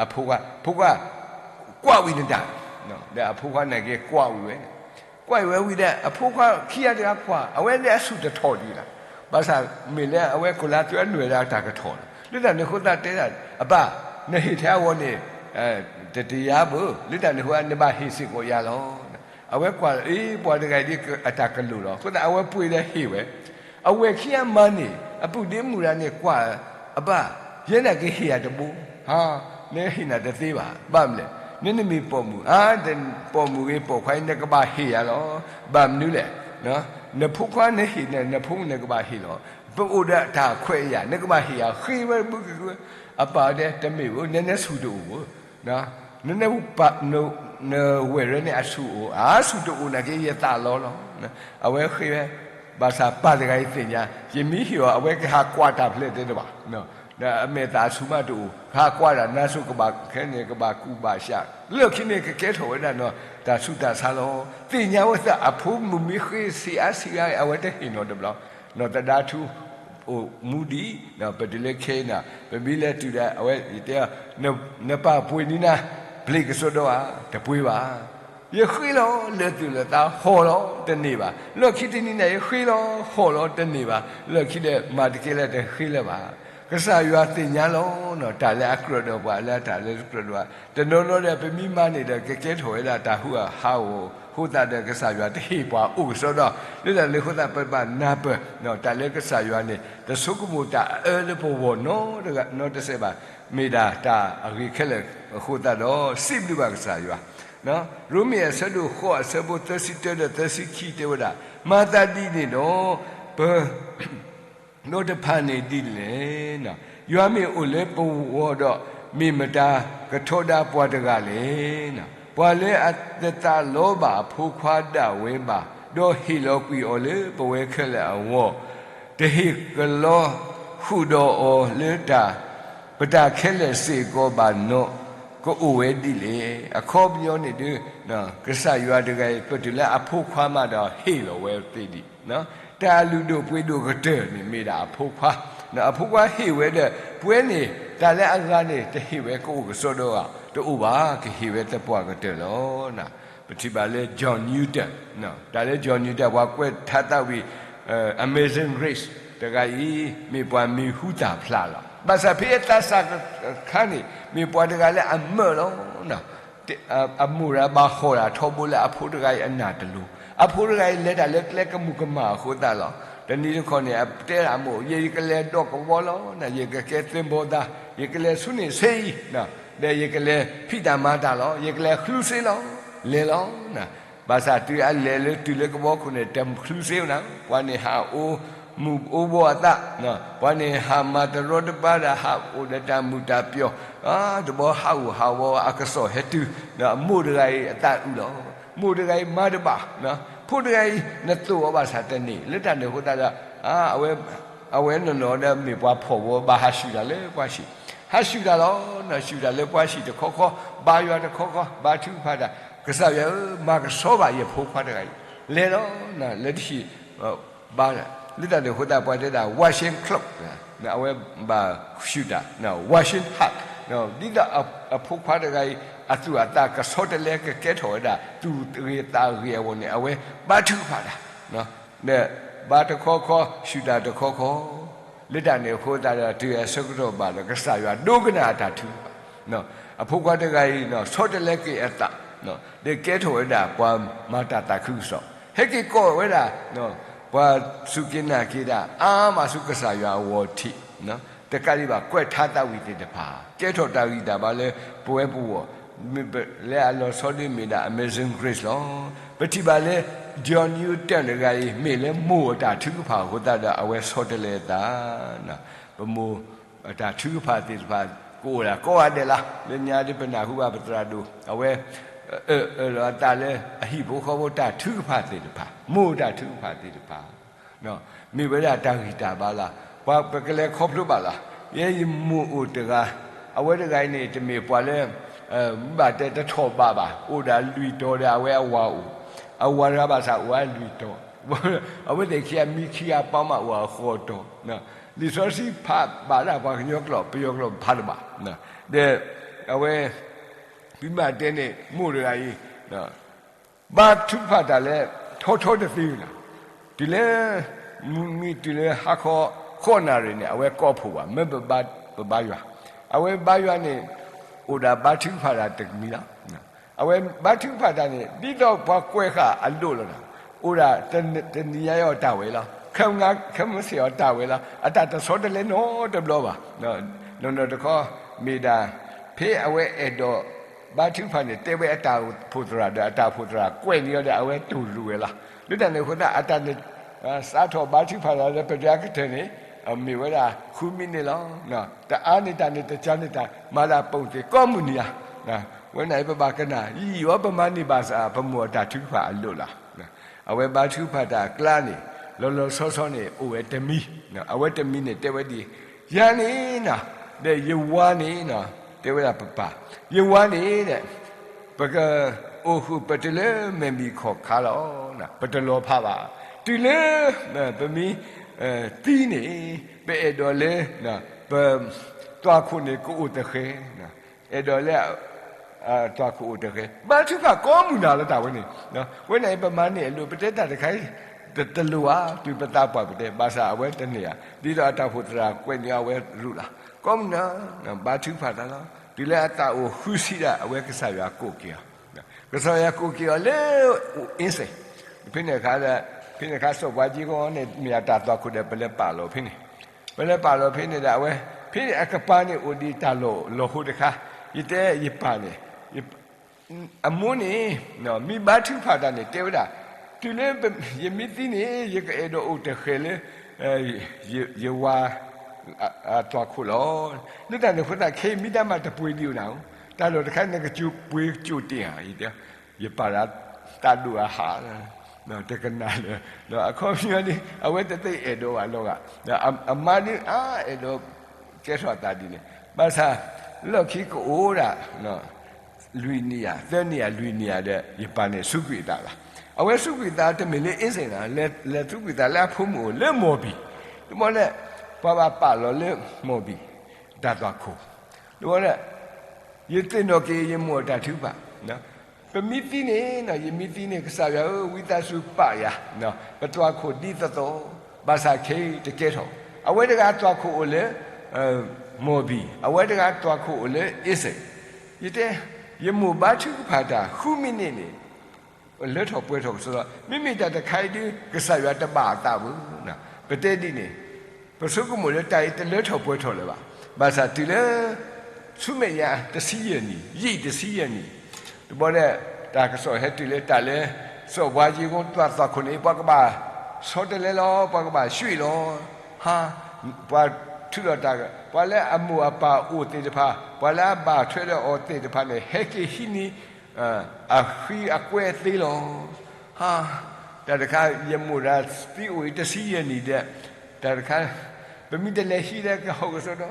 အဖိခွါ, ဖိခွါ ကွၢ်ဝံၤနတၢ်, ဒီးအဖိခွါန့ၣ်က့ၤကွၢ်ဝံၤဝဲ, ကွၢ်ဝံၤဝဲဝံၤဒီး အဖိခွါခံဂၤတဂၤကွၢ် အဝဲလၢအဆူၣ်တထီၣ်ဒံးလီၤ, ဘၣ်ဆၣ်မ့ၢ်လၢအဝဲကိလၤသူအနွဲၣ်ဒၣ်တၢ်ကထီၣ်လီၤ, လၢတၢ်န့ၣ်အဃိသတးတဲဒၣ် အပၢ်, နဟ့ၣ်ထဲအဂီၢ်န့ၣ် တတယါဘၣ်, လၢတၢ်န့ၣ်အဃိ နဘၣ်ဟ့ၣ်စ့ၢ်ကီးယၤလီၤ, အဝဲကွၢ်အ့ ပှၤတဂၤအံၤဒ်အတၢ်ကလိၣ်လီၤ, အဃိသတးအဝဲပှ့ၤဒီးဟ့ၣ်ဝဲ, အဝဲခံဂၤမၤန့ၢ် အပုၢ်ဒ့မုၣ်တဂၤန့ၣ်ကွၢ်, အပၢ်, ယဲန့ၣ်ကဟ့ၣ်ယၤတဘိ, နဟ့ၣ်နၤတသ့ဘၣ်, ဘၣ်မနုၤလဲၣ်, နနမ့ၢ်ပိာ်မုၣ်, ပိာ်မုၣ်ဂ့ၤပိာ်ခွါအံၤ နကဘၣ်ဟ့ၣ်ယၤလီၤ, ဘၣ်မနုၤလဲၣ်, နဖိခွါနဟ့ၣ်န့ၣ် နဖိမုၣ်န့ၣ်ကဘၣ်ဟ့ၣ်လီၤ, ပအိၣ်ဒီးတၢ်ခွဲးယာ် နကဘၣ်ဟ့ၣ်ယၤ, ဃ့ဝဲဘုကဝဲ, အပၢ်တဲ တမ့ၢ်ဘၣ်, နနဆူၣ်တအိၣ်ဘၣ် န နဝဲၢ်ရဲန့ၣ်အဆူၣ်အိၣ်, အဆူၣ်တအိၣ်နာ်က့ ယသးလီလီၤ, အဝဲဃ့ဝဲ, ဘၣ်ဆၣ်ပၢ်တဂၤအံၤသ့ၣ်ညါ, ယမ့ၢ်ဟ့ၣ်အီၤ အဝဲကဟးကွၢ်တၢ်ဖျဲးတဲတဘၣ်, ဒီးအမဲာ်သးအဆူၣ်မးတအိၣ်, ကဟးကွၢ်တၢ်နါစိၤကဘၣ်ခဲန့ၣ် ကဘၣ်ကူၣ်ဘၣ်ရှး, လၢခံန့ၣ်ကကဲထီၣ်ဝဲဒၣ်နီၤ တၢ်ဆူးတၢ်ဆါလီၤ, သ့ၣ်ညါဝဲသးအဖိမုၣ်မ့ၢ်ဃ့ဆံးအါဆံးအါ အဝဲတဟ့ၣ်နီတဘျီ, နီၢ်သဒါထူ အိၣ်မူဒံး, ပတုၤလၢခဲအံၤန့ၣ် ပမ့ၢ်လဲၤတုၤဒီး အဝဲတဲ, နပၢ်ပှ့ၤန့ၢ်နၤ ဘျ့းကစီဒီဧါ, တပှ့ၤဘၣ်, ယဃ့လီၤလၢသူၣ်လၢသးဟီၣ်လီၤတန့ၢ်ဘၣ်, လီၢ်ခံတနံၤန့ၣ် ယဃ့လီၤဟီၣ်လီၤတန့ၢ်ဘၣ်, လီၢ်ခံဒီးမၤတကဲလၢတဃ့လၢၤဘၣ်, ကစၢ်ယွၤသ့ၣ်ညါလီၤ, တၢ်လၢအကြၢးဒီးပှၤလၢတၢ်လၢတကြၢးဒီးပှၤ, တနီၤနီၤဒီးပမ့ၢ်မၤန့ၢ်ဒီးကကဲထီၣ်ဝဲဒၣ်တၢ်ဟူးအဟးအိၣ်, အဃိသတးဒီးကစၢ်ယွၤတဟ့ၣ်ပှၤအိၣ်ကစီဒီ, လၢတၢ်န့ၣ်အဃိသတး ပဘၣ်နၢ်ပၢၢ် တၢ်လၢကစၢ်ယွၤန့ၣ် တဆိကမိၣ်တၢ်အၢလၢပဂီၢ်နီတဂၤနီတစဲးဘၣ်, မ့ၢ်ဒၣ်တၢ်အဂ့ၤခဲလၢာ်အဃိသတးဒီး စံးဘျုးဘၣ်ကစၢ်ယွၤ, ရိမ့ၤအဆၢဒိၣ်ဃိးအဆၢဖိသၢဆံတၢဒီးသၢဆံခံတဲဝဲဒၣ်, မၤသးဒ်န့ၣ်ဒီး ပ နီတဖၣ်န့ၣ်ဒ်လဲၣ်, ယွၤမ့ၢ်အိၣ်လၢပဂီၢ်ဒီး မ့ၢ်မတၤကထီဒါပှၤတဂၤလဲၣ်, ပှၤလၢအတသးလီဘၣ်အဖိခွါဒၣ်ဝဲဘၣ်, ဒီးဟ့ၣ်လီၤကွံာ်အီၤလၢပဝဲခဲလၢာ်အဂီၢ်, တဟ့ၣ်ကလီဃုာ်ဒီးအီၤလၢတၢ် ပတၢ်ခဲလၢာ်စ့ၢ်ကီးဘၣ်နီၣ်, ကအိၣ်ဝဲဒ်လဲၣ်. အခီပညီန့ၣ်ဒုး ကစၢ်ယွၤတဂၤအံၤ ပတုၤလၢအဖိခွါမးဒီးဟ့ၣ်လီၤဝဲသ့ဒံး, တၢ်အလုၢ်ဒိၣ်ပှ့ၤဒိၣ်ကတၢၢ်န့ၣ် မ့ၢ်ဒၣ်အဖိခွါ အဖိခွါဟ့ၣ်ဝဲဒီး ပဝဲန့ၣ် တၢ်လၢအဂၤန့ၣ် တဟ့ၣ်ဝဲကအိၣ်ကစီဒီဧါ, တအိၣ်ဘၣ်, ကဟ့ၣ်ဝဲသပှၢ်ကတၢၢ်လီၤ. ပထံၣ်ဘၣ်လၢ John Newton, တၢ်လၢ John Newton ပှၤကွဲးထါသးဝံၣ် Amazing Grace တဂၤအံၤ မ့ၢ်ပှၤမံၤဟူသၣ်ဖျါလီၤ. ဘၣ်ဆၣ်ဖဲအသးစၢ်အခါန့ၣ် မ့ၢ်ပှၤတဂၤလၢအမၢလီၤ. အမိၢ်တဂၤဘၣ်ဟီၣ်တၢ်ထီဘိလၢအဖိတဂၤအံၤအနၢ်တလိၤ, အဖိတဂၤအံၤလဲၤတၢ်လၢကျဲကမူးကမၣ်အဃိသတးလီၤ. တနံၤတခီန့ၣ် အတဲဒၣ်အမိၢ်, ယကလဲၤဒိးကဝီၤလီၤ, ယကကဲသ့ၣ်ဘီသး, ယကလဲၤဆူန့ၣ်ဆ့အံၤ, ဒီးယကလဲၤဖံးတၢ်မၤတၢ်လီၤ, ယကလဲၤဃုစ့လီၤ, လဲၤလီၤ. ဘၣ်ဆၣ်တုၤအလဲၤလၢတုၤလၢကဝီၤခိၣ်န့ၣ် တဃုစ့နၤ, ပှၤန့ၣ်ဟးအိၣ်မူးအိၣ်ဘှီးအသး, ပှၤန့ၣ်ဟးမၤတရီတပါဒီး ဟးအိၣ်ဒီးတၢ်မုာ်တၢ်ပျီၤ, တဘျီဟးဂူာ်ဟးဂီၤအကစီၣ်ဟဲတုၤ, ဒီးမိၢ်တဂၤအံၤအသးအုးလီၤ. မိၢ်တဂၤအံၤမၤတဘၣ်, ဖိတဂၤအံၤနသိၣ်အီၤဘၣ်ဆၣ်တန့ၢ်, လၢတၢ်န့ၣ်အဃိသတးဒီး အဝဲနီၢ်နီၢ်ဒီးမ့ၢ်ပှၤဖှီၣ်ဝီ ဘၣ်ဟးဆှုၣ်တၢ်လၢပှၤဟံၣ်, ဟးဆှုၣ်တၢ်လီၤ, ဆှုၣ်တၢ်လၢပှၤဟံၣ်တခီခီ, ဘါယွၤတခီခီ, ဘါထုကဖၣ်တၢ်, ကစၢ်ယွၤဧၢ, မၤကဆှီဘၣ်ယဖိခွါတဂၤအံၤ, လဲၤလီၤ, လၢတဟံၣ် ဘါ, လၢတၢ်န့ၣ်အဃိသတး ပှၤတဲဒၣ် washing clock, အဝဲဘၣ်ဆှုၣ်တၢ်, washing hut, ဒ်သိးအဖိခွါတဂၤအံၤ အသူၣ်အသးကဆှီတလဲ ကကဲထီၣ်ဝဲဒၣ် သူၣ်ဂ့ၤသးဂ့ၤအဂီၢ်န့ၣ် အဝဲဘါထုကဖၣ်တၢ်, ဘါတခီခီ ဆှုၣ်တၢ်တခီခီ, လၢတၢ်န့ၣ်အဃိသတးဒီး တုၤအဆၢကတီၢ်ဘၣ်ဒီး ကစၢ်ယွၤဒိကနၣ်အတၢ်ထုကဖၣ်, အဖိခွါတဂၤအံၤ ဆှီတလဲက့ၤအသး, ဒီးကဲထီၣ်ဝဲဒၣ်ပှၤမၤတၢ်သးခုကစီၣ်, ဟဲက့ၤကိးဝဲဒၣ် ပှၤစူၢ်က့ၤနာ်က့ၤတၢ် အါမးဆူကစၢ်ယွၤအဂီၢ်ထံး, တကးဒံးဘၣ် ကွဲးထါသးဝံၣ်သ့ၣ်တဖၣ်, ကဲထီၣ်တၢ်ဂံၢ်တၢ်ဘါလၢ ပဝဲပဂီၢ်, လၢအလီၤဆီဒၣ်မ့ၢ်ဒၣ် Amazing Grace လီၤ. ပထံၣ်ဘၣ်လၢ John Newton တဂၤအံၤ မ့ၢ်လၢမိၢ်အတၢ်ထုကဖၣ်အဃိသတးဒီး အဝဲဆီတလဲအသး, ပမိၢ်အတၢ်ထုကဖၣ်သ့ၣ်တဖၣ် ကအိၣ်ဒၣ်ကိးဂၤဒဲးလီၤ. လၢညါဒ်ပနၢ်ဟူဘၣ်ပသရၣ်ဒိၣ် အဝဲ အၢၣ်လီၤအသးလၢအဟံၣ်ဖိဃီဖိတၢ်ထုကဖၣ်သ့ၣ်တဖၣ်, မိၢ်တၢ်ထုကဖၣ်သ့ၣ်တဖၣ် မ့ၢ်ဝဲဒၣ်တၢ်ဂံၢ်တၢ်ဘါလီၤ. ပှၤပကလဲၤခီဖျိဘၣ်လီၤ. ယဲယမိၢ်အိၣ်တဂၤ, အဝဲတဂၤအံၤန့ၣ် တမ့ၢ်ပှၤလၢ ဘၣ်တဲတထီၣ်ဘးဘၣ်, အိၣ်ဒီးလွံၢ်တီၤဒီးအဝဲအဝၤအိၣ်, အဝၤတဂၤဘၣ်ဆၣ်အိၣ်ဝဲလွံၢ်တီၤ, အဝဲသ့ၣ်ခံဂၤမံခံဂၤပာ်မးအိၣ်ဃိးတီၤ, လံာ်စီဆှံဖးဘၣ်ဒၣ်ပှၤကညီကျိာ် ပယီၤကျိာ်ဖးတဘၣ်, ဒီးအဝဲ ဖံမၤတဲန့ၣ် မိၢ်တဂၤအံၤ ဘါထုကဖၣ်တၢ်လၢ ထီထီတသ့ဘၣ်, တုၤလၢ မုၢ်မံၤတုၤလၢဟါခီ ဃိးနၣ်ရံၣ်န့ၣ် အဝဲကိးဖှိၣ်ဘၣ် မ့ၢ်ပဘါယွၤ, အဝဲဘါယွၤန့ၣ် အိၣ်ဒၣ်ဘါထုကဖၣ်တၢ်တမံၤလီၤ. အဝဲဘါထုကဖၣ်တၢ်န့ၣ် ဒ်သိးပှၤကွဲးဃာ်အဒိၣ်လီၤနီၤ, အိၣ်ဒၣ်တနံၤညါအီၤတၢ်ဝဲလီၤ, ခဲမုၢ်ဆ့ၣ်အီၤတၢ်ဝဲလီၤ, အတၢ်တဆီတလဲနီတဘျီဘၣ်. နီၢ်နီၢ်တခီ မ့ၢ်ဒၣ် ဖဲအဝဲအဲၣ်ဒိး ဘါထုကဖၣ်န့ၣ် တဲဝဲအတၢ်အိၣ်ဖှိၣ်သရၣ်ဒီး အတၢ်အိၣ်ဖှိၣ်သရၣ်ကွဲးန့ၢ်အီၤဒီး အဝဲတူၢ်လိာ်ဝဲလီၤ. လၢတၢ်န့ၣ်အဃိသတး အတၢ်န့ၣ် စးထီၣ်ဘါထုကဖၣ်လီၤလၢပဒၢးကတၢၢ်န့ၣ် မ့ၢ်ဝဲဒၣ်ဃုမံးနံးလီၤ. တအါန့ၢ်တၢ်န့ၣ် တကးန့ၢ်တၢ် မၤလၢအပူၤသ့ၣ်ကိးမုၢ်နံၤဧါ. ဝဲန့ၣ်ပဘၣ်ကနၣ် ယံာ်ယံာ်အီၤ ပမၤန့ၢ်ဘၣ်ဆၣ် ပမိၢ်အတၢ်ထုကဖၣ်အလိၣ်လီၤ. အဝဲဘါထုကဖၣ်တၢ်အကျါန့ၣ် လီၤလီၤဆီဆီန့ၣ် အိၣ်ဝဲတမံၤ, အဝဲတမံၤန့ၣ် တဲဝဲဒ်အံၤ, ယၤန့ၣ်နီၤ, ဒီးယဝၤန့ၣ်နီၤ, တဲဝဲဒၣ်ပပၢ်, ယဝၤန့ၣ်ဒီး ပကအိၣ်ဃုာ်ပတုၤလၢမဲာ်မံၤခီၣ်ခါလီၤ. ပတလီၤဖးဘၣ်, တုၤလၢ ပမ့ၢ်သံန့ၣ် ပအဲၣ်ဒိးလၢ ပသွၣ်ခိၣ်န့ၣ်ကအိၣ်တဃဲၤ, အဲၣ်ဒိးလၢ သွၣ်ခိၣ်အိၣ်တဃဲၤ, ဘါထုကဖၣ်ကိးမုၢ်နၤလီၤတၢ်ဝဲန့ၣ်. ဝဲန့ၣ်ပမၤန့ၢ်အလိၣ် ပတဲတၢ်တခါအံၤ တလိၣ်ဧါ, တုၤပသးပှၢ်ပတဲ, ဘၣ်ဆၣ်အဝဲတန့ၢ်ဧါ, ဒ်သိးအတၢ်အိၣ်ဖှိၣ်သရၣ်ကွဲးန့ၢ်အဝဲရူၢ်လီၤ. ကိးမုၢ်နၤ ဘါထုကဖၣ်တၢ်လီၤ. တုၤလၢအသးအိၣ်ဃုဆံဒီး အဝဲကစၢ်ယွၤကိးက့ၤအီၤ, ကစၢ်ယွၤကိးက့ၤအီၤလၢ အ့စ့ၣ်, ဖဲန့ၣ်အခါဒီး ဖဲန့ၣ်အခါစီၤပၤက့ဂီန့ၣ် မ့ၢ်အတၢ်သွၣ်ခိၣ်ဒီး ပလဲၤပာ်လီၤဖဲန့ၣ်, ပလဲၤပာ်လီၤဖဲန့ၣ်ဒီး အဝဲ ဖဲန့ၣ်အကပၤန့ၣ်အိၣ်ဒံးတၢ်လီၢ်လီၢ်ဟိတခါ, ယတဲယပၢ်န့ၣ် အမိၢ်န့ၣ် မ့ၢ်ဘါထုကဖၣ်တၢ်န့ၣ် တဲဝဲဒၣ်, တုၤလၢယမ့ၢ်သံန့ၣ် ယကအဲၣ်ဒိးအိၣ်တဃဲၤလၢ ယဝၤ သွၣ်ခိၣ်လီၤ. လၢတၢ်န့ၣ်အဃိသတး ခဲအံၤမ့ၢ်တၢ်မၤတပှ့ၤဒံးအိၣ်နၤဧိၤ, တၢ်လီၢ်တခါန့ၣ် နကစူးပှ့ၤကၠိၣ်တ့ၢ်ဧါ, ယတဲ, ယပာ်လၢတၢ်ဒိၣ်အဟး တကနၣ်လၢၤ, အခီပညီန့ၣ် အဝဲတသ့အဲၣ်ဒိးဘၣ်လီၤဂာ်, အမါဒုးအါအဲၣ်ဒိးကဲထီၣ်အသးဒ်န့ၣ်, ဘၣ်ဆၣ် လီၢ်ခံကအိၣ်ဒၣ် လွံၢ်နံၣ်ယၤ သၢနံၣ်ယၤ လွံၢ်နံၣ်ယၤဒီး ယပၢ်န့ၣ်စူးကွံာ်အသးလီၤ. အဝဲစူးကွံာ်အသးတမ့ၢ်လၢအ့စ့ၣ်နၤ, လဲၤစူးကွံာ်အသးလၢအဖိမုၣ်အိၣ်လၢမီၢ်ဘံၣ်, တဘျီလၢ ပှၤဘၣ်ပာ်လီၤလၢ မိၢ်ဘံၣ် တၢ်သွၣ်ခိၣ်, ဒီး ယသ့ၣ်နီၣ်က့ၤယမိၢ်အတၢ်ထုကဖၣ်, ပမ့ၢ်သံန့ၣ်, ယမ့ၢ်သံန့ၣ် ကစၢ်ယွၤဧၢ, ဝံသးစူၤပာ်ယၤ, ပသွၣ်ခိၣ်ဒ်သိးသိး, ဘၣ်ဆၣ်ခဲအံၤတကဲထီၣ်, အဝဲတဂၤသွၣ်ခိၣ်အိၣ်လၢ မိၢ်ဘံၣ်, အဝဲတဂၤသွၣ်ခိၣ်အိၣ်လၢအ့စ့ၣ်, ယတဲ, ယမိၢ်ဘါထုကဖၣ်တၢ် ဃုမံးနံးန့ၣ် လၢထီၣ်ပှဲၤထီၣ်ကစီဒီ, မ့မ့ၢ်တၢ်တခါအံၤဒုး ကစၢ်ယွၤတဘၣ်အသးဘၣ်, ပတဲဒ်န့ၣ်, ပဆိကမိၣ်လၢတၢ်အံၤတလၢထီၣ်ပှဲၤထီၣ်လၢၤဘၣ်, ဘၣ်ဆၣ်တုၤလၢ ဆူမဲာ်ညါတဆံယဲၢ်နံၣ်, ယံာ်တဆံယဲၢ်နံၣ်, တဘျီဒီး တၢ်ကစီၣ်ဟဲတုၤလၢတၢ်လၢ စီၤပှၤယံၤကိသွၣ်သွၣ်ခိၣ်န့ၣ် ပှၤကဘၣ်ဆီတလဲလီၤ, ပှၤကဘၣ်ဆှံလီၤ, ဟါ, ပှၤထုးထီၣ်တၢ်, ပှၤလၢအမိၢ်အပၢ်အိၣ်သ့ၣ်တဖၣ်, ပှၤလၢအဘၣ်ထွဲဒီးအီၤသ့ၣ်တဖၣ်န့ၣ် ဟဲက့ၤဟံးန့ၢ် အဃံအကွဲသ့လီၤ. ဟါ, တၢ်တခါ ယမိၢ်ဒီးသံအိၣ်အံၤတဆံယဲၢ်နံၣ်ဒီး, တၢ်တခါ ပမ့ၢ်တလဲၤဟံးဒီးကဟီၣ်ကစီဒီ,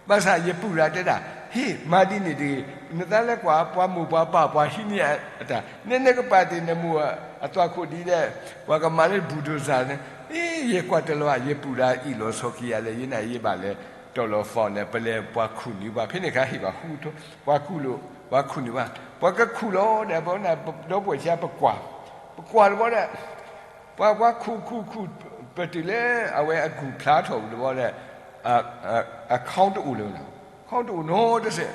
ဘၣ်ဆၣ်ယပုၢ်တဂၤတဲဒၣ်, ဟ့ၣ် မၤဒ်န့ၣ်တဂ့ၤ, နသးလဲၤကွၢ်ပှၤမိၢ်ပှၤပၢ်ပှၤဟံးန့ၢ်အတၢ်, နဲနကပာ်တ့ၢ်နမိၢ်အသွၣ်ခိၣ်ဒ်လဲၣ်, ပှၤကမၤလၢဘူၣ်ဒိၣ်စၢ်န့ၣ်, အ့ ယကွၢ်တလီၤ, ယပုၢ်တဂၤအ့ၣ်လိာ်ဆိးက့ၤယၤလၢ ယနာ်ယဘၣ်လဲၤတီၢ်လီၤသီန့ၣ် ပလဲၤပှၤခူၣ်န့ၢ်ပှၤ ဖဲန့ၣ်အခါဟ့ၣ်ဘၣ်ဃူထီ, ပှၤခူၣ်လိာ်, ပှၤခူၣ်န့ၢ်ပှၤ, ပှၤကခူၣ်လီၤဒီး ပဝဲဒၣ်ဒီပုၢ်ဝဲၢ်ခံဂၤပကွၢ်, ပကွၢ်တဘျီဒီး ပှၤ ပှၤခူၣ်ခူၣ်ခူၣ်, ပတုၤလၢအဝဲအကူၣ်ဖျါထီၣ်ဒီး ပဝဲဒၣ် အခီတအိၣ်လၢၤ, အခီတအိၣ်နီတစဲး,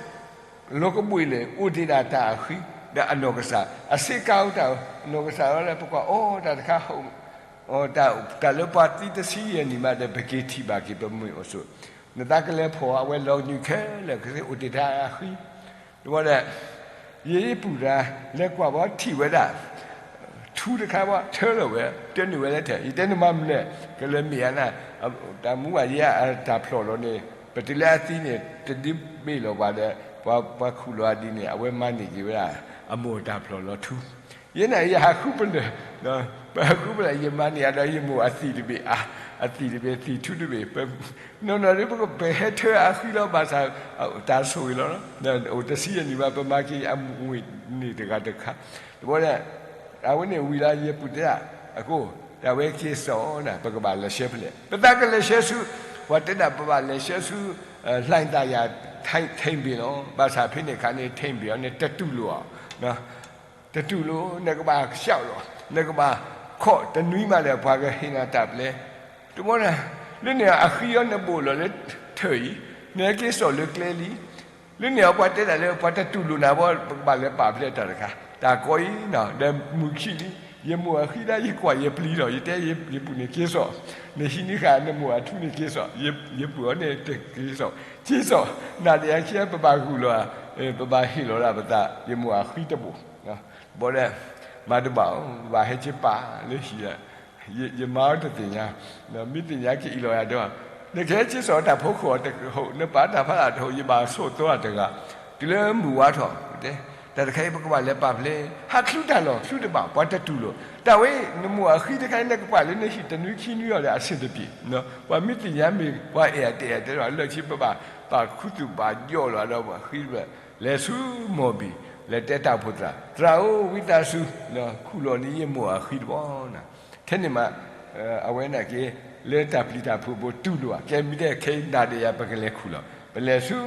လီၤကဘှံးလဲၣ် အိၣ်ဒံးဒၣ်တၢ်အဃံ, ဒီးအနီၢ်ကစၢ် အဆ့ကၤအိၣ်တၢ်, အနီၢ်ကစၢ်လီၤလၢပကွၢ်အီၤ တၢ်တခါ တၢ်လၢပှၤသံတဆံယဲၢ်နံၣ်မးဒီး ပက့ၤထံၣ်ဘၣ်က့ၤပမ့ၢ်အိၣ်ဆိး, နသးကလဲၤဖီၣ်အဝဲလီၤနုာ်ခဲလၢာ် ကသ့အိၣ်တ့ၢ်တၢ်အဃံ, တဘျီဒီး ယပုၢ်တဂၤ လဲၤကွၢ်ဘၣ်ထံၣ်ဝဲဒၣ် ထူတခါဘၣ် ထၢလီၤဝဲ, တဲနုာ်ဝဲလၢထဲ ယတဲနမၤမနုၤလဲၣ်, ကလဲၤမ့ၢ်အနၢ်, တၢ်မူဘၣ်ယဲအတၢ်ဖျိးလီၤန့ၣ် ပတုၤလၢအသံန့ၣ် တဒုးဘ့ၣ်လီၤပှၤဒီး ပှၤခူၣ်လီၤအဒ်န့ၣ် အဝဲမၤန့ၢ်က့ၤဝဲဒၣ် အမိၢ်တၢ်ဖျိးလီၤထူ ယဲန့ၣ်ယဟးဃုပလၢၢ်, ပဃုပလၢၢ် ယမၤန့ၢ်အဒီးယမိၢ်အသံၣ်တဘ့ၣ်, အသံၣ်တဘ့ၣ် သံၣ်ထူတဘ့ၣ်, နီၢ်နီၢ်ဒ်ပကပဟဲထၢအဃံလီၤ ဘၣ်ဆၣ် တၢ်ဆိၣ်ဂ့ၤလီၤ, အိၣ်တဆံယဲၢ်နံၣ်ဘၣ် ပမၤက့ၤအမူၢ်န့ၣ်တဂၤတခါ, တဘျီဒီး အဝဲန့ၣ်ဝံၤလီၤ ယပုၢ်တဲဒၣ်, အဃိ တၢ်ဝဲက့ၤစိာ်နၤ ပကဘၣ်လဲၤဆှၢဖဲလဲၣ်, ပသးကလဲၤဆှၢဆူ ပှၤတဲဒၣ်ပဘၣ်လဲၤဆှၢဆူ လှိုင်သာယာ ထိန်ပင်လီၤ, ဘၣ်ဆၣ်ဖဲန့ၣ်အခါန့ၣ် ထိန်ပင်အီၤန့ၣ် တတူၢ်လိာ်အီၤ တတူၢ်လိာ် နကဘၣ်ကစၢ်လီၤ, နကဘၣ်ခိးတနွံမးဒီး ပှၤကဟ့ၣ်နၤတၢ်ပျဲ, တဘျီန့ၣ် လၢန့ၣ်အဃံအီၤ နဘိးလီၤလၢထၢၣ်အံၤ, နဟဲက့ၤစိာ်လၢကျဲလံ, လၢန့ၣ်အပှၤတဲဒၣ်လၢ ပှၤတတူၢ်လိာ်နၤဘၣ် ပကဘၣ်လဲၤပာ်ဖျါတၢ်တခါ, တၢ်ကီအံၤ ဒီးမုၢ်ခံလံ, ယမိၢ်အဃံဒၣ် ယကွၢ်ယပျံၤလီၤ, ယတဲယပုၢ်န့ၣ်က့ၤစိာ်, နဟံးန့ၢ်ဃာ် နမိၢ်အထူန့ၣ်က့ၤစိာ်, ယပုၢ်အီၤန့ၣ်တက့ၤစိာ်, က့ၤစိာ်, နၤဒီးယခံ ပဘၣ်ဂုာ်လီၤ, ပဘၣ်ဟ့ၣ်လီၤဒၣ်ပသး ယမိၢ်အဃံတဘိး ဘၣ်ဒီး မၤတဘၣ်အီၤ ဘၣ်ဟဲက့ၤပာ်လၢဟံၣ်, ယမါအီၤတသ့ၣ်ညါ, မ့ၢ်သ့ၣ်ညါကအံးလီၤယၤဒီး, နကဟဲက့ၤစိာ်တၢ်ဖိခိၣ်အီၤတဟိး နပာ်တၢ်ဖးလၢ်တဟိး ယဘၣ်ဆိးသီအတဂၤ, တုၤလၢမုၢ်ဝါထီၣ်, တၢ်တခါအံၤပကဘၣ်လဲၤပာ်ဖျါ, ဟးချုတၢ်လီၤ ချုတဘၣ် ပှၤတတူၢ်လိာ်, တၢ်ဝဲ နမိၢ်အဃံတခါအံၤ နကပာ်လၢနဟံၣ်တနွံခံနွံအီၤဒီး အဆင်သဖြေ, ပှၤမ့ၢ်သ့ၣ်ညါမ့ၢ် ပှၤအဲၣ်အတအဲၣ်တဲဒီး လၢခံပဘၣ် ပာ်ခူသူၣ်ဘၣ်ယိးလီၤဒီး ပှၤဃံတဘျီ လဲၤဆူမိၢ်ဘံၣ် လဲၤတဲတၢ်အိၣ်ဖှိၣ်သရၣ်, သရၣ်ဧၢ ဝံသးစူၤ ခူၣ်လီၤန့ၢ်ယမိၢ်အဃံတဘျီနၤ, ထဲန့ၣ်မး အဝဲန့ၣ်က့ၤ လၢတၢ်ပျံၤတၢ်ဖုးဘိတူၢ်လိာ်ဧါ, ကဲမ့ၢ်တဲခဲအံၤနၤဒီးယၤ ပကလဲၤခူၣ်လီၤ, ပလဲၤဆူ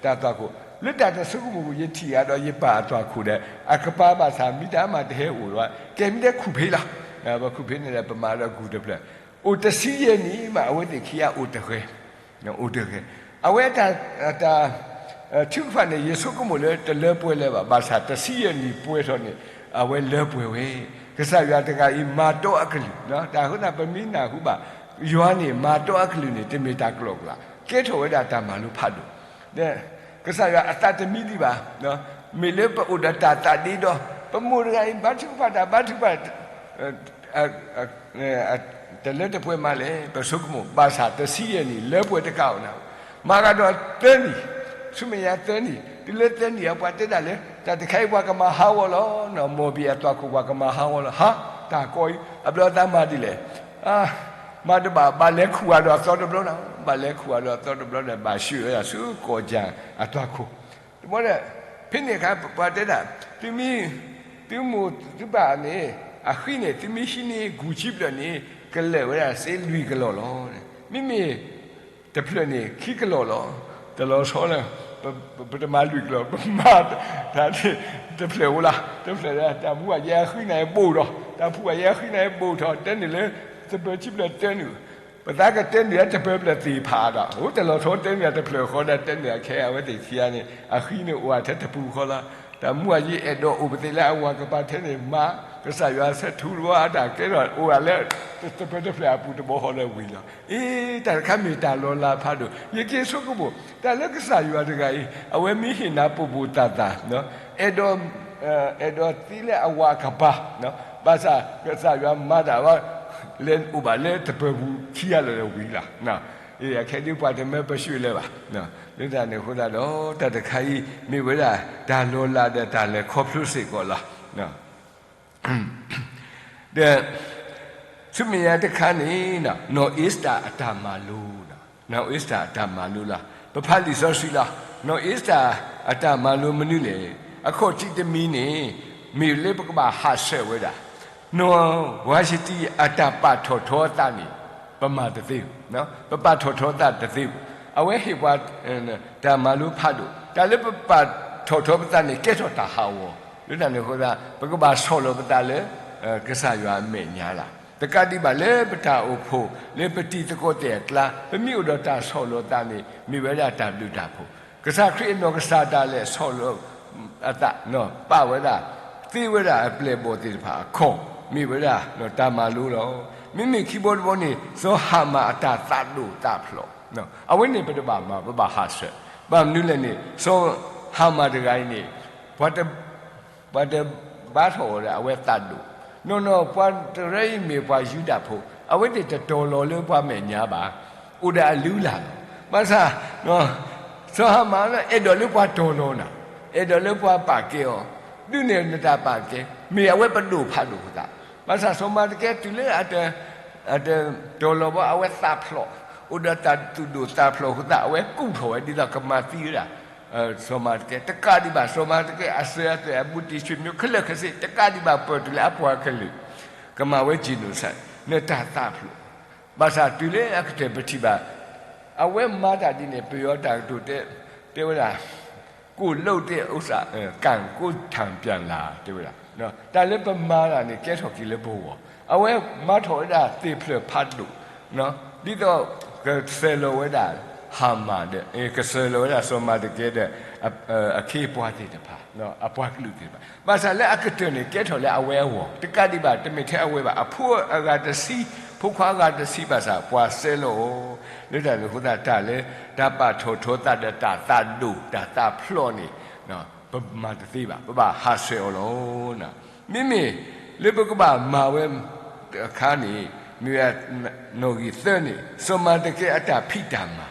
တၢ်သွၣ်ခိၣ်, လၢတၢ်တဆိကမိၣ် ယထံၣ်အါဒီးယပာ်အသွၣ်ခိၣ်ဒီး အကပၤဘၣ်ဆၣ် မ့ၢ်တၢ်မၤတဟဲအိၣ်လီၤ, ကဲမ့ၢ်တဲခူၣ်ဖဲလီၤ, ပခူၣ်ဖဲန့ၣ်ဒီး ပမၤဒီးဂုၢ်တဖျၢၣ်, အိၣ်တဆံယဲၢ်နံၣ်မး အဝဲသ့ၣ်ခံဂၤအိၣ်တဂဲၤ အိၣ်တဂဲၤ, အဝဲတၢ် တၢ် ထုကဖၣ်န့ၣ် ယဆိကမိၣ်လၢတလၢပှဲၤလၢၤဘၣ်, ဘၣ်ဆၣ်တဆံယဲၢ်နံၣ်ပှဲၤထီၣ်န့ၣ် အဝဲလၢပှဲၤဝဲ, ကစၢ်ယွၤတဂၤအံၤ မၤတီအကလုၢ်, တၢ်ဃိသတး ပမ့ၢ်နၢ်ဟူဘၣ် ယွၤန့ၣ် မၤတီအကလုၢ်န့ၣ် တမ့ၢ်တၢ်ကလီကလီ, ကဲထီၣ်ဝဲဒၣ်တၢ်မၤလိဖးဒိၣ် ကစၢ်ယွၤအသးတမံဒံးဘၣ်, မ့ၢ်လၢပအိၣ်ဒီးတၢ်သးဒ့ဒီး ပမိၢ်တဂၤအံၤ ဘါထုကဖၣ်တၢ် ဘါထုကဖၣ် တလၢတပှဲၤမးလဲၣ် ပဆိကမိၣ်, ဘၣ်ဆၣ်တဆံယဲၢ်နံၣ် လၢပှဲၤတကးအီၤနၤ, မၤကဒီးသၢနံၣ်, ဆူမဲာ်ညါသၢနံၣ်, တုၤလၢသၢနံၣ်အပှၤတဲဒၣ်လၢ တၢ်တခါအံၤပှၤကမၤဟးဂီၤလီၤ, မိၢ်ဘံၣ်အသွၣ်ခိၣ်ပှၤကမၤဟးဂီၤလီၤ, ဟါ, တၢ်ကီအံၤ အဘျီသးမၤဒ်လဲၣ် မၤတဘၣ် ဘၣ်လဲၤခူၣ်အါဒီးအသီတဘျီနၤ, ဘၣ်လဲၤခူၣ်အါဒီးအသီတဘျီဒီး ဘၣ်ဆှၢဝဲဒၣ်ဆူကီၢ်ကၠၢ်အသွၣ်ခိၣ်, တဘျီဒီး ဖဲန့ၣ်အခါ ပှၤတဲဒၣ် သုမ့ၢ် သုမိၢ်သုပၢ်န့ၣ် အဃံန့ၣ် သုမ့ၢ်ဟံးန့ၢ်ဂူာ်ခံဖျၢၣ်န့ၣ် ကလဲၤဝဲဒၣ်စ့လွံၢ်ကလီၢ်လီၤ, မ့မ့ၢ် တဖျၢၣ်န့ၣ် ခံကလီၢ်လီၤ. တလီၤဆီလၢ ပတမၤလွံၢ်ကလီၢ်, ပမၤတၢ်န့ၣ် တဖျၢၣ်အိၣ်လီၤ. တဖျၢၣ်လၢ တၢ်မူဘၣ်ယဲအဃံန့ၣ်ဘိၣ်ထီၣ်, တၢ်ဖှူဘၣ်ယဲအဃံန့ၣ်ဘိၣ်ထီၣ်, တဲန့ၢ်လၢ သပၢၤခံဖျၢၣ်တဲန့ၢ်, ပသးကတဲန့ၢ်လၢတပၢၤဖျၢၣ်သ့ၣ်ဖးဒီး အိၣ်တလီၤဆီတဲန့ၢ်တဖျၢၣ်ဃီဒီး တဲန့ၢ်အခဲအံၤ အဝဲသ့ၣ်ခံဂၤန့ၣ် အဃံန့ၣ်အိၣ်ထဲတပူၤဃီလီၤ. တၢ်မူဘၣ်ယဲအဲၣ်ဒိးအိၣ်ပသ့ၣ်လၢအဝၤကပၤထဲန့ၣ် မၤကစၢ်ယွၤဆဲးထူတဝီအတၢ်ကဲထီၣ်အိၣ်ဒၣ်လၢ တပၢၤတဖျၢၣ်အပူၤတဘီဃီလၢဝံၤလီၤ. အ့ တၢ်တခါမ့ၢ်တၢ်လီၤလးဖးဒိၣ်, ယက့ၤဆိကမိၣ် တၢ်လၢကစၢ်ယွၤတဂၤအံၤ အဝဲမ့ၢ်ဟ့ၣ်နၤပိာ်ပိာ်သၣ်သၣ် အဲၣ်ဒိး အဲၣ်ဒိးသံလၢအဝၤကပၤ, ဘၣ်ဆၣ်ကစၢ်ယွၤမၤတၢ်ဝဲ လဲၤအိၣ်ဘၣ်လၢတပၢၤပူၤခံဂၤလၢာ်လၢဝံၤလီၤ. အခဲဒ်ပှၤတမၢပၢၢ်ဆှၢလၢၤဘၣ်. လၢတၢ်န့ၣ်အဃိသတးဒီး တၢ်တခါအံၤ မ့ၢ်ဝဲဒၣ်တၢ်လီၤလးဒီးတၢ်လဲၤခီဖျိစ့ၢ်ကီးလီၤ. ဒီး ဆူမဲာ်ညါတခါန့ၣ် နီၢ်အ့စတၢၤအတၢ်မၤလိ, နီၢ်အ့စတၢၤအတၢ်မၤလိလီၤ. ပဖးလံာ်စီဆှံလီၤ. နီၢ်အ့စတၢၤအတၢ်မၤလိမနုၤလဲၣ်. အခီၣ်ထံးတမံၤန့ၣ် မ့ၢ်လၢပကဘၣ်ဟးဆှဲးဝဲဒၣ် နီၢ်ဝၤၡံတံၤအတၢ်ပာ်ထီၣ်ထီအသးန့ၣ် ပမၤတသ့, ပပာ်ထီၣ်ထီသးတသ့ဘၣ်. အဝဲဟ့ၣ်ပှၤ တၢ်မၤလိဖးဒိၣ်, တၢ်လၢပပာ်ထီၣ်ထီပသးန့ၣ် ကဲထီၣ်တၢ်ဟးဂီၤ, လၢတၢ်န့ၣ်အဃိသတး ပကဘၣ်ဆီၣ်လီၤပသးလၢ ကစၢ်ယွၤအမဲာ်ညါလီၤ. တကးဒံးဘၣ်လၢပတၢ်အိၣ်ဖှိၣ် လၢပတံၤသကိးသ့ၣ်အကျါ ပမ့ၢ်အိၣ်ဒီးတၢ်ဆီၣ်လီၤသးန့ၣ် မ့ၢ်ဝဲဒၣ်တၢ်ဘျုးတၢ်ဖှိၣ်. ကစၢ်ခရံာ်အနီၢ်ကစၢ်ဒၣ်လဲာ်ဆီၣ်လီၤ အသး ပာ်ဝဲဒၣ် သ့ဝဲဒၣ်အပျဲၢ်အဘီၣ်သ့ၣ်တဖၣ်အခီၣ် မ့ၢ်ဝဲဒၣ်တၢ်မၤလိလီၤ. မ့မ့ၢ်ခံဘီတဘီန့ၣ် စီၤဟၤမၣ်အတၢ်သးဒိၣ်သးဖျိး, အဝဲန့ၣ်ပတဘၣ်မၤ ပဘၣ်ဟးဆှဲး. ဘၣ်မနုၤလဲၣ်န့ၣ် စီၤဟၤမၣ်တဂၤအံၤန့ၣ် ပှၤတ ပှၤတဘါထီၣ်အီၤဒီး အဝဲသးဒိၣ်, နီၢ်နီၢ်ပှၤတရၢအံၤမ့ၢ်ပှၤယူဒၤဖိ, အဝဲသ့ၣ်တတီၤလီၤလၢပှၤမဲာ်ညါဘၣ်, အိၣ်ဒီးအလုၢ်အလၢ်လီၤ. ဘၣ်ဆၣ် စီၤဟၤမၣ်လၢအဲၣ်ဒိးလၢပှၤတီၤလီၤနၤ, အဲၣ်ဒိးလၢပှၤပာ်ကဲအီၤ, ဒုးနဲၣ်နတၢ်ပာ်ကဲ, မ့ၢ်အဝဲပဒိၣ်ဖးဒိၣ်အသး, ဘၣ်ဆၣ်စီၤမၤတကဲတုၤလၢ အတတီၤလီၤဘၣ် အဝဲသးဖျိး, အိၣ်ဒီးတၢ်သူၣ်ဒိၣ်သးဖျိးအဃိသတး အဝဲကူၣ်ထီၣ်ဝဲဒ်သိးကမၤသံဝဲဒၣ် စီၤမၤတကဲ, တကးဒံးဘၣ် စီၤမၤတကဲအစၢၤအသွဲၣ် အဘူးတံၢ်ဆွေမျိုးခဲလၢာ်ခဲဆ့ တကးဒံးဘၣ်ပၢၢ်တုၤလၢအပှၤကလုာ် ကမၤဝဲ genocide နတၢ်သးဖျိး, ဘၣ်ဆၣ်တုၤလၢအကတၢၢ်ပထံၣ်ဘၣ် အဝဲမၤတၢ်ဒ်န့ၣ် ပယီၤတၢ်ကတိၤတဲ တဲဝဲဒၣ် ကိုယ့်လုပ်တဲ့ဥစ္စာ ကံကိုယ်တိုင်ပြန်လာ တဲဝဲဒၣ်, တၢ်လၢပမၤတၢ်န့ၣ် ကဲထီၣ်က့ၤလၢပဂီၢ်, အဝဲမၤထီၣ်ဝဲဒၣ်သ့ၣ်ဖျၢၣ်ဖးဒိၣ် ဒ်သိးကစၢၤလီၤဝဲဒၣ် ဟၤမၣ်ဒီး ကစၢၤလီၤဝဲဒၣ်စီၤမၤတကဲဒီး အခ့အပှၤသ့ၣ်တဖၣ် အပှၤကလုာ်သ့ၣ်တဖၣ်, ဘၣ်ဆၣ်လၢအကတၢၢ်န့ၣ် ကဲထီၣ်လၢအဝဲအဂီၢ် တကးဒံးဘၣ် တမ့ၢ်ထဲအဝဲဘၣ် အဖိအဂၤတဆံ ဖိခွါအဂၤတဆံ ဘၣ်ဆၣ်ပှၤစၢၤလီၤအီၤ, လၢတၢ်န့ၣ်အဃိသတး တၢ်လၢတၢ်ပာ်ထီၣ်ထီသးဒီးတၢ်သးဒိၣ်တၢ်သးဖျိးန့ၣ် ပမၤတသ့ဘၣ်, ပဘၣ်ဟးဆှဲးအီၤလီၤ. မ့မ့ၢ်လၢပကဘၣ်မၤဝဲအခါန့ၣ် မ့ၢ်ဝဲ နီၣ်ဂံၢ်သၢန့ၣ် စီၤမၤတကဲအတၢ်ဖံးတၢ်မၤ,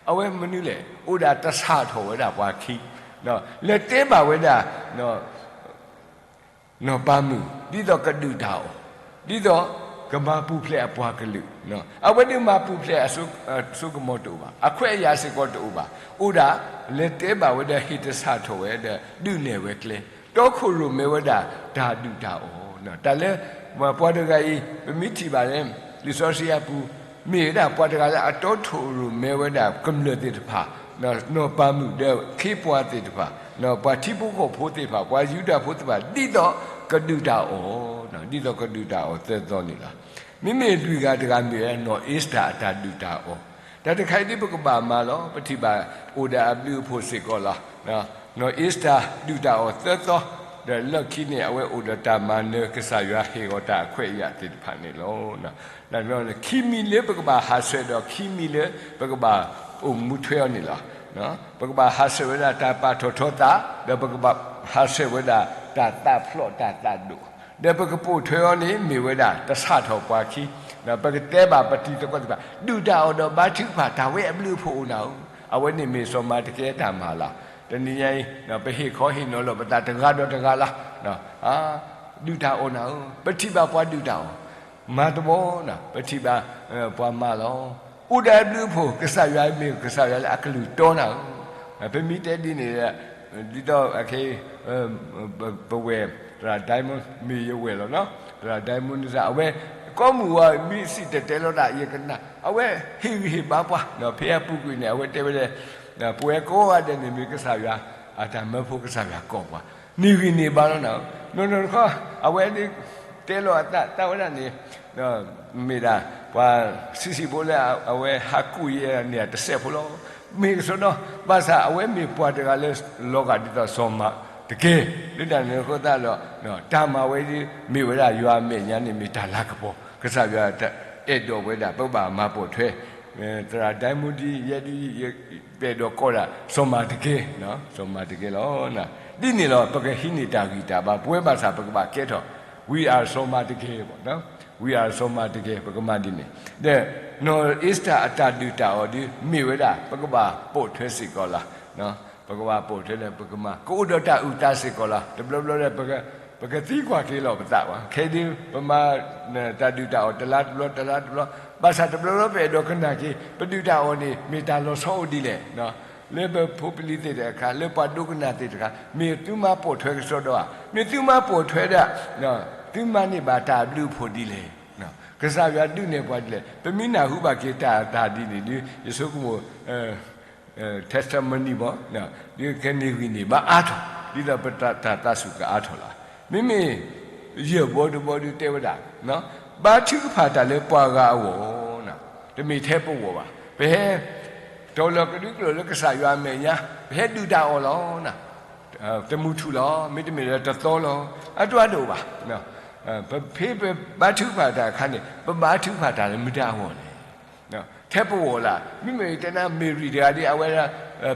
အဝဲမနုၤလဲၣ် အိၣ်ဒၣ်တဆၣ်ထီၣ်ဝဲဒၣ်ပှၤခံ, လဲၤတဲဘၣ်ဝဲဒၣ် နီၢ်ပၤမုၣ် ဒ်သိးကဒုၣ်တၢ်အီၣ်, ဒ်သိးကမၤပူၤဖျဲးအပှၤကလုာ်, အဝဲဒၣ်မၤပူၤဖျဲးအစိကမီၤတအိၣ်ဘၣ်, အခွဲးအယာ်စ့ၢ်ကီးတအိၣ်ဘၣ်, အိၣ်ဒၣ်လဲၤတဲဘၣ်ဝဲဒၣ် ဟ့ၣ်တဆၣ်ထီၣ်ဝဲဒီး ဒုးနဲၣ်ဝဲကျဲ, တီခိၣ်ရိၣ်မဲဝဲဒၣ်တၢ်ဒုၣ်တၢ်အီၣ်, တၢ်လၢ ပှၤတဂၤအံၤ ပမ့ၢ်ထံၣ်ဘၣ်လၢ လံာ်စီဆှံအပူၤ မ့ၢ်ဝဲဒၣ်ပှၤတဂၤလၢအတီခိၣ်ရိၣ်မဲဝဲဒၣ်ကမျၢၢ်သ့ၣ်တဖၣ်, နီၢ်ပၤမုၣ်ဒီးခ့ပှၤသ့ၣ်တဖၣ်, ပှၤထံဖိကီၢ်ဖိသ့ၣ်တဖၣ်, ပှၤယူဒၤဖိသ့ၣ်တဖၣ် ဒ်သိးကဒုၣ်တၢ်အီၣ်, ဒ်သိးကဒုၣ်တၢ်အီၣ်သၢသီန့ၣ်လီၤ. မ့မ့ၢ်လွံၢ်ဂၤတဂၤမ့ၢ်ဝဲဒၣ် နီၢ်အ့စတၢၤအတၢ်ဒုၣ်တၢ်အီၣ်, တၢ်တခါအံၤဒ်ပကဘၣ်မၤလီၤ. ပထံၣ်ဘၣ်အိၣ်ဒီးအဘျုးအဖှိၣ်စ့ၢ်ကီးလီၤ. နီၢ်အ့စတၢၤဒုၣ်တၢ်အီၣ်သၢသီ, ဒီးလၢခံန့ၣ် အဝဲအိၣ်ဒီးတၢ်မၤနၢၤကစၢ်ယွၤဟ့ၣ်အီၤတၢ်အခွဲးအယာ်သ့ၣ်တဖၣ်န့ၣ်လီၤ. ခံမံၤလၢပကဘၣ်ဟးဆှဲးဒီး ခံမံၤလၢပကဘၣ်အိၣ်မူထွဲအီၤန့ၣ်လီၤ. ပကဘၣ်ဟးဆှဲးဝဲဒၣ်တၢ်ပာ်ထီၣ်ထီသး, ဒီးပကဘၣ်ဟးဆှဲးဝဲဒၣ်တၢ်သးဖျိးတၢ်သးဒိၣ်, ဒီးပကပိာ်ထွဲအီၤန့ၣ် မ့ၢ်ဝဲဒၣ်တဆၣ်ထီၣ်ပှၤခံ, ပကတဲဘၣ်ပတံၤသကိးသ့ၣ်တဖၣ် ဒုၣ်တၢ်အီၣ်ဒီးဘါထုကဖၣ် တၢ်ဝဲအဘျုးအဖှိၣ်အိၣ်နၤဧၢ, အဝဲန့ၣ်မ့ၢ်စီၤမၤတကဲတၢ်မၤလီၤ. တနံၤညါအံၤ ပဟ့ၣ်ခီဟ့ၣ်နီၤလီၤပသးတဂၤဒီးတဂၤလီၤ. ဒုၣ်တၢ်အီၣ်နၤဧၢ, ပထံၣ်ဘၣ်ပှၤဒုၣ်တၢ်အီၣ်, မၤတဘီနၤ, ပထံၣ်ဘၣ်ပှၤမၤလီၤ. အိၣ်ဒီးအဘျုးအဖှိၣ် ကစၢ်ယွၤမ့ၢ်ကစၢ်ယွၤလၢအကလုၢ်တီနၤဧၢ, ပမ့ၢ်တဲဒ်န့ၣ် ဒ်သိးအခဲအံၤ ပဝဲၢ် သရၣ် Diamond မ့ၢ်ယဝဲၢ်လီၤနီၤ, သရၣ် Diamond န့ၣ် အဝဲ ကိးမုၢ်ဝဲ မ့ၢ်စံၣ်တဲၤတဲလီၤတၢ် ယကနၣ်, အဝဲဟ့ၣ်ဂံၢ်ဟ့ၣ်ဘါပှၤ, ဖဲအပူၤကွံာ်န့ၣ် အဝဲတဲဝဲဒၣ်, ပဝဲကိးဂၤဒဲးန့ၣ် မ့ၢ်ကစၢ်ယွၤ အတၢ်မၢဖိကစၢ်ယွၤကိးပှၤ, န့ၢ်ဂံၢ်န့ၢ်ဘါလီၤနၤ, နီၢ်နီၢ်တခီ အဝဲဒၣ် တဲလီၤအသး တၢ်ဝဲဒၣ်န့ၣ် မ့ၢ်ဒၣ် ပှၤဆံးဆံးဖိလၢအဝဲဟးကူၣ်ယဲန့ၣ် တစဲးဖိလီၤ. မ့ၢ်ကစီဒီ, ဘၣ်ဆၣ်အဝဲမ့ၢ်ပှၤတဂၤလၢ လီၤဂာ်ဒ်သိးစီၤမၤတကဲ, လၢတၢ်န့ၣ်အဃိသတးဒီး တၢ်မၤဝဲဒၣ် မ့ၢ်ဝဲဒၣ်ယွၤအမဲာ်ညါန့ၣ် မ့ၢ်တၢ်လၤကပီၤ, ကစၢ်ယွၤအဲၣ်ဒိးဝဲဒၣ် ပဘၣ်မၤပိာ်ထွဲ သရၣ်ဒဲမူဒံ ယဲဒ် ပအဲၣ်ဒိးကိးဒၣ် စီၤမၤတကဲ, စီၤမၤတကဲလီၤ. ဒ်န့ၣ်လီၤ ပကဟံးန့ၢ်တၢ်ဂံၢ်တၢ်ဘါ ပဝဲဘၣ်ဆၣ် ပကဘၣ်ကဲထီၣ် we are စီၤမၤတကဲ, we are စီၤမၤတကဲ ပကမၤဒ်န့ၣ်, ဒီးနီၢ်အ့စတၢ်အတၢ်ဒုၣ်တၢ်အီၣ်ဒ် မ့ၢ်ဝဲဒၣ် ပကဘၣ်ပိာ်ထွဲစ့ၢ်ကီးလီၤ. ပကဘၣ်ပိာ်ထွဲလၢပကမၤ ကအိၣ်ဒီးတၢ်အုၣ်သးစ့ၢ်ကီးလီၤ. တဘျီဘျီဒီး ပကသံကွၢ်က့ၤလီၤပသးဘၣ်. ခဲအံၤဒ် ပမၤ တၢ်ဒုၣ်တၢ်အီၣ်တလါတဘျီ တလါတဘျီ, ဘၣ်ဆၣ်တဘျီဘျီပအဲၣ်ဒိးကနၣ်က့ၤ ပဒုၣ်တၢ်အီၣ်န့ၣ် မ့ၢ်တၢ်လီၤဆီအိၣ်ဒ်လဲၣ်, လၢပဖိပလံၤသ့ၣ်တခါ လၢပှၤဒိကနၣ်သ့ၣ်တခါ မ့ၢ်သုမၤပိာ်ထွဲကစီဒီဧါ, မ့ၢ်သုမၤပိာ်ထွဲဒၣ် သုမၤန့ၢ်ဘၣ်တၢ်ဘျုးအဖှိၣ်ဒ်လဲၣ်, ကစၢ်ယွၤဒုးနဲၣ်ပှၤဒ်လဲၣ်. ပမ့ၢ်နၢ်ဟူဘၣ်က့ၤတၢ်တၢ်ဒ်န့ၣ်ဒီး ယဆိကမိၣ် testimony မ့ၢ် ဒ်ကန့ၢ်ဂံၢ်န့ၢ်ဘါအါထီၣ် ဒ်သိးပတၢ်သးစူၤကအါထီၣ်လီၤ. မ့မ့ၢ် ယဲၢ်ဘီတဘီဒုးတဲဝဲဒၣ် ဘါထုကဖၣ်တၢ်လၢပှၤဂၤအဂီၢ်, တမ့ၢ်ထဲပဂီၢ်ဘၣ်. ပဟဲ တီၤလီၤကဒုကျိာ်လၢကစၢ်ယွၤအမဲာ်ညါ ပဟဲဒုၣ်တၢ်အီၣ်လီၤ. တမုၢ်ထူၣ်လီၤ မ့တမ့ၢ်လၢတသီလီၤ အတအိၣ်ဒံးဘၣ်. ပဖဲပဘါထုကဖၣ်တၢ်အခါန့ၣ် ပဘါထုကဖၣ်တၢ်လၢမတၤအဂီၢ်လဲၣ်. ထဲပဂီၢ်လၢ မ့မ့ၢ်တဲနၤ မ့ၢ်ရံၣ်တဂၤဒ်အဝဲ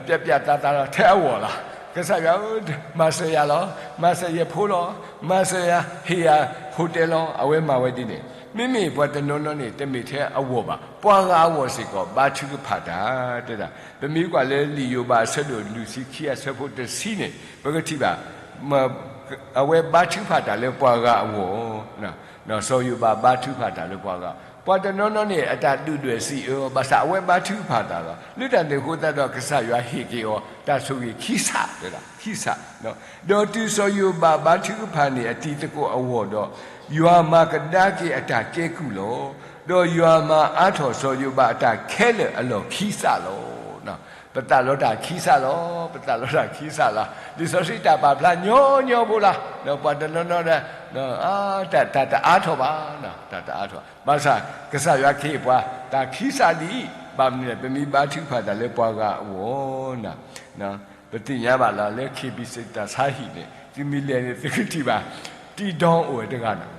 ပျဲးပျဲးသးသးလီၤ ထဲအဂီၢ်လီၤ. ကစၢ်ယွၤဧၢ မၤစၢၤယၤလီၤ, မၤစၢၤယဖိလီၤ, မၤစၢၤယၤ ဟ့ၣ်ယၤ hotel လီၤ အဝဲမၤဝဲဒ်န့ၣ်. မ့မ့ၢ်ပှၤတနီၤနီၤန့ၣ် တမ့ၢ်ထဲအဂီၢ်ဘၣ်, ပှၤဂၤအဂီၢ်စ့ၢ်ကီး ဘါထုကဖၣ်တၢ် တဲဒၣ်. ပမ့ၢ်ကွၢ်လၢလံာ်ယိၤဘးအဆၢဒိၣ်လွံၢ်ဆံခံအဆၢဖိတဆံန့ၣ် ပကထံၣ်ဘၣ် အဝဲဘါထုကဖၣ်တၢ်လၢပှၤဂၤအဂီၢ်, စီၤယိၤဘးဘါထုကဖၣ်တၢ်လၢပှၤဂၤ, ပှၤတနီၤနီၤန့ၣ် အတၢ်ဒုၣ်ဒွဲၣ်စံးအၢ ဘၣ်ဆၣ်အဝဲဘါထုကဖၣ်တၢ်လီၤ. လၢတၢ်န့ၣ်အဃိသတးဒီး ကစၢ်ယွၤဟ့ၣ်က့ၤအီၤ တၢ်ဆိၣ်ဂ့ၤခံဆး တဲဒၣ် ခံဆး. ဒီးတုၤစီၤယိၤဘးဘါထုကဖၣ်န့ၣ် အတံၤသကိးအဂီၢ်ဒီး ယွၤမၤကဒါက့ၤအတၢ်ကဲကုၢ်လီၤ. ဒီးယွၤမၤအါထီၣ်စီၤယိၤဘးအတၢ်ခဲလၢာ်အလီၢ်ခံဆးလီၤ. ပသးလီတၢ်ခံဆးလီၤ, ပသးလီတၢ်ခံဆးလီၤ. လံာ်စီဆှံတၢ်ပာ်ဖျါညီညီဖိလီၤ. ဒီးပှၤတနီၤနီၤဒီး တၢ်တအါထီၣ်ဘၣ်, တၢ်တအါထီၣ်. ဘၣ်ဆၣ် ကစၢ်ယွၤကဟ့ၣ်ပှၤ တၢ်ခံဆးဒ်အံၤ, ဘၣ်မနုၤလဲၣ် ပမ့ၢ်ဘါထုကဖၣ်တၢ်လၢပှၤဂၤအဂီၢ်န့ၣ်, ပသ့ၣ်ညါဘၣ်လီၤ လၢ ခ့ၣ်ဘံၣ်စံး တၢ်ဆါဟံၣ်န့ၣ် သုမ့ၢ်လဲၤန့ၣ် သုကထံၣ်ဘၣ် တံဒီအိၣ်ဝဲတဂၤန့ၣ်,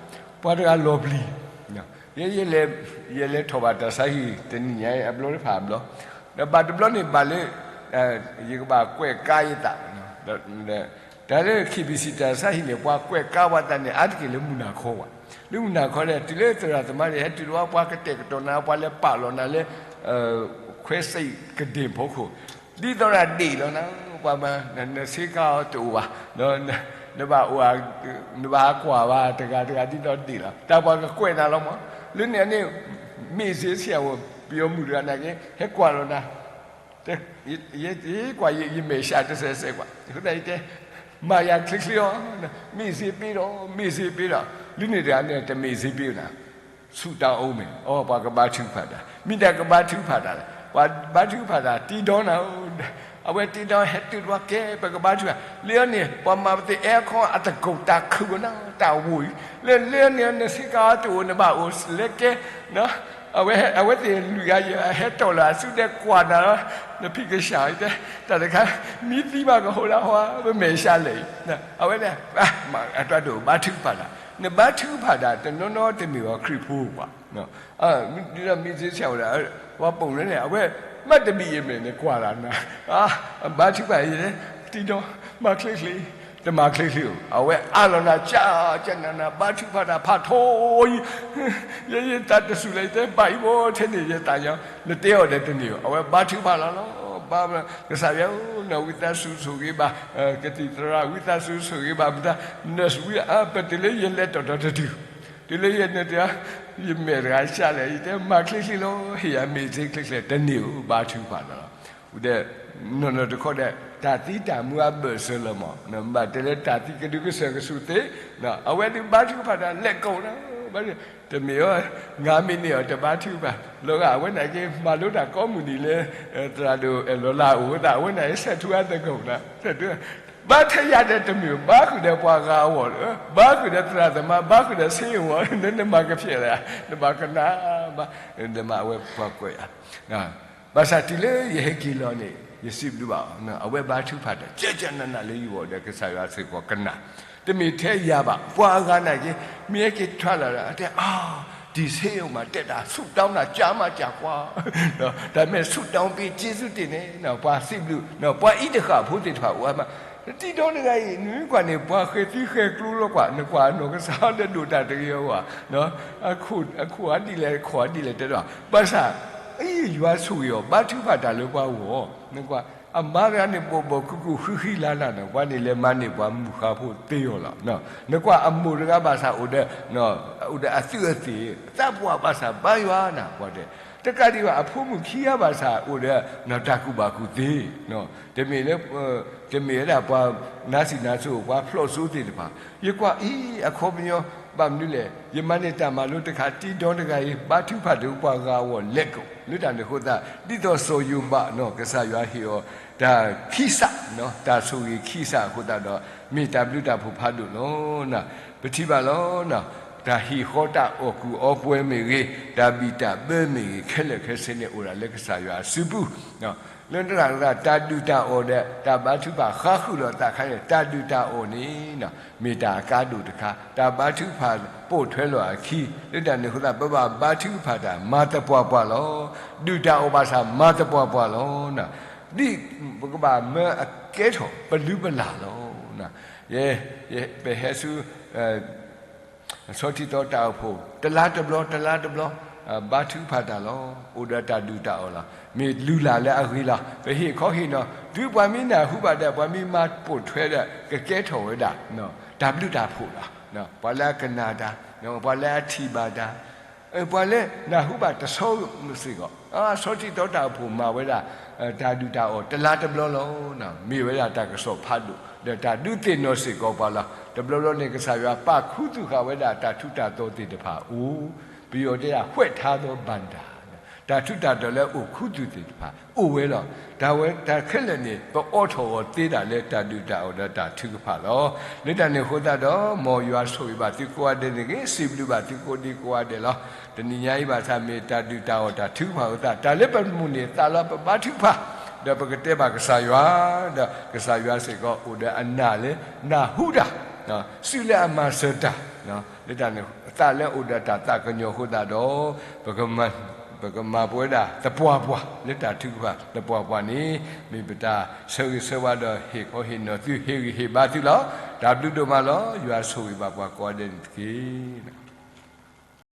ပှၤတဂၤလီၤပျံၤ, ယဲ ယလဲၤထီၣ်ဘၣ်တၢ်ဆါဟံၣ်တနံၣ်ညါအံၤ အဘျီတဖၣ်အဘျီ, ဒီးဘၣ်တဘျီန့ၣ်ဘၣ်လၢ ယကဘၣ်ကွဲးကါယသး, တၢ်လၢ ခ့ၣ်ဘံၣ်စံး တၢ်ဆါဟံၣ်န့ၣ် ပှၤကွဲးကါပှၤသးန့ၣ် အါတက့ၢ်လၢမုၢ်နၤခီဝဲ, လၢမုၢ်နၤခီန့ၣ် တုၤလၢသရၣ်သမါန့ၣ် ဟဲတုၤလီၤ ပှၤကတဲာ်ကတီၤနၤ ပှၤလဲၤပာ်လီၤနၤလၢ ခွဲစိတ်ကဒ့ၣ်ဖီခိၣ်, ဒ်သိးနၤဒ့ၣ်လီၤနၤ, ပှၤမၤ နဆ့ကၤအီၤတအိၣ်ဘၣ်, နဘၣ်အိၣ် နဘၣ်ကွၢ်ဘၣ်တဂၤတဂၤဒ်သိးဒ့ၣ်လီၤ, တၢ်ပှၤကကွဲးနၤလီၤမး, လၢန့ၣ်န့ၣ် မ့ၢ်စ့ဆံးအဝဲ ပယီၤမုၣ်တဂၤနာ်က့ ဟဲကွၢ်လီၤနၤ ယကွၢ်ယမဲာ်ဆှးတစဲးစဲးကွၢ်, အဃိသတးယတဲ မၤယၤချ့ချ့အီၤ, မ့ၢ်စ့ပ့ဒီး မ့ၢ်စ့ပ့ဒီး, လၢန့ၣ်တဂၤန့ၣ် တမ့ၢ်စ့ပ့နၤ, ဆူၣ်တၢ်အိၣ်မ့ၢ် အိ ပှၤကဘါထုကဖၣ်တၢ်, မ့ၢ်တၢ်ကဘါထုကဖၣ်တၢ်လဲၣ်, ပှၤဘါထုကဖၣ်တၢ် တံဒီနၤဧၢ, အဝဲတံဒီဟဲတုၤတဝီကဲ ပကဘါထုကဖၣ်, လၢန့ၣ် ပှၤမၤပသ့ၣ်အဲခီအတကိးတၢ်ခုၣ်ဝဲနၤ တၢ်ဝိၢ်အံၤ, လၢလၢန့ၣ် နဆ့ကၤအီၤတအိၣ် နဘၣ်အိၣ်လဲၤကဲ အဝဲသ့ၣ်လွံၢ်ဂၤယဲၢ်ဂၤ ဟဲတီၢ်လၢအစုဒဲကွၢ်နၤလီၤ, နဖံးကစၢ်အံၤတဲ တၢ်တခါ မံသံဘၣ်ကဟိလၢဟီ ပမဲာ်ဆှးလဲၣ်အံၤ, အဝဲန့ၣ် အတၢ်ဒိၣ်ဘါထုကဖၣ်တၢ်, နဘါထုကဖၣ်တၢ် တနီၤနီၤတမ့ၢ်ဝဲခရံာ်ဖိကွၢ်, ဒ်သိးမ့ၢ်စ့ဆံးဝဲဒၣ် ပှၤပိာ်မုၣ်န့ၣ် အဝဲ မ့တမံၤအံၤမ့ၢ်န့ၣ် ကွၢ်လီၤနၤ, ဘါထုကဖၣ်အံၤ တံဒီ မၤချ့ချ့, တမၤချ့ချ့ဧိၤ, အဝဲအးလီၤနၤ ကၢ်ကၢ်နၤနၤ ဘါထုကဖၣ်တၢ်ဖးထီအံၤ, ယဲယသးတစူၢ်လၢယတဲဘၣ်အံၤဘိထဲန့ၣ် ယသးညါ, နတဲအီၤဒီးတန့ၢ်ဧိၤ, အဝဲဘါထုကဖၣ်လီၤလီၤ, ဘါ ကစၢ်ယွၤဧၢ နဝံသးစူၤဆိၣ်ဂ့ၤဘၣ် ကသံၣ်သရၣ် ဝံသးစူၤဆိၣ်ဂ့ၤဘၣ်မတၤ, နဝံ ပတုၤလၢယလဲၤတီၣ်တီၣ်တတုၤ, တုၤလၢယန့ၣ်တဂၤ ယမဲာ်တဂၤဆှးလဲၣ် ယတဲမၤချ့ချ့လီၤ, ဟ့ၣ်ယၤမ့ၢ်စ့ချ့ချ့ တန့ၢ်ဧိၤ ဘါထုကဖၣ်တၢ်လီၤ, ဒီး နီၢ်နီၢ်တခီဒီး တၢ်သံတၢ်မူအဘၢၣ်စၢၤလီၤမး, ဘၣ်တဲလၢတၢ်သံကဒုကစၢၢ်ကဆူၣ်သ့, အဝဲဒုးဘါထုကဖၣ်တၢ်လဲၤကိးနၤ, ဘါထု တမ့ၢ်အီၤ ငါမ့ၢ်န့ၢ်အီၤတဘါထုကဖၣ်, လီၤဂာ်အဝဲန့ၣ်က့ မၤလိတၢ်ကိးမုၢ်နံၤလၢ သရၣ်ဒိၣ်အဲၣ်လီၤလၢအအိၣ်အသး အဝဲန့ၣ် ဆဲးထူအသကိးနၤ ဆဲးထူ, ဘါထုကဖၣ်ဒီးတမ့ၢ်ဘၣ်ဃုာ်ဒီးပှၤဂၤအဂီၢ်လၢ ဘၣ်ဃုာ်ဒီးသရၣ်သမါ ဘၣ်ဃုာ်ဒီးဆ့ယိၣ်ဝီၤ နမၤကဖျဲးလၢ နဘၣ်ကနၣ်ဘၣ်, နမၤအဝဲပှၤကွဲးဧါ ဘၣ်ဆၣ်တုၤလၢယဟဲက့ၤလီၤန့ၣ် ယစံးဘျုးဘၣ်အီၤ, အဝဲဘါထုကဖၣ်တၢ် ကဲကဲနးနးလၢယဂီၢ်ဒီး ကစၢ်ယွၤစ့ၢ်ကီးကနၣ်, တမ့ၢ်ထဲယၤဘၣ် ပှၤအဂၤနာ်က့ မ့ၢ်ဟဲက့ၤထွဲလီၤဒီး တဲ အါ ဒီးဆ့ယိၣ်မး တဲတၢ်ဆူၣ်တောင်းတၢ် ကၢ်မးကၢ်ကွၢ်, တၢ်မ့ၢ်ဆူၣ်တောင်းပေး ကျေးဇူးတင်န့ၣ် ပှၤစံးဘျုး ပှၤအံၤတဃၣ်ဖိသ့ၣ်တဖၣ်အိၣ်အါမး, တံၤဒီတဂၤအံၤ နမ့ၢ်ကွၢ်န့ၣ် ပှၤဃဲၤသံဃဲၤကျိလီၤကွၢ် နကွၢ်နီၢ်ကစၢ်ဒီးဒိၣ်တၢ်တဂ့ၤအဂီၢ် အခိၣ်အဒ်လဲၣ် ခီၣ်အဒ်လဲၣ် ခီၣ်အဒ်လဲၣ်တဲဒီး ဘၣ်ဆၣ် အံၤ ယွၤဆိၣ်ဂ့ၤအီၤ ဘါထုကဖၣ်တၢ်လၢပှၤဂီၢ်, နကွၢ် အမါတဂၤန့ၣ် ဘိၣ်ဘိၣ်ခုၣ်ခုၣ်ဃံဃံလၤလၤန့ၣ် ပှၤန့ၣ်လဲၤမၤန့ၢ်ပှၤမုၢ်ဃါဖိသ့အီၤလီၤ, နကွၢ်အမိၢ်တဂၤဘၣ်ဆၣ်အိၣ်ဒီး အိၣ်ဒီးအသုးအသ့ၣ် သးပှၢ်ဘၣ်ဆၣ်ဘါယွၤနၤ ပှၤတဲ, တကးဒံးဘၣ် အဖိမုၣ်ခံဂၤဘၣ်ဆၣ်အိၣ်ဒီး တၢ်ကူၣ်ဘၣ်ကူၣ်သ့, တမ့ၢ်လၢ တမ့ၢ်ဝဲဒၣ်ပှၤနါစံၣ်နါစိၤ ပှၤဖျိးစိသ့ၣ်တဖၣ်, ယကွၢ်အံၤ အခီပညီ ဘၣ်မနုၤလဲၣ် ယမၤန့ၢ်တၢ်မၤလိတခါ တံၤဒီတဂၤအံၤ ဘါထုကဖၣ်ဒီးပှၤဂၤအဂီၢ်လဲၤကိး လၢတၢ်န့ၣ်အဃိသတး ဒ်သိးစီၤယိၤဘးန့ၣ် ကစၢ်ယွၤဟ့ၣ်အီၤ တၢ်ခံစး တၢ်ဆိၣ်ဂ့ၤခံစးအဃိသတးဒီး မ့ၢ်တၢ်ဘျုးတၢ်ဖှိၣ်ဖးဒိၣ်လီၤ. ပထံၣ်ဘၣ်လီၤ တၢ်ဟ့ၣ်ဃီတၢ်အီၣ်ကူၣ်အီပှဲၤမ့ၢ်ဂ့ၤ, တၢ်ဘံၣ်တၢ်ဘၢမ့ၢ်ဂ့ၤ ခဲလၢာ်ခဲဆ့န့ၣ်အိၣ်ဒၣ်လၢကစၢ်ယွၤအစုပူၤ လၢတၢ် တၢ်ဒုၣ်တၢ်အီၣ်ဒီး တၢ်ဘါထုကဖၣ်ဃါဃုာ်လိာ်သးခါန့ၣ် တၢ်ဒုၣ်တၢ်အီၣ်န့ၣ် မ့ၢ်တၢ်အကါဒိၣ်တခါ, တၢ်ဘါထုကဖၣ်ပိာ်ထွဲလိာ်အခံ, လၢတၢ်န့ၣ်အဃိသတး ပဘၣ်ဘါထုကဖၣ်တၢ် မၤသပှၢ်ပှၢ်လီၤ. ဒုၣ်တၢ်အီၣ်ဘၣ်ဆၣ်မၤသပှၢ်ပှၢ်လီၤ. ဒ်ပကဘၣ်မၢအကဲထီၣ်ပလုၢ်ပလၢ်လီၤ. ယဲ ယပဟဲဆူ ဆီထံသီတၢ်အိၣ်ဖှိၣ် တလါတဘျီ တလါတဘျီ ဘါထုကဖၣ်တၢ်လီၤ. အိၣ်ဒီးတၢ်ဒုၣ်တၢ်အီၣ်လီၤ. မ့ၢ်လုၢ်လၢ်လၢအဂ့ၤလီၤ. ပဟ့ၣ်ခီဟ့ၣ်နီၤ တုၤပှၤမ့ၢ်နၢ်ဟူဘၣ်ဒီး ပှၤမ့ၢ်မၤပိာ်ထွဲဒီး ကကဲထီၣ်ဝဲဒၣ် တၢ်ဘျုးတၢ်ဖှိၣ်လီၤ. ပှၤလၢအကနၣ်တၢ်, ပှၤလၢအထံၣ်ဘၣ်တၢ် ပှၤလၢနၢ်ဟူဘၣ်တဆီစ့ၢ်ကီး, ဆီထံသီတၢ်အိၣ်ဖှိၣ်မၤဝဲဒၣ် တၢ်ဒုၣ်တၢ်အီၣ်တလါတဘျီလီၤ. မ့ၢ်ဝဲဒၣ်တၢ်ကစီၣ်ဖးဒိၣ် ဒီးတၢ်ဒုးသ့ၣ်နီၣ်စ့ၢ်ကီးပှၤလီၤ. တဘျီဘျီန့ၣ် ကစၢ်ယွၤပာ်ခူသူၣ်ဃာ်ဝဲဒၣ်တၢ်ထူးတၢ်တီၤသ့ၣ်တဖၣ်အိၣ်, ပယီၤတဲဒၣ် ဝှက်ထားသောဘဏ္ဍာ တၢ်ထူးတၢ်တီၤလၢအိၣ်ခူသူၣ်သ့ၣ်တဖၣ် အိၣ်ဝဲလီၤ. တၢ်ဝဲတၢ်ခဲလၢာ်န့ၣ် ပအိးထီၣ်အီၤသ့ဒၣ်လၢတၢ်ဒုၣ်တၢ်အီၣ်ဒီးတၢ်ထုကဖၣ်လီၤ. လၢတၢ်န့ၣ်အဃိသတးဒီး မ်ယွၤဆိၣ်ဂ့ၤဘၣ်သုကိးဂၤဒဲးန့ၣ်တက့ၢ်, စံးဘျုးဘၣ်သုကိးဒံကိးဂၤဒဲးလီၤ. တနံၤညါအံၤဘၣ်ဆၣ်မ့ၢ်တၢ်ဒုၣ်တၢ်အီၣ်တၢ်ထုကဖၣ်အဃိသတး တၢ်လၢပမုၢ်န့ၢ်သးလီၤပဘါထုကဖၣ် ဒီးပကတဲဘၣ်ကစၢ်ယွၤ, ဒီးကစၢ်ယွၤစ့ၢ်ကီးအိၣ်ဒီးအနၢ်လၢနၢ်ဟူတၢ်, စုလၢအမၤစၢၤတၢ်, လၢတၢ်န့ၣ်သးလၢအိၣ်ဒီးတၢ်သးကညီၤအဃိသတးဒီး ပကမၤပဝဲဒၣ်သပှၢ်ပှၢ် လၢတၢ်ထုကဖၣ်သပှၢ်ပှၢ်န့ၣ် မ့ၢ်ပတၢ်ဆၢဂ့ၤဆၢဝါဒီးဟ့ၣ်ခီဟ့ၣ်နီၤသု ဟ့ၣ်ဂံၢ်ဟ့ၣ်ဘါသုလီၤ. တၢ်ဘျုးဒိၣ်မးလီၤ. ယွၤဆိၣ်ဂ့ၤဘၣ်ပှၤကိးဂၤဒဲးန့ၣ်တက့ၢ်.